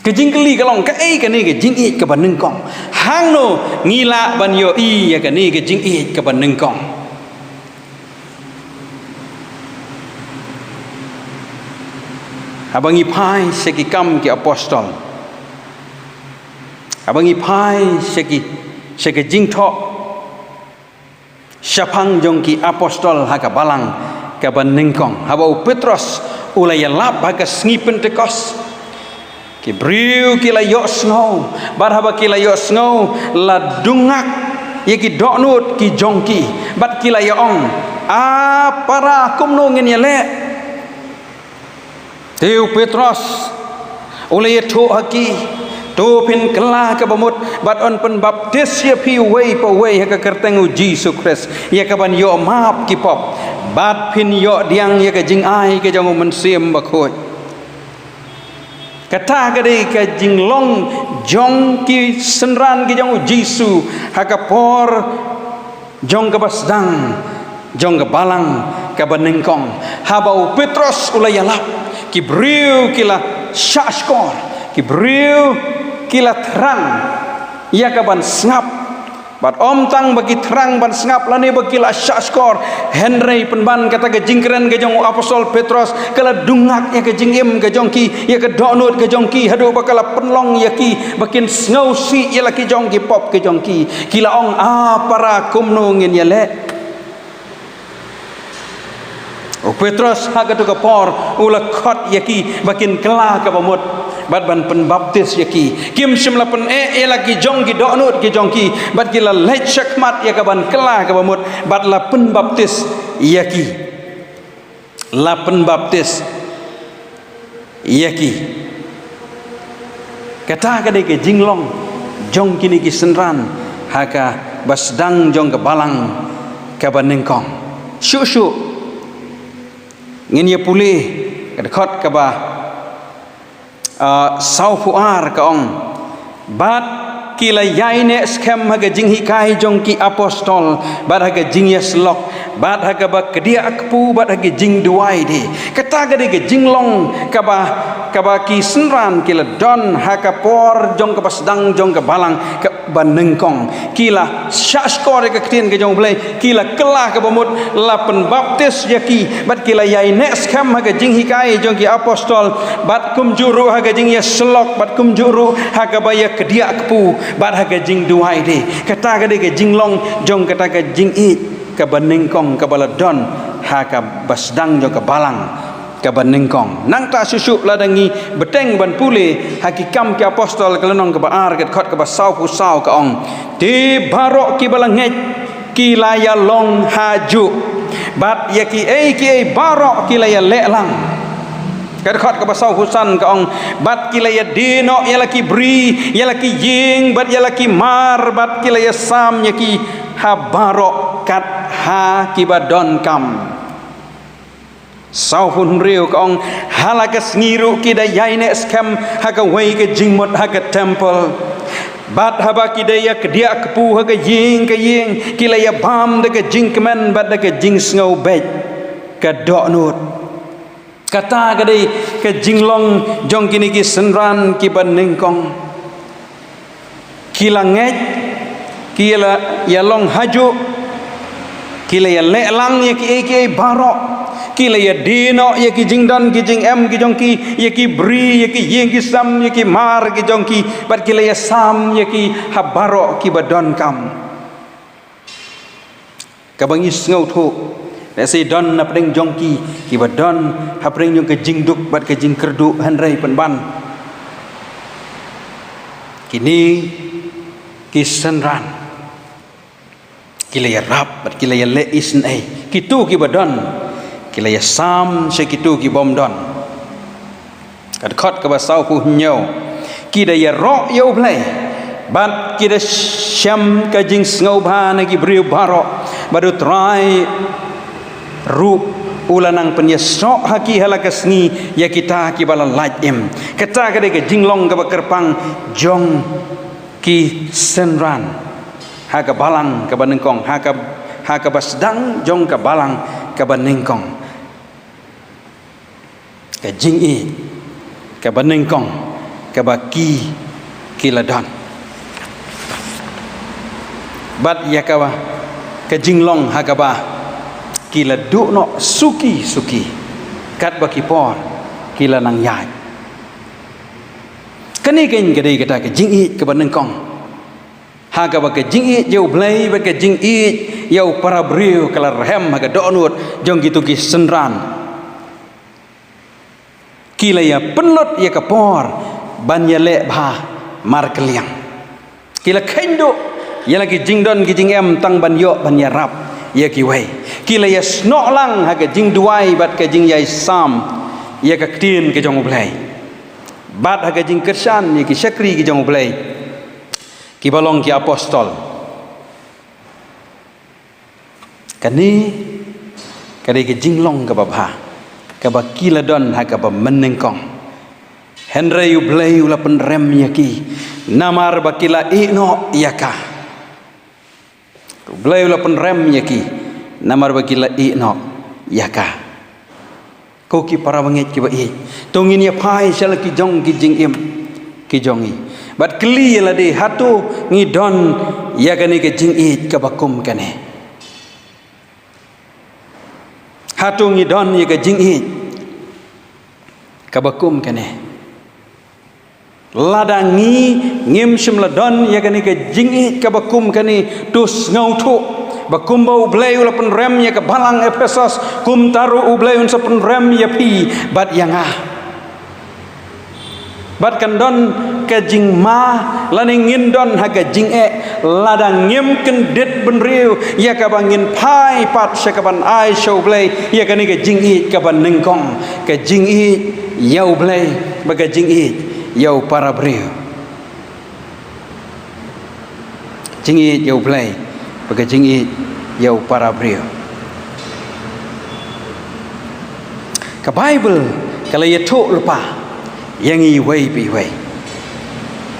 Ka jingkylli ka long, kaei kane ka jingïeit kaba nyngkong? Hangno ngi lah ban ïohi ïa kane ka jingïeit kaba nyngkong? Haba ngi phai sha ki Kam ki Apostol, haba ngi phai sha ki, sha ka jingthoh shaphang jong ki apostol ha ka balang kaba nyngkong, haba u Petros u la ïalap ha ka sngi Pentekost, ki briew ki la ïohsngew, bad haba ki la ïohsngew, la dungak ïa ki dohnud ki jong ki, bad ki la ïa ong: A para, kumno ngin ïaleh? Te u Petros u la ïathuh ha ki: To phin kylla kaba mut, bad yn pynbaptis ïa phi uwei pa uwei ha ka kyrteng u Jisu Khrist ïa kaban ïoh map ki pop, bad phin ïoh pdiang ïa ka jingai ka jong u Mynsiem Bakhuid. Kata ka dei ka jinglong jong ki synran ki jong u Jisu ha ka por jong kaba sdang jong ka balang kaba nyngkong. Haba u Petros u la ïalap, ki briew ki la shahshkor, ki briew ki la thrang ïa kaban sngap. Bad ym tang ba ki thrang ban sngap lane ba ki la shahshkor, hynrei pynban kata ka jingkren ka jong u apostol Petros ka la dungak ïa ka jingim ka jong ki, ïa ka dohnud ka jong ki, haduh ba ka la pynlong ïa ki ba kin sngewsih ïa la ki jong ki pop ki jong ki. Ki la ong: A para, kumno ngin ïaleh? U Petros ha kato ka por u la khot ïa ki ba kin kylla kaba mut bad ban pynbaptis ïa ki. Kim shym la pyneh ïa la ki jong ki dohnud ki jong ki, bad ki la leit shakhmat ïa kaban kylla kaba mut bad la pynbaptis ïa ki. La pynbaptis ïa ki. Kata ka dei ka jinglong jong kine ki synran ha kaba sdang jong ka balang kaba nyngkong. Shuh shuh ngin ïa pule ka dkhot kaba, ah, sawphew ar, ka ong: Bad ki la ïaineh skhem ha ka jinghikai jong ki apostol, bad ha ka jingïasyllok, bad ha kaba kdiah kpu, bad ha ka jingduwai de. Kata ka dei ka jinglong kaba, kaba ki synran ki la don ha ka por jong kaba sdang jong ka balang kaba nyngkong. Ki la shahshkor ïa ka ktien ka jong U Blei, ki la kylla kaba mut, la pynbaptis ïa ki, bad ki la ïaineh skhem ha ka jinghikai jong ki apostol, bad kumjuh ruh ha ka jingïasyllok, bad kumjuh ruh ha kaba ïakdiah kpu, bad ha ka jingduwai de. Kata ka dei ka jinglong jong kata ka jingïeit kaba nyngkong kaba la don ha kaba sdang jong ka balang kaba nyngkong. Nangta shuh shuh lada ngi bteng ban pule ha ki Kam ki Apostol ka lynnong kaba ar, ka dkhot kaba sawphew saw, ka ong: Te baroh kiba la ngeit ki la ïalong hajuh, bad ïa kiei kiei baroh ki la ïaleh lang. Ka dkhot kaba sawphew san, ka ong: Bad ki la ïadie noh ïa la ki bri, ïa la ki ïing, bad ïa la ki mar, bad ki la ïasam ïa ki ha baroh kat ha kiba donkam. Sawphew hynriew, ka ong: Ha la ka sngi ruh ki da ïaineh skhem ha kawei ka jingmut ha ka templ, bad haba ki da ïakdiah kpu ha ka ïing ka ïing, ki la ïabam da ka jingkmen bad da ka jingsngewbeit ka dohnud. Kata ka dei ka jinglong jong kine ki synran kiba nyngkong. Ki la ngeit, ki la ïalong hajuh, ki la ïaleh lang ïa kiei kiei baroh, ki la ïadie noh ïa ki jingdon ki jingem ki jong ki, ïa ki bri, ïa ki ïing ki sem, ïa ki mar ki jong ki, bad ki la ïasam ïa ki ha baroh kiba donkam. Kaba ngi sngewthuh, Lehse don napdeng jong ki, kiba don hapdeng jong ka jingduk bad ka jingkyrduh, hynrei pynban kine ki synran ki la ïarap bad ki la ïaleh isynei. Kito kiba don ki la ïasam sha kito ki bym don. Ka dkhot kaba sawphew hynñiew. Ki da ïaroh ïa U Blei bad ki da shem ka jingsngewbha na ki briew baroh, bad U Trai ruh u la nang pynïasoh ha ki ha la ka sngi ïa kita kiba la lait im. Kata ka dei ka jinglong kaba kyrpang jong ki synran ha ka balang kaba nyngkong, ha ka, ha kaba sdang jong ka balang kaba nyngkong. Ka jingïeit kaba nyngkong kaba ki, ki la don, bad ïa kaba, ka jinglong ha kaba ki la duh noh suki suki katba ki por ki la nang ïaid. Kane keiñ ka dei kata ka jingïeit kaba nyngkong, ha kaba ka jingïeit ïa U Blei bad ka jingïeit ïa u para briew ka la rhem ha ka dohnud jong kito ki synran. Ki la ïa pynlut ïa ka por ban ïaleh bha markylliang. Ki la kheiñ duh ïa la ki jingdon ki jingem tang ban ïoh ban ïarap ïa kiwei. Ki la ïasnoh lang ha ka jingduwai bad ka jingïaisam ïa ka ktien ka jong U Blei, bad ha ka jingkyrshan ïa ki shakri ki jong U Blei kiba long ki apostol. Kane ka dei ka jinglong kaba bha kaba ki la don ha kaba mynnyngkong. Hynrei U Blei u la pynrem ïa ki namar ba ki la ïehnoh ïa ka. U Blei u la pynrem ïa ki namar ba ki la ïehnoh ïa ka. Ko ki para bangeit kiba ïeit, to ngin ïa phai sha la ki jong ki jingim ki jong ngi bad kylli ïa lade, hato ngi don ïa kane ka jingïeit kaba kum kane? Hato ngi don ïa ka jingïeit kaba kum kane? Lada ngi ngim shym la don ïa kane ka jingïeit kaba kum kane, to sngewthuh ba kumba U Blei u la pynrem ïa ka balang Ephesos, kumta ruh U Blei un sa pynrem ïa phi bad ïa nga. Bad kan don ka jingma lane ngin don ha ka jingeh lada ngim kyndit bynriew ïa kaba ngin phai pat sha kaban ai sha U Blei ïa kane ka jingïeit kaba nyngkong, ka jingïeit ïa U Blei bad ka jingïeit ïa u para briew. Jingïeit ïa U Blei bad ka jingïeit ïa u para briew. Ka Baibl ka la ïathuh lypa ïa ngi iwei pa iwei.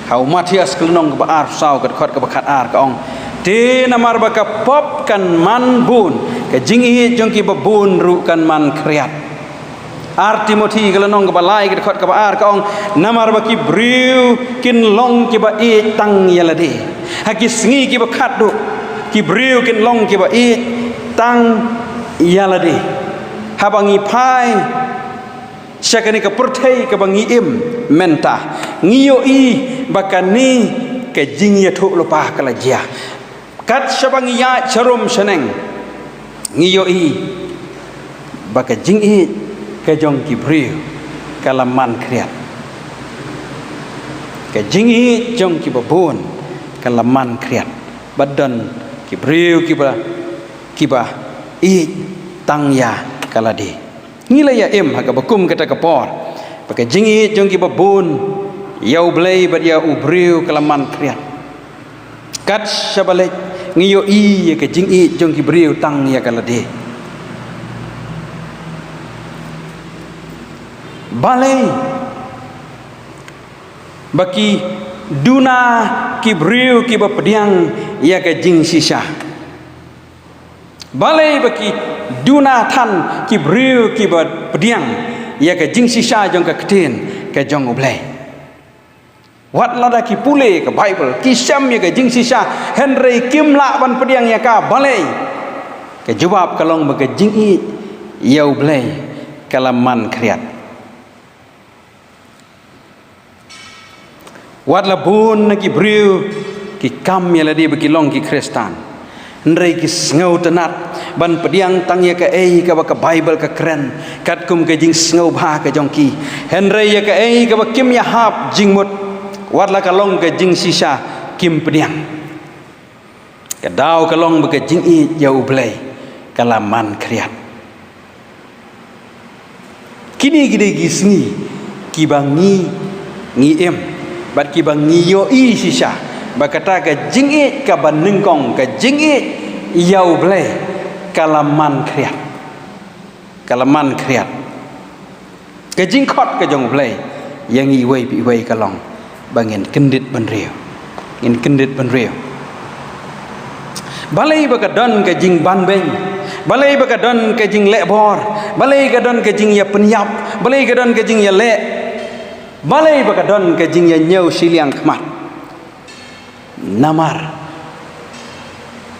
Ha u Mathaios ka lynnong kaba arphew saw, ka dkhot kaba khatar ka ong, te namar ba ka pop kan man bun, ka jingïeit jong kiba bun ruh kan man khriat. Ar Timothi ka lynnong kaba lai, ka dkhot kaba ar ka ong, namar ba ki briew kin long kiba ïeit tang ïa lade. Ha ki sngi kiba khatduh ki briew kin long kiba ïeit tang ïa lade. Haba ngi phai sha kane ka pyrthei kaba ngi im mynta, ngi ïohi ba kane ka jingïathuh lypa ka la jia. Kat shaba ngi ïaid sharum shaneng, ngi ïohi ba ka jingïeit ka jong ki briew ka la man khriat. Ka jingïeit jong kiba bun ka la man khriat. Bad don ki briew kiba, kiba ïeit tang ïa ka lade. Ngi la ïa im ha kaba kum kata ka por ba ka jingïeit jong kiba bun ïa U Blei bad ïa u briew ka la man khriat. Kat shaba leit ngi ïohi ïa ka jingïeit jong ki briew tang ïa ka lade. Balei ba ki duna ki briew kiba pdiang ïa ka jingshisha? Balei ba ki duna than ki briew kiba pdiang ïa ka jingshisha jong ka ktien ka jong U Blei? Wat lada ki pule ka Baibl, ki shem ïa ka jingshisha, hynrei kim lah ban pdiang ïa ka, balei? Ka jubab ka long ba ka jingïeit ïa U Blei ka la man khriat. Wat la bun na ki briew ki kam ïa lade ba ki long ki Khristan, Hynrei ki sngewtynnat ban pdiang tang ïa kaei kaba ka Baibl ka kren, katkum ka jingsngewbha ka jong ki. Hynrei ïa kaei kaba kim ïahap jingmut, wat la ka long ka jingshisha, kim pdiang. Ka daw ka long ba ka jingïeit ïa U Blei ka la man khriat. Kine ki dei ki sngi kiba ngi, ngi im bad kiba ngi ïohi shisha ba kata ka jingïeit kaba nyngkong, ka jingïeit ïa U Blei, ka la man khriat. Ka la man khriat. Ka jingkhot ka jong U Blei ïa ngi iwei pa iwei ka long ba ngin kyndit bynriew. Ngin kyndit bynriew. Balei ba ka don ka jingbanbeiñ? Balei ba ka don ka jingleh bor? Balei ka don ka jingïapynïap? Balei ka don ka jingïaleh? Balei ba ka don ka jingïañiew shiliang khmat? Namar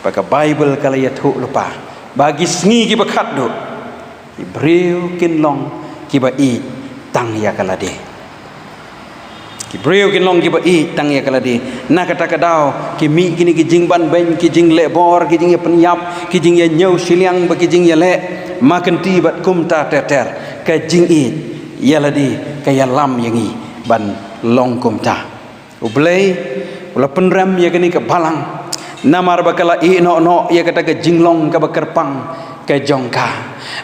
ba ka Baibl ka la ïathuh lypa ba ki sngi kiba khatduh, ki briew kin long kiba ïeit tang ïa ka lade. Ki briew kin long kiba ïeit tang ïa ka lade. Na kata ka daw ki mih kine ki jingbanbeiñ, ki jingleh bor, ki jingïapynïap, ki jingïañiew shiliang bad ki jingïaleh, ma kynti bad kumta ter ter. Ka jingïeit ïa lade ka ïalam ïa ngi ban long kumta. U Blei u la pynrem ïa kane ka balang namar ba ka la ïeh noh noh ïa kata ka jinglong kaba kyrpang ka jong ka.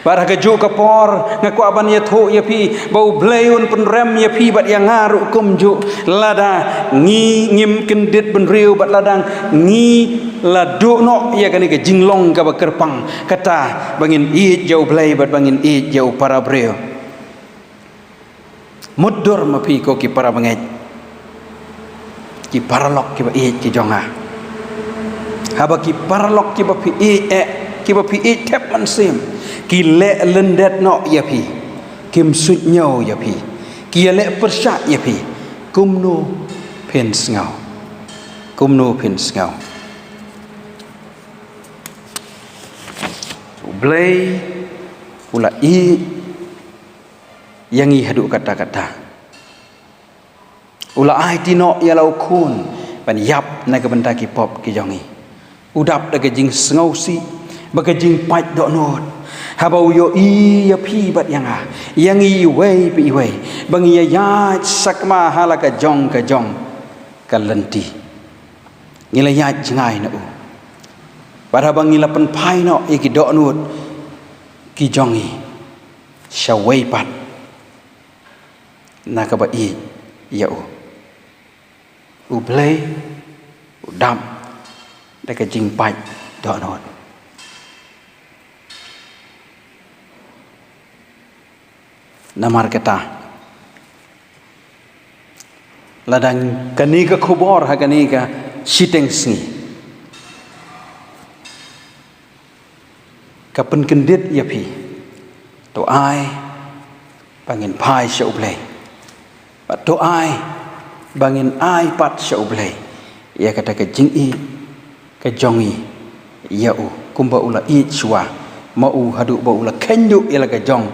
Bad ha kajuh ka por nga kwah ban ïathuh ïa phi ba U Blei un pynrem ïa phi bad ïa nga ruh kumjuh, lada ngi ngim kyndit bynriew bad lada ngi la duh noh ïa kane ka jinglong kaba kyrpang, kata ba ngin ïeit ïa U Blei bad ba ngin ïeit ïa u para briew. Mutdur ma phi ko ki para bangeit, ki paralok kiba ïeit ki jong nga. Haba ki paralok kiba phi ïeit, eh, kiba phi ïeit thep mynsiem ki leh lyndet noh ïa phi, kim suidñiew ïa phi, ki ïaleh pyrshah ïa phi, kumno phin sngew? Kumno phin sngew? U Blei u la ïeit ïa ngi haduh katta katta. U la aiti noh ïa la u khun ban ïap na ka bynta ki pop ki jong ngi. U dap da ka jingsngewsih bad ka jingpait dohnud haba u ïohi ïa phi bad ïa nga, ïa ngi iwei pa iwei, ba ngi ïaid sakma ha la ka jong ka jong ka lynti. Ngi la ïaid jngai na u. Bad haba ngi la pynphai noh ïa ki dohnud ki jong ngi sha wei pat na kaba ïeit ïa u, U Blei u dap da ka jingpait dohnud. Namar kata, lada kane ka khubor ha kane ka shiteng sngi ka pynkyndit ïa phi, to ai ba ngin phai sha U Blei. Bad to ai ba ngin ai pat sha U Blei ïa kata ka jingïeit ka jong ngi ïa u, kumba u la ïeit shuwa ma u haduh ba u la kheiñ duh ïa la ka jong,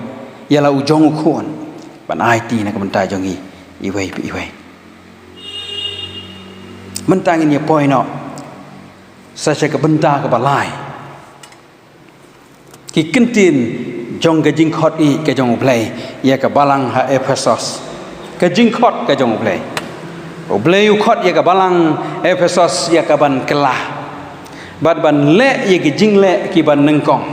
ïa la u jong u khun, ban aiti na ka bynta jong ngi iwei pa iwei. Mynta ngin ïa poi noh sa sha ka bynta kaba lai. Ki kyntien jong ka jingkhot ïeit ka jong U Blei ïa ka balang ha Ephesos. Ka jingkhot ka jong U Blei. U Blei u khot ïa ka balang Ephesos ïa ka ban kylla bad ban leh ïa ki jingleh ki ban nyngkong.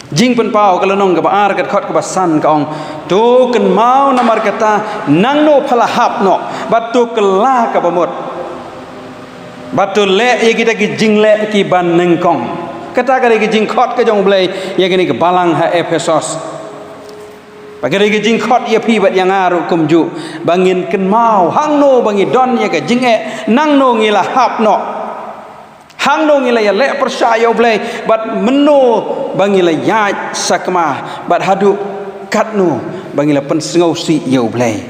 Jingpynpaw ka lynnong kaba ar, ka dkhot kaba san ka ong, to kynmaw namar kata nangno pha la hap noh bad to kylla kaba mut. Bad to leh ïa kita ki jingleh ki ban nyngkong. Kata ka dei ka jingkhot ka jong U Blei ïa kane ka balang ha Ephesos. Bad ka dei ka jingkhot ïa phi bad ïa nga ruh kumjuh, ba ngin kynmaw hangno ba ngi don ïa ka jingeh, nangno ngi la hap noh, hangno ngi la ïaleh pyrshah ïa U Blei, bad mynno ba ngi la ïaid sakma, bad haduh katno ba ngi la pynsngewsih ïa U Blei.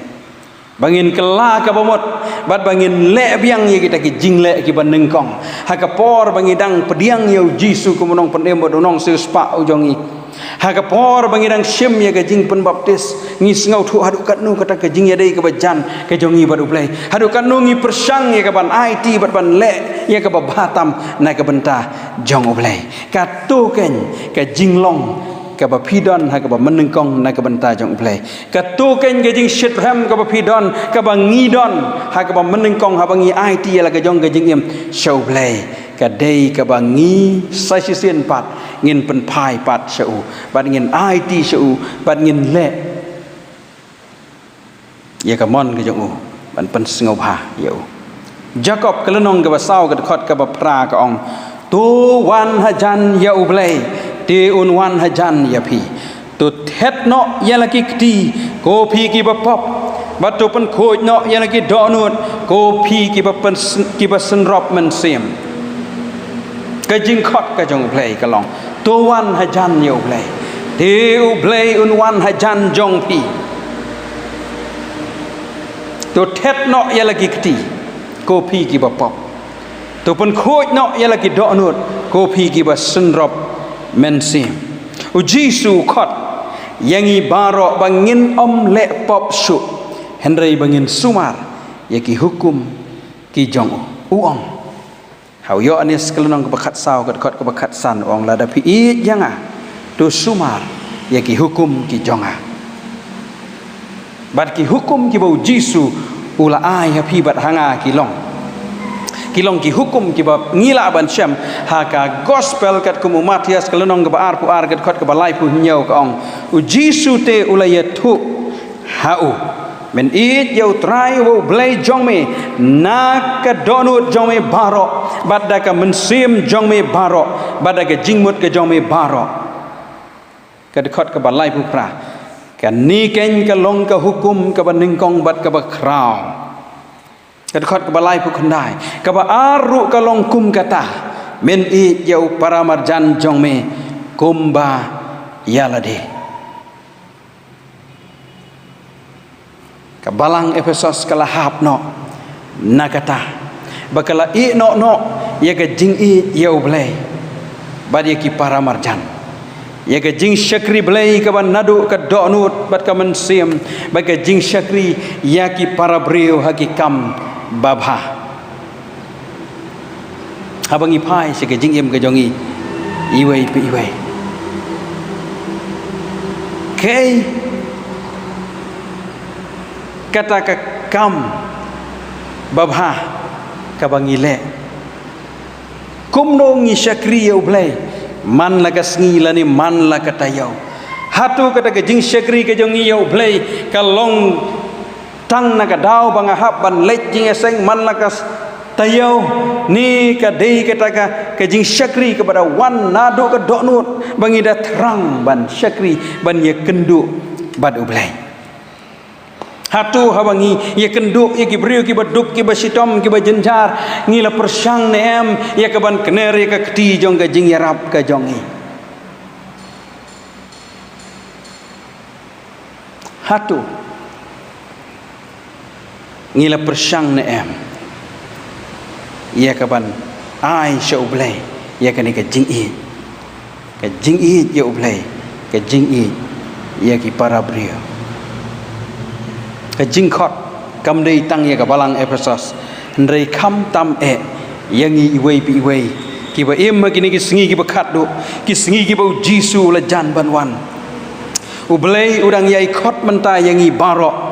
Ba ngin kylla ka bamut, bad ba ngin leh biang ïa kita ki jingleh kiba nyngkong. Ha ka por ba ngi dang pdiang ïa u Jisu kum u nongpynim bad u nongsiewspah u jong ngi. Ha ka por ba ngi dang shim ïa ka jingpynbaptis, ngi sngewthuh haduh katno kata ka jingïadei kaba jan ka jong ngi bad U Blei. Haduh katno ngi pyrshang ïa ka ban aiti bad ban leh ïa kaba bha tam na ka bynta jong U Blei. Kato kein ka jinglong kaba phi don ha kaba mynnyngkong na ka bynta jong U Blei. Kato kein ka jingshitrhem kaba phi don, kaba ngi don ha kaba mynnyngkong haba ngi aiti ïa la ka jong ka jingim sha U Blei. Ka dei kaba ngi sa shisien pat ngin pynphai pat sha u, bad ngin aiti sha u, bad ngin leh ïa ka mon ka jong u, ban pynsngewbha ïa u. Jakob ka lynnong kaba saw ka dkhot kaba phra ka ong, to wan hajan ïa U Blei, te un wan hajan ïa phi. To thet noh ïa la ki kti, ko phi kiba pop, bad to pynkhuid noh ïa la ki dohnud, ko phi kiba pyns-, kiba synrop mynsiem. Ka jingkhot ka jong U Blei ka long, to wan hajan ïa U Blei, te U Blei un wan hajan jong phi. To thet noh ïa la ki kti, ko phi kiba pop. To pynkhuid noh ïa la ki dohnud, ko phi kiba synrop mynsiem. U Jisu u khot ïa ngi baroh ba ngin ym leh pop shuh, hynrei ba ngin sumar ïa ki hukum ki jong u. U ong ha u Ïoannis ka lynnong kaba khatsaw ka dkhot kaba khatsan, u ong, lada phi ïeit ïa nga, to sumar ïa ki hukum ki jong nga. Bad ki hukum kiba u Jisu u la ai ha phi bad ha nga ki long, ki long ki hukum kiba ngi lah ban shem ha ka gospel katkum u Mathaios ka lynnong kaba arphew ar ka dkhot kaba laiphew hynñiew ka ong, u Jisu te u la ïathuh ha u, men ïeit ïa U Trai uba U Blei jong me na ka dohnud jong me baroh, bad da ka mynsiem jong me baroh, bad da ka jingmut ka jong me baroh. Ka dkhot kaba laiphew phra, kane kein ka long ka hukum kaba nyngkong bad kaba khraw. Ka dkhot kaba laiphew khyndai, kaba ar ruh ka long kum kata, men ïeit ïa u paramarjan jong me kumba ïa lade. Ka balang Ephesos ka la hap noh na kata, ba ka la ïehnoh noh ïa ka jingïeit ïa U Blei bad ïa ki paramarjan, ïa ka jingshakri Blei kaba naduh ka dohnud bad ka mynsiem, bad ka jingshakri ïa ki parabriew ha ki kam babha. Haba ngi phai sha ka jingim ka jong ngi iwei pa iwei, kaei kata ka kam babha kaba ngi leh? Kumno ngi shakri ïa U Blei man la ka sngi lane man la ka taïew? Hato kata ka jingshakri ka jong ngi ïa U Blei ka long tang na ka daw ba nga hap ban leit jingïaseng man la ka s-, taïew, ne ka dei kata ka, ka jingshakri kaba da wan naduh ka dohnud ba ngi da thrang ban shakri, ban ïakynduh bad U Blei? Hato haba ngi ïakynduh ïa ki briew kiba duk, kiba shitom, kiba jynjar, ngi la pyrshang ne em ïa ka ban kner ïa ka kti jong ka jingïarap ka jong ngi? Hato ngi la pyrshang ne em ïa ka ban ai sha U Blei ïa kane ka jingïeit, ka jingïeit ïa U Blei, ka jingïeit ïa ki parabriew? Ka jingkhot kam dei tang ïa ka balang Ephesos, hynrei khamtam eh ïa ngi iwei pa iwei kiba im ha kine ki sngi kiba khatduh, ki sngi kiba U Jisu u la jan ban wan. U Blei u dang ïai khot mynta ïa ngi baroh.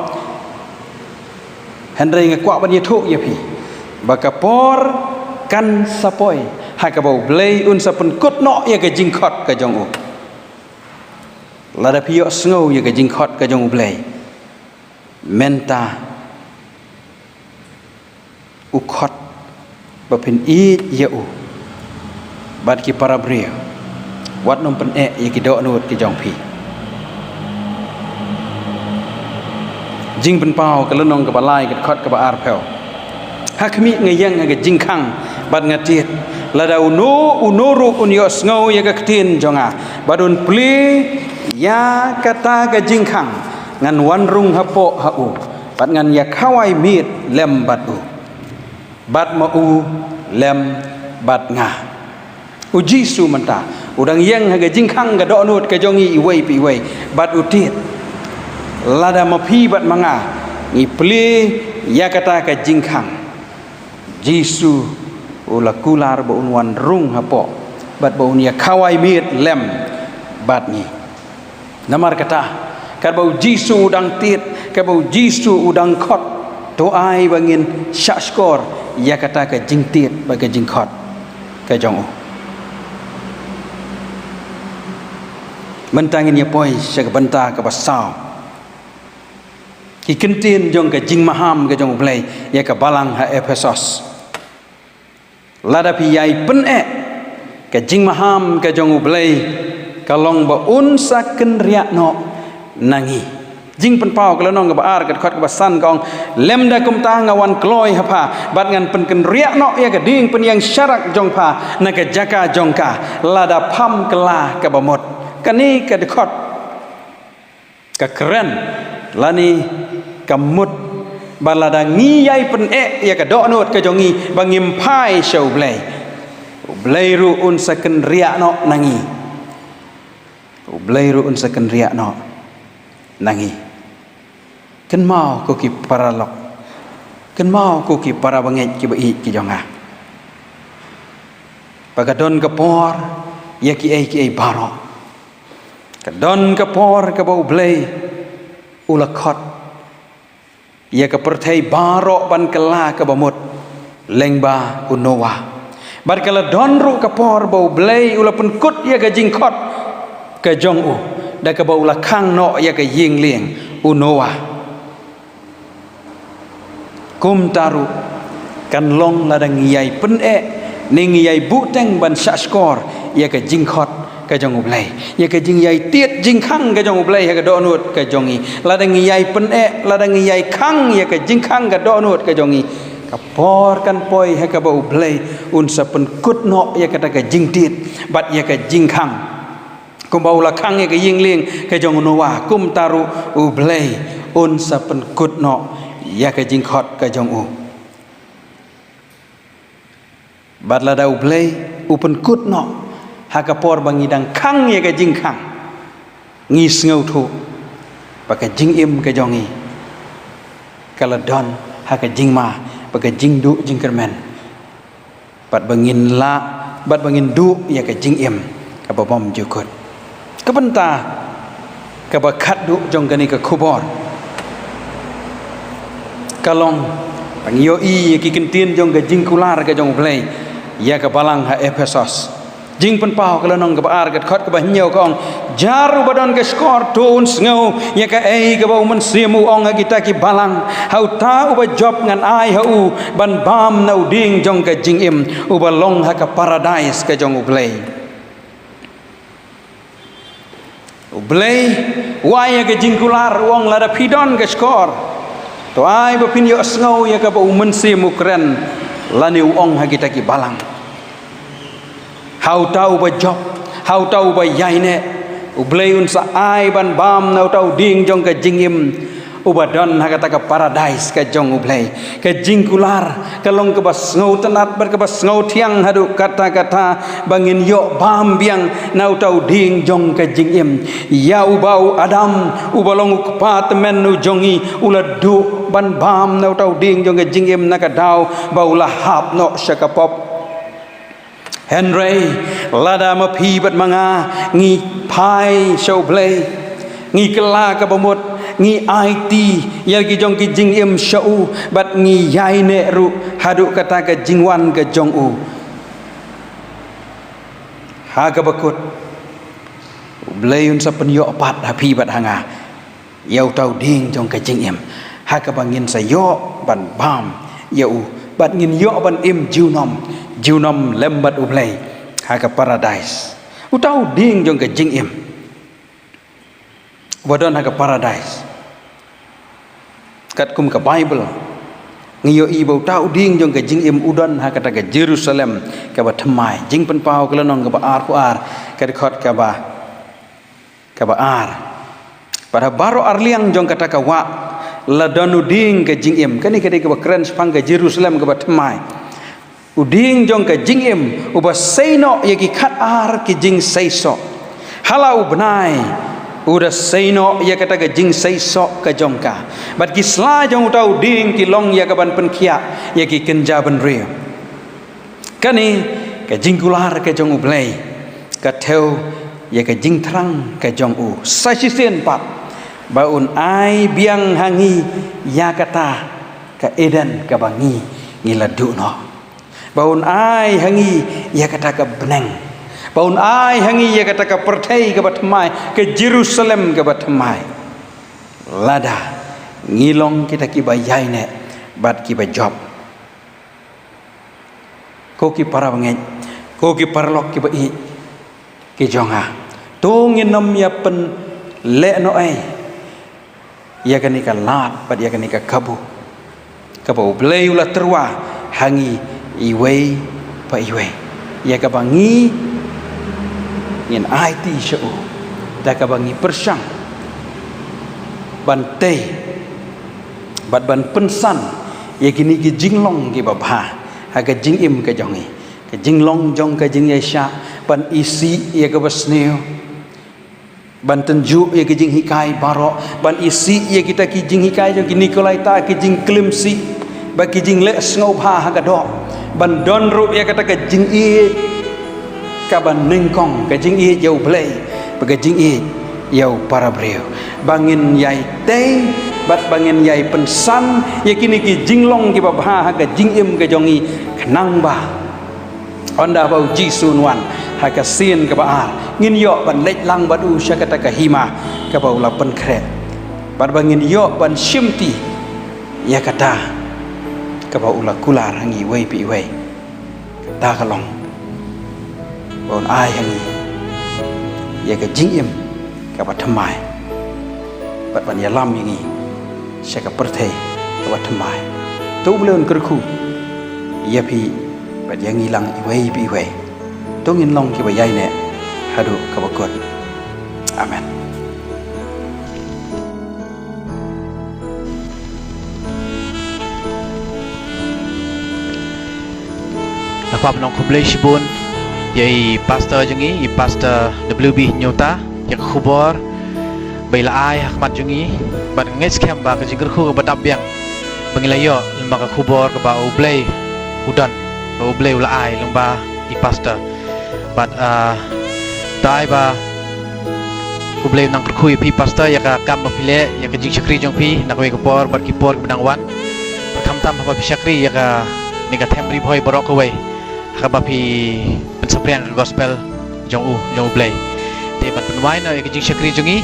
Hynrei nga kwah ban ïathuh ïa phi ba ka por kan sa poi ha kaba U Blei un sa pynkut noh ïa ka jingkhot ka jong u. Lada phi ïohsngew ïa ka jingkhot ka jong U Blei mynta, u khot ba phin ïeit ïa u bad ki parabriew, wat nym pyneh ïa ki dohnud ki jong phi. Jingpynpaw ka lynnong kaba lai ka dkhot kaba arphew. Ha khmih nga ïeng ha ka jingkhang bad nga tied, lada uno uno ruh un ïohsngew ïa ka ktien jong nga bad un plie ïa kata ka jingkhang, ngan wan rung hapoh ha u Bad ngan ïa khawai miet lem bad u, bad ma u lem bad nga. U Jisu mynta u dang ïeng ha ka jingkhang ka dohnud ka jong ngi iwei pa iwei, bad u tied. Lada ma phi bad ma nga ngi plie ïa kata ka jingkhang, Jisu u la kular ba un wan rung hapoh, bad ba un ïa khawai miet lem bad ngi. Namar kata, katba u Jisu u dang tied, katba u Jisu u dang khot, to ai ba ngin shahshkor ïa kata ka jingtied bad ka jingkhot ka jong u. Mynta ngin ïa poi sha ka bynta kaba saw. Ki kyntien jong ka jingmaham ka jong u Blei ïa ka balang ha Ephesos. Lada phi ïai pyneh, ka jingmaham ka jong u Blei ka long ba un sa kynriah noh na ngi. Jingpynpaw ka lynnong kaba ar, ka dkhot kaba san ka ong, lymda kumta nga wan kloi ha pha, bad ngan pynkynriah noh ïa ka dieng pynïeng sharak jong pha na ka jaka jong ka, lada pham kylla kaba mut. Kane ka dkhot ka kren lane ka mut ba lada ngi ïai pyneh ïa ka dohnud ka jong ngi ba ngim phai sha u Blei, u Blei ruh un sa kynriah noh na ngi. U Blei ruh un sa kynriah noh na ngi. Kynmaw ko ki paralok, kynmaw ko ki para bangeit kiba ïeit ki jong nga, ba ka don ka por ïa kiei kiei baroh. Ka don ka por kaba u Blei u la khot ïa ka pyrthei baroh ban kylla kaba mut lyngba u Noah. Bad ka la don ruh ka por ba u Blei u la pynkut ïa ka jingkhot ka jong u, da kaba u la khang noh ïa ka ïing lieng u Noah. Kumta ruh kan long lada ngi ïai pyneh ne ngi ïai buhteng ban shahshkor ïa ka jingkhot ka jong u Blei, ïa ka jingïai tied jingkhang ka jong u Blei ha ka dohnud ka jong ngi. Lada ngi ïai pyneh, lada ngi ïai khang ïa ka jingkhang ka dohnud ka jong ngi, ka por kan poi ha kaba u Blei un sa pynkut noh ïa kata ka jingtied bad ïa ka jingkhang. Kumba u la khang ïa ka ïing lieng ka jong u Noah, kumta ruh u Blei un sa pynkut noh ïa ka jingkhot ka jong u. Bad lada u Blei u pynkut noh ha ka por ba ngi dang khang ïa ka jingkhang, ngi sngewthuh ba ka jingim ka jong ngi ka la don ha ka jingma bad ka jingduh jingkyrmen, bad ba ngin lah, bad ba ngin duh ïa ka jingim kaba bymjukut. Ka bynta kaba khatduh jong kane ka khubor ka long ba ngi ïohi ïa ki kyntien jong ka jingkular ka jong u Blei ïa ka balang ha Ephesos. Jingpynpaw ka lynnong kaba ar, ka dkhot kaba hynñiew ka ong, jar uba don ka shkor to un sngew ïa kaei kaba u Mynsiem u ong ha kita ki balang. Ha uta uba jop ngan ai ha u ban bam na u dieng jong ka jingim, uba long ha ka paradais ka jong u Blei. U Blei u ai ïa ka jingkular, u ong lada phi don ka shkor, to ai ba phin ïohsngew ïa kaba u Mynsiem u kren lane u ong ha kita ki balang. Ha uta uba jop, ha uta uba ïaineh, u Blei un sa ai ban bam na uta u dieng jong ka jingim, uba don ha kata ka paradais ka jong u Blei. Ka jingkular ka long kaba sngewtynnat bad kaba sngewthiang haduh katta katta, ba ngin ïoh bam biang na uta u dieng jong ka jingim. Ïa uba u Adam, uba long u kpa tymmen u jong ngi, u la duh ban bam na uta u dieng jong ka jingim na ka daw ba u la hap noh sha ka pop. Hynrei lada ma phi bad ma nga ngi phai sha u Blei, ngi kylla kaba mut, ngi aiti ïa ki jong ki jingim sha u, bad ngi ïaineh ruh haduh kata ka jingwan ka jong u, ha kaba kut u Blei un sa pynïoh pat ha phi bad ha nga ïa uta u dieng jong ka jingim, ha kaba ngin sa ïoh ban bam ïa u, bad ngin ïoh ban im junom junom lem bad u Blei ha ka paradais. Uta u dieng jong ka jingim uba don ha ka paradais, katkum ka Baibl, ngi ïohi ba uta u dieng jong ka jingim u don ha kata ka Jerusalem kaba thymmai. Jingpynpaw ka lynnong kaba arphew ar, ka dkhot kaba kaba ar. Bad ha baroh arliang jong kata ka wah La don u dieng ka jingim. Kane ka dei kaba kren shaphang ka Jerusalem kaba thymmai. U dieng jong ka jingim, uba sei noh ïa ki khat ar ki jingseisoh. Ha la u bnai, u da sei noh ïa kata ka jingseisoh ka jong ka. Bad ki sla jong uta u dieng ki long ïa kaban pynkhiah ïa ki kynja bynriew. Kane ka jingkular ka jong U Blei ka thew ïa ka jingthrang ka jong u. Sa shisien pat ba un ai biang ha ngi ïa kata ka Eden kaba ngi ngi la duh noh. Ba un ai ha ngi ïa kata ka bneng. Ba un ai ha ngi ïa kata ka pyrthei kaba thymmai, ka Jerusalem kaba thymmai. Lada ngi long kita kiba ïaineh bad kiba jop. Ko ki para bangeit, ko ki paralok kiba ïeit ki jong nga. To ngin ym ïa pynlehnohei ïa kane ka lad bad ïa kane ka kabu kaba U Blei u la tyrwa ha ngi iwei pa iwei. Ïa kaba ngi ngin aiti sha u da kaba ngi pyrshang ban tei bad ban pynsan ïa kine ki jinglong kiba bha ha ka jingim ka jong ngi. Ka jinglong jong ka jingïaishah, ban isih ïa kaba sniew, ban tynjuh ïa ki jinghikai baroh, ban isih ïa kita ki jinghikai jong ki Nikolaita, ki jingklim sih bad ki jingleh sngewbha ha ka doh, ban don ruh ïa kata ka jingïeit kaba nyngkong, ka jingïeit ïa U Blei bad ka jingïeit ïa u para briew. Ba ngin ïai tei bad ba ngin ïai pynsan ïa kine ki jinglong kiba bha ha ka jingim ka jong ngi, khnang ba ynda ba U Jisu un wan ha ka sien kaba ar, ngin ïoh ban leit lang bad u sha kata ka hima kaba u la pynkhreh, bad ba ngin ïoh ban shimti ïa kata kaba u la kular ha ngi iwei pa iwei. Kata ka long ba un ai ha ngi ïa ka jingim kaba thymmai bad ban ïalam ïa ngi sha ka pyrthei kaba thymmai. To U Blei un kyrkhu ïa phi bad ïa ngi lang iwei pa iwei. To ngin long kiba ïaineh haduh kaba kut. Amen. Nga kwah ban ong khublei shibun ïa i pastor jong ngi, i pastor W B Hynñiewta, ïa ka khubor ba i la ai ha khmat jong ngi, bad nga ngeit skhem ba ka jingkyrkhu kaba dap biang ba ngi la ïoh lyngba ka khubor kaba U Blei u don, ba U Blei u la ai lyngba i pastor. Bad, ah, tai ba U Blei u nang kyrkhu ïa phi pastor ïa ka kam ba phi leh, ïa ka jingshakri jong phi na kawei ka por bad ki por kiba dang wan. Bad khamtam haba phi shakri ïa kane ka them Ri Bhoi baroh kawei, ha kaba phi pynsaphriang ka gospel jong u, jong U Blei. Te ban pynwai noh ïa ka jingshakri jong ngi,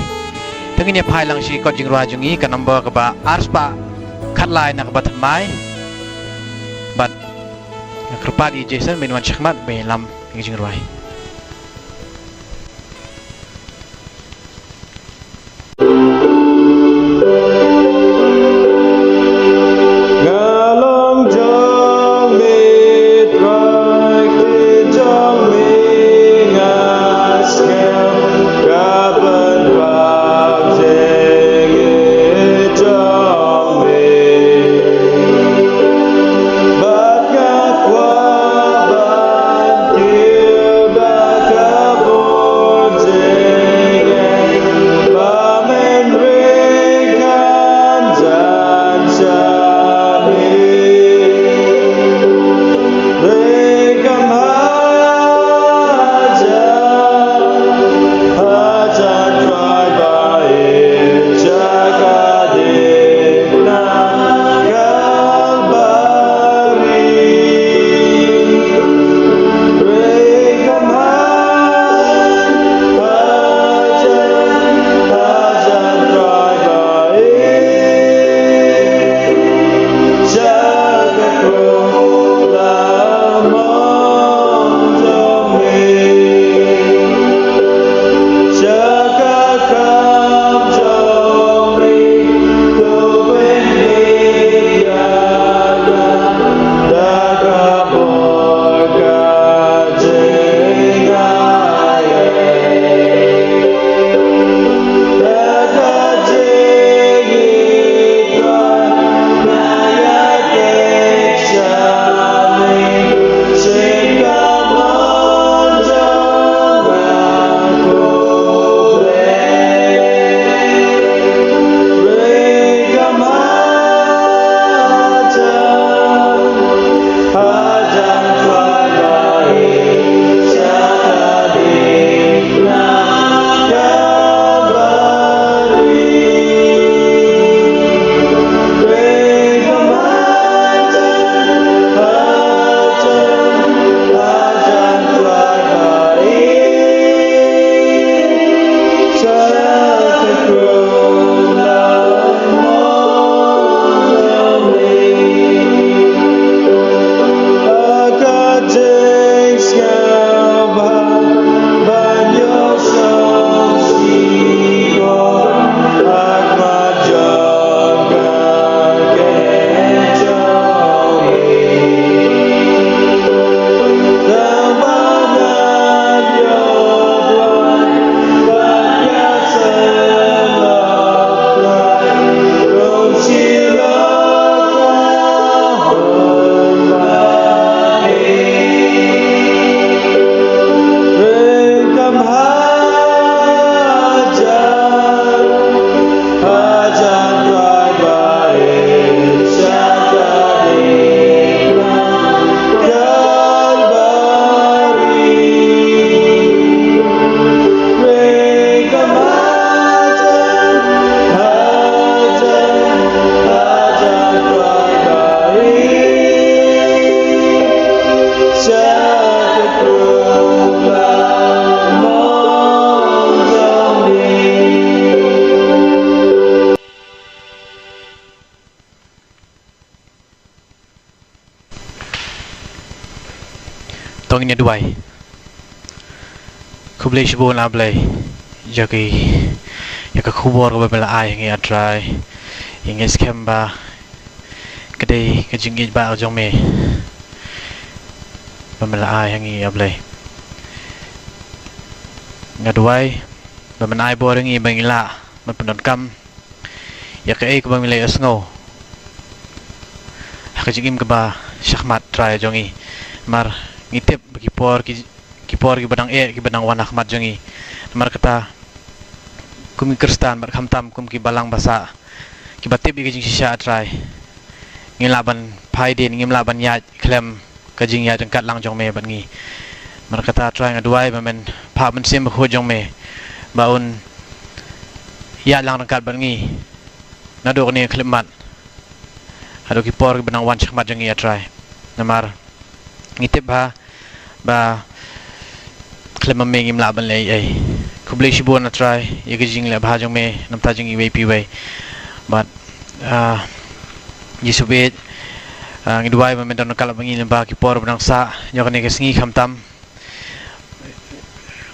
to ngin ïa phai lang sha ki kot jingrwai jong ngi, ka number kaba ar spah khatlai na kaba thymmai. Bad nga kyrpad ïa i Jason ban wan sha khmat ban ïalam ïa ka jingrwai. Nga long jong me, Trai, te jong me nga skhem, ka ban pang jingïeit jong me. Bad nga kwah ban kiew Ngin ïa duwai. Khublei shibun A Blei ïa ki, ïa ka khubor kaba me la ai ha ngi A Trai. Ïa ngi skhem ba ka dei ka jingïeit ba jong me ba me la ai ha ngi A Blei. Nga duwai ba men ai bor ha ngi ba ngi lah ban pyndonkam ïa kaei kaba ngi la ïohsngew ha ka jingim kaba shakhmat Trai jong ngi. Namar ngi tip ba ki por ki, ki por kiba dang eh kiba dang wan ha khmat jong ngi. Namar kata kum ki Khristan bad khamtam kum ki balang ba sah kiba tip ïa ka jingshisha Trai, ngim lah ban phai dien, ngim lah ban ïaid khlem ka jingïaid ryngkat lang jong me bad ngi. Namar kata Trai nga duwai ba men phah Mynsiem Bakhuid jong me ba un ïaid lang ryngkat bad ngi naduh kane ka khyllipmat haduh ki por kiba nang wan shakhmat jong ngi A Trai. Namar ngi tip bha ba khlem ma me ngim lah ban leh ei ei. Khublei shibun A Trai ïa ka jingleh bha jong me na ka bynta jong ngi iwei pa iwei. Bad ah, Jisu bad ah, ngi duwai ba men don ryngkat bad ngi lyngba ki por ba nang sah jong kane ka sngi khamtam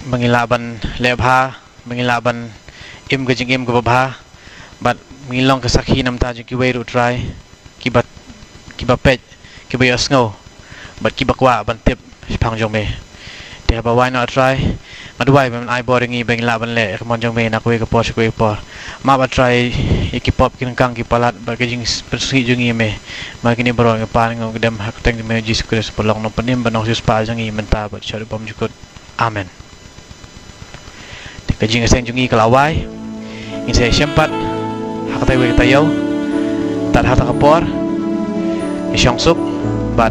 ba ngi lah ban leh bha, ba ngi lah ban im ka jingim kaba bha bad ba ngi long ka sakhi na ka bynta jong kiwei ruh Trai kiba, kiba peit, kiba ïohsngew bad kiba kwah ban tip shaphang jong me. Te haba wai noh A Trai nga duwai ba men ai bor ïa ngi ba ngi lah ban leh ïa ka mon jong me na kawei ka por sha kawei ka por. Map A Trai ïa ki pop ki ryngkang ki palat bad ka jingpynsngewsih jong ngi ïa me. Namar kine baroh ngi pan ngi ong kdem ha ka kyrteng jong me Jisu Khrist ba long Nongpynim bad Nongsiewspah jong ngi mynta bad shaduh bymjukut. Amen. Te ka jingïaseng jong ngi ka la wai. Ngin sa ïashem pat ha kata kawei ka taïew. Tad ha kata ka por, ïashong suk bad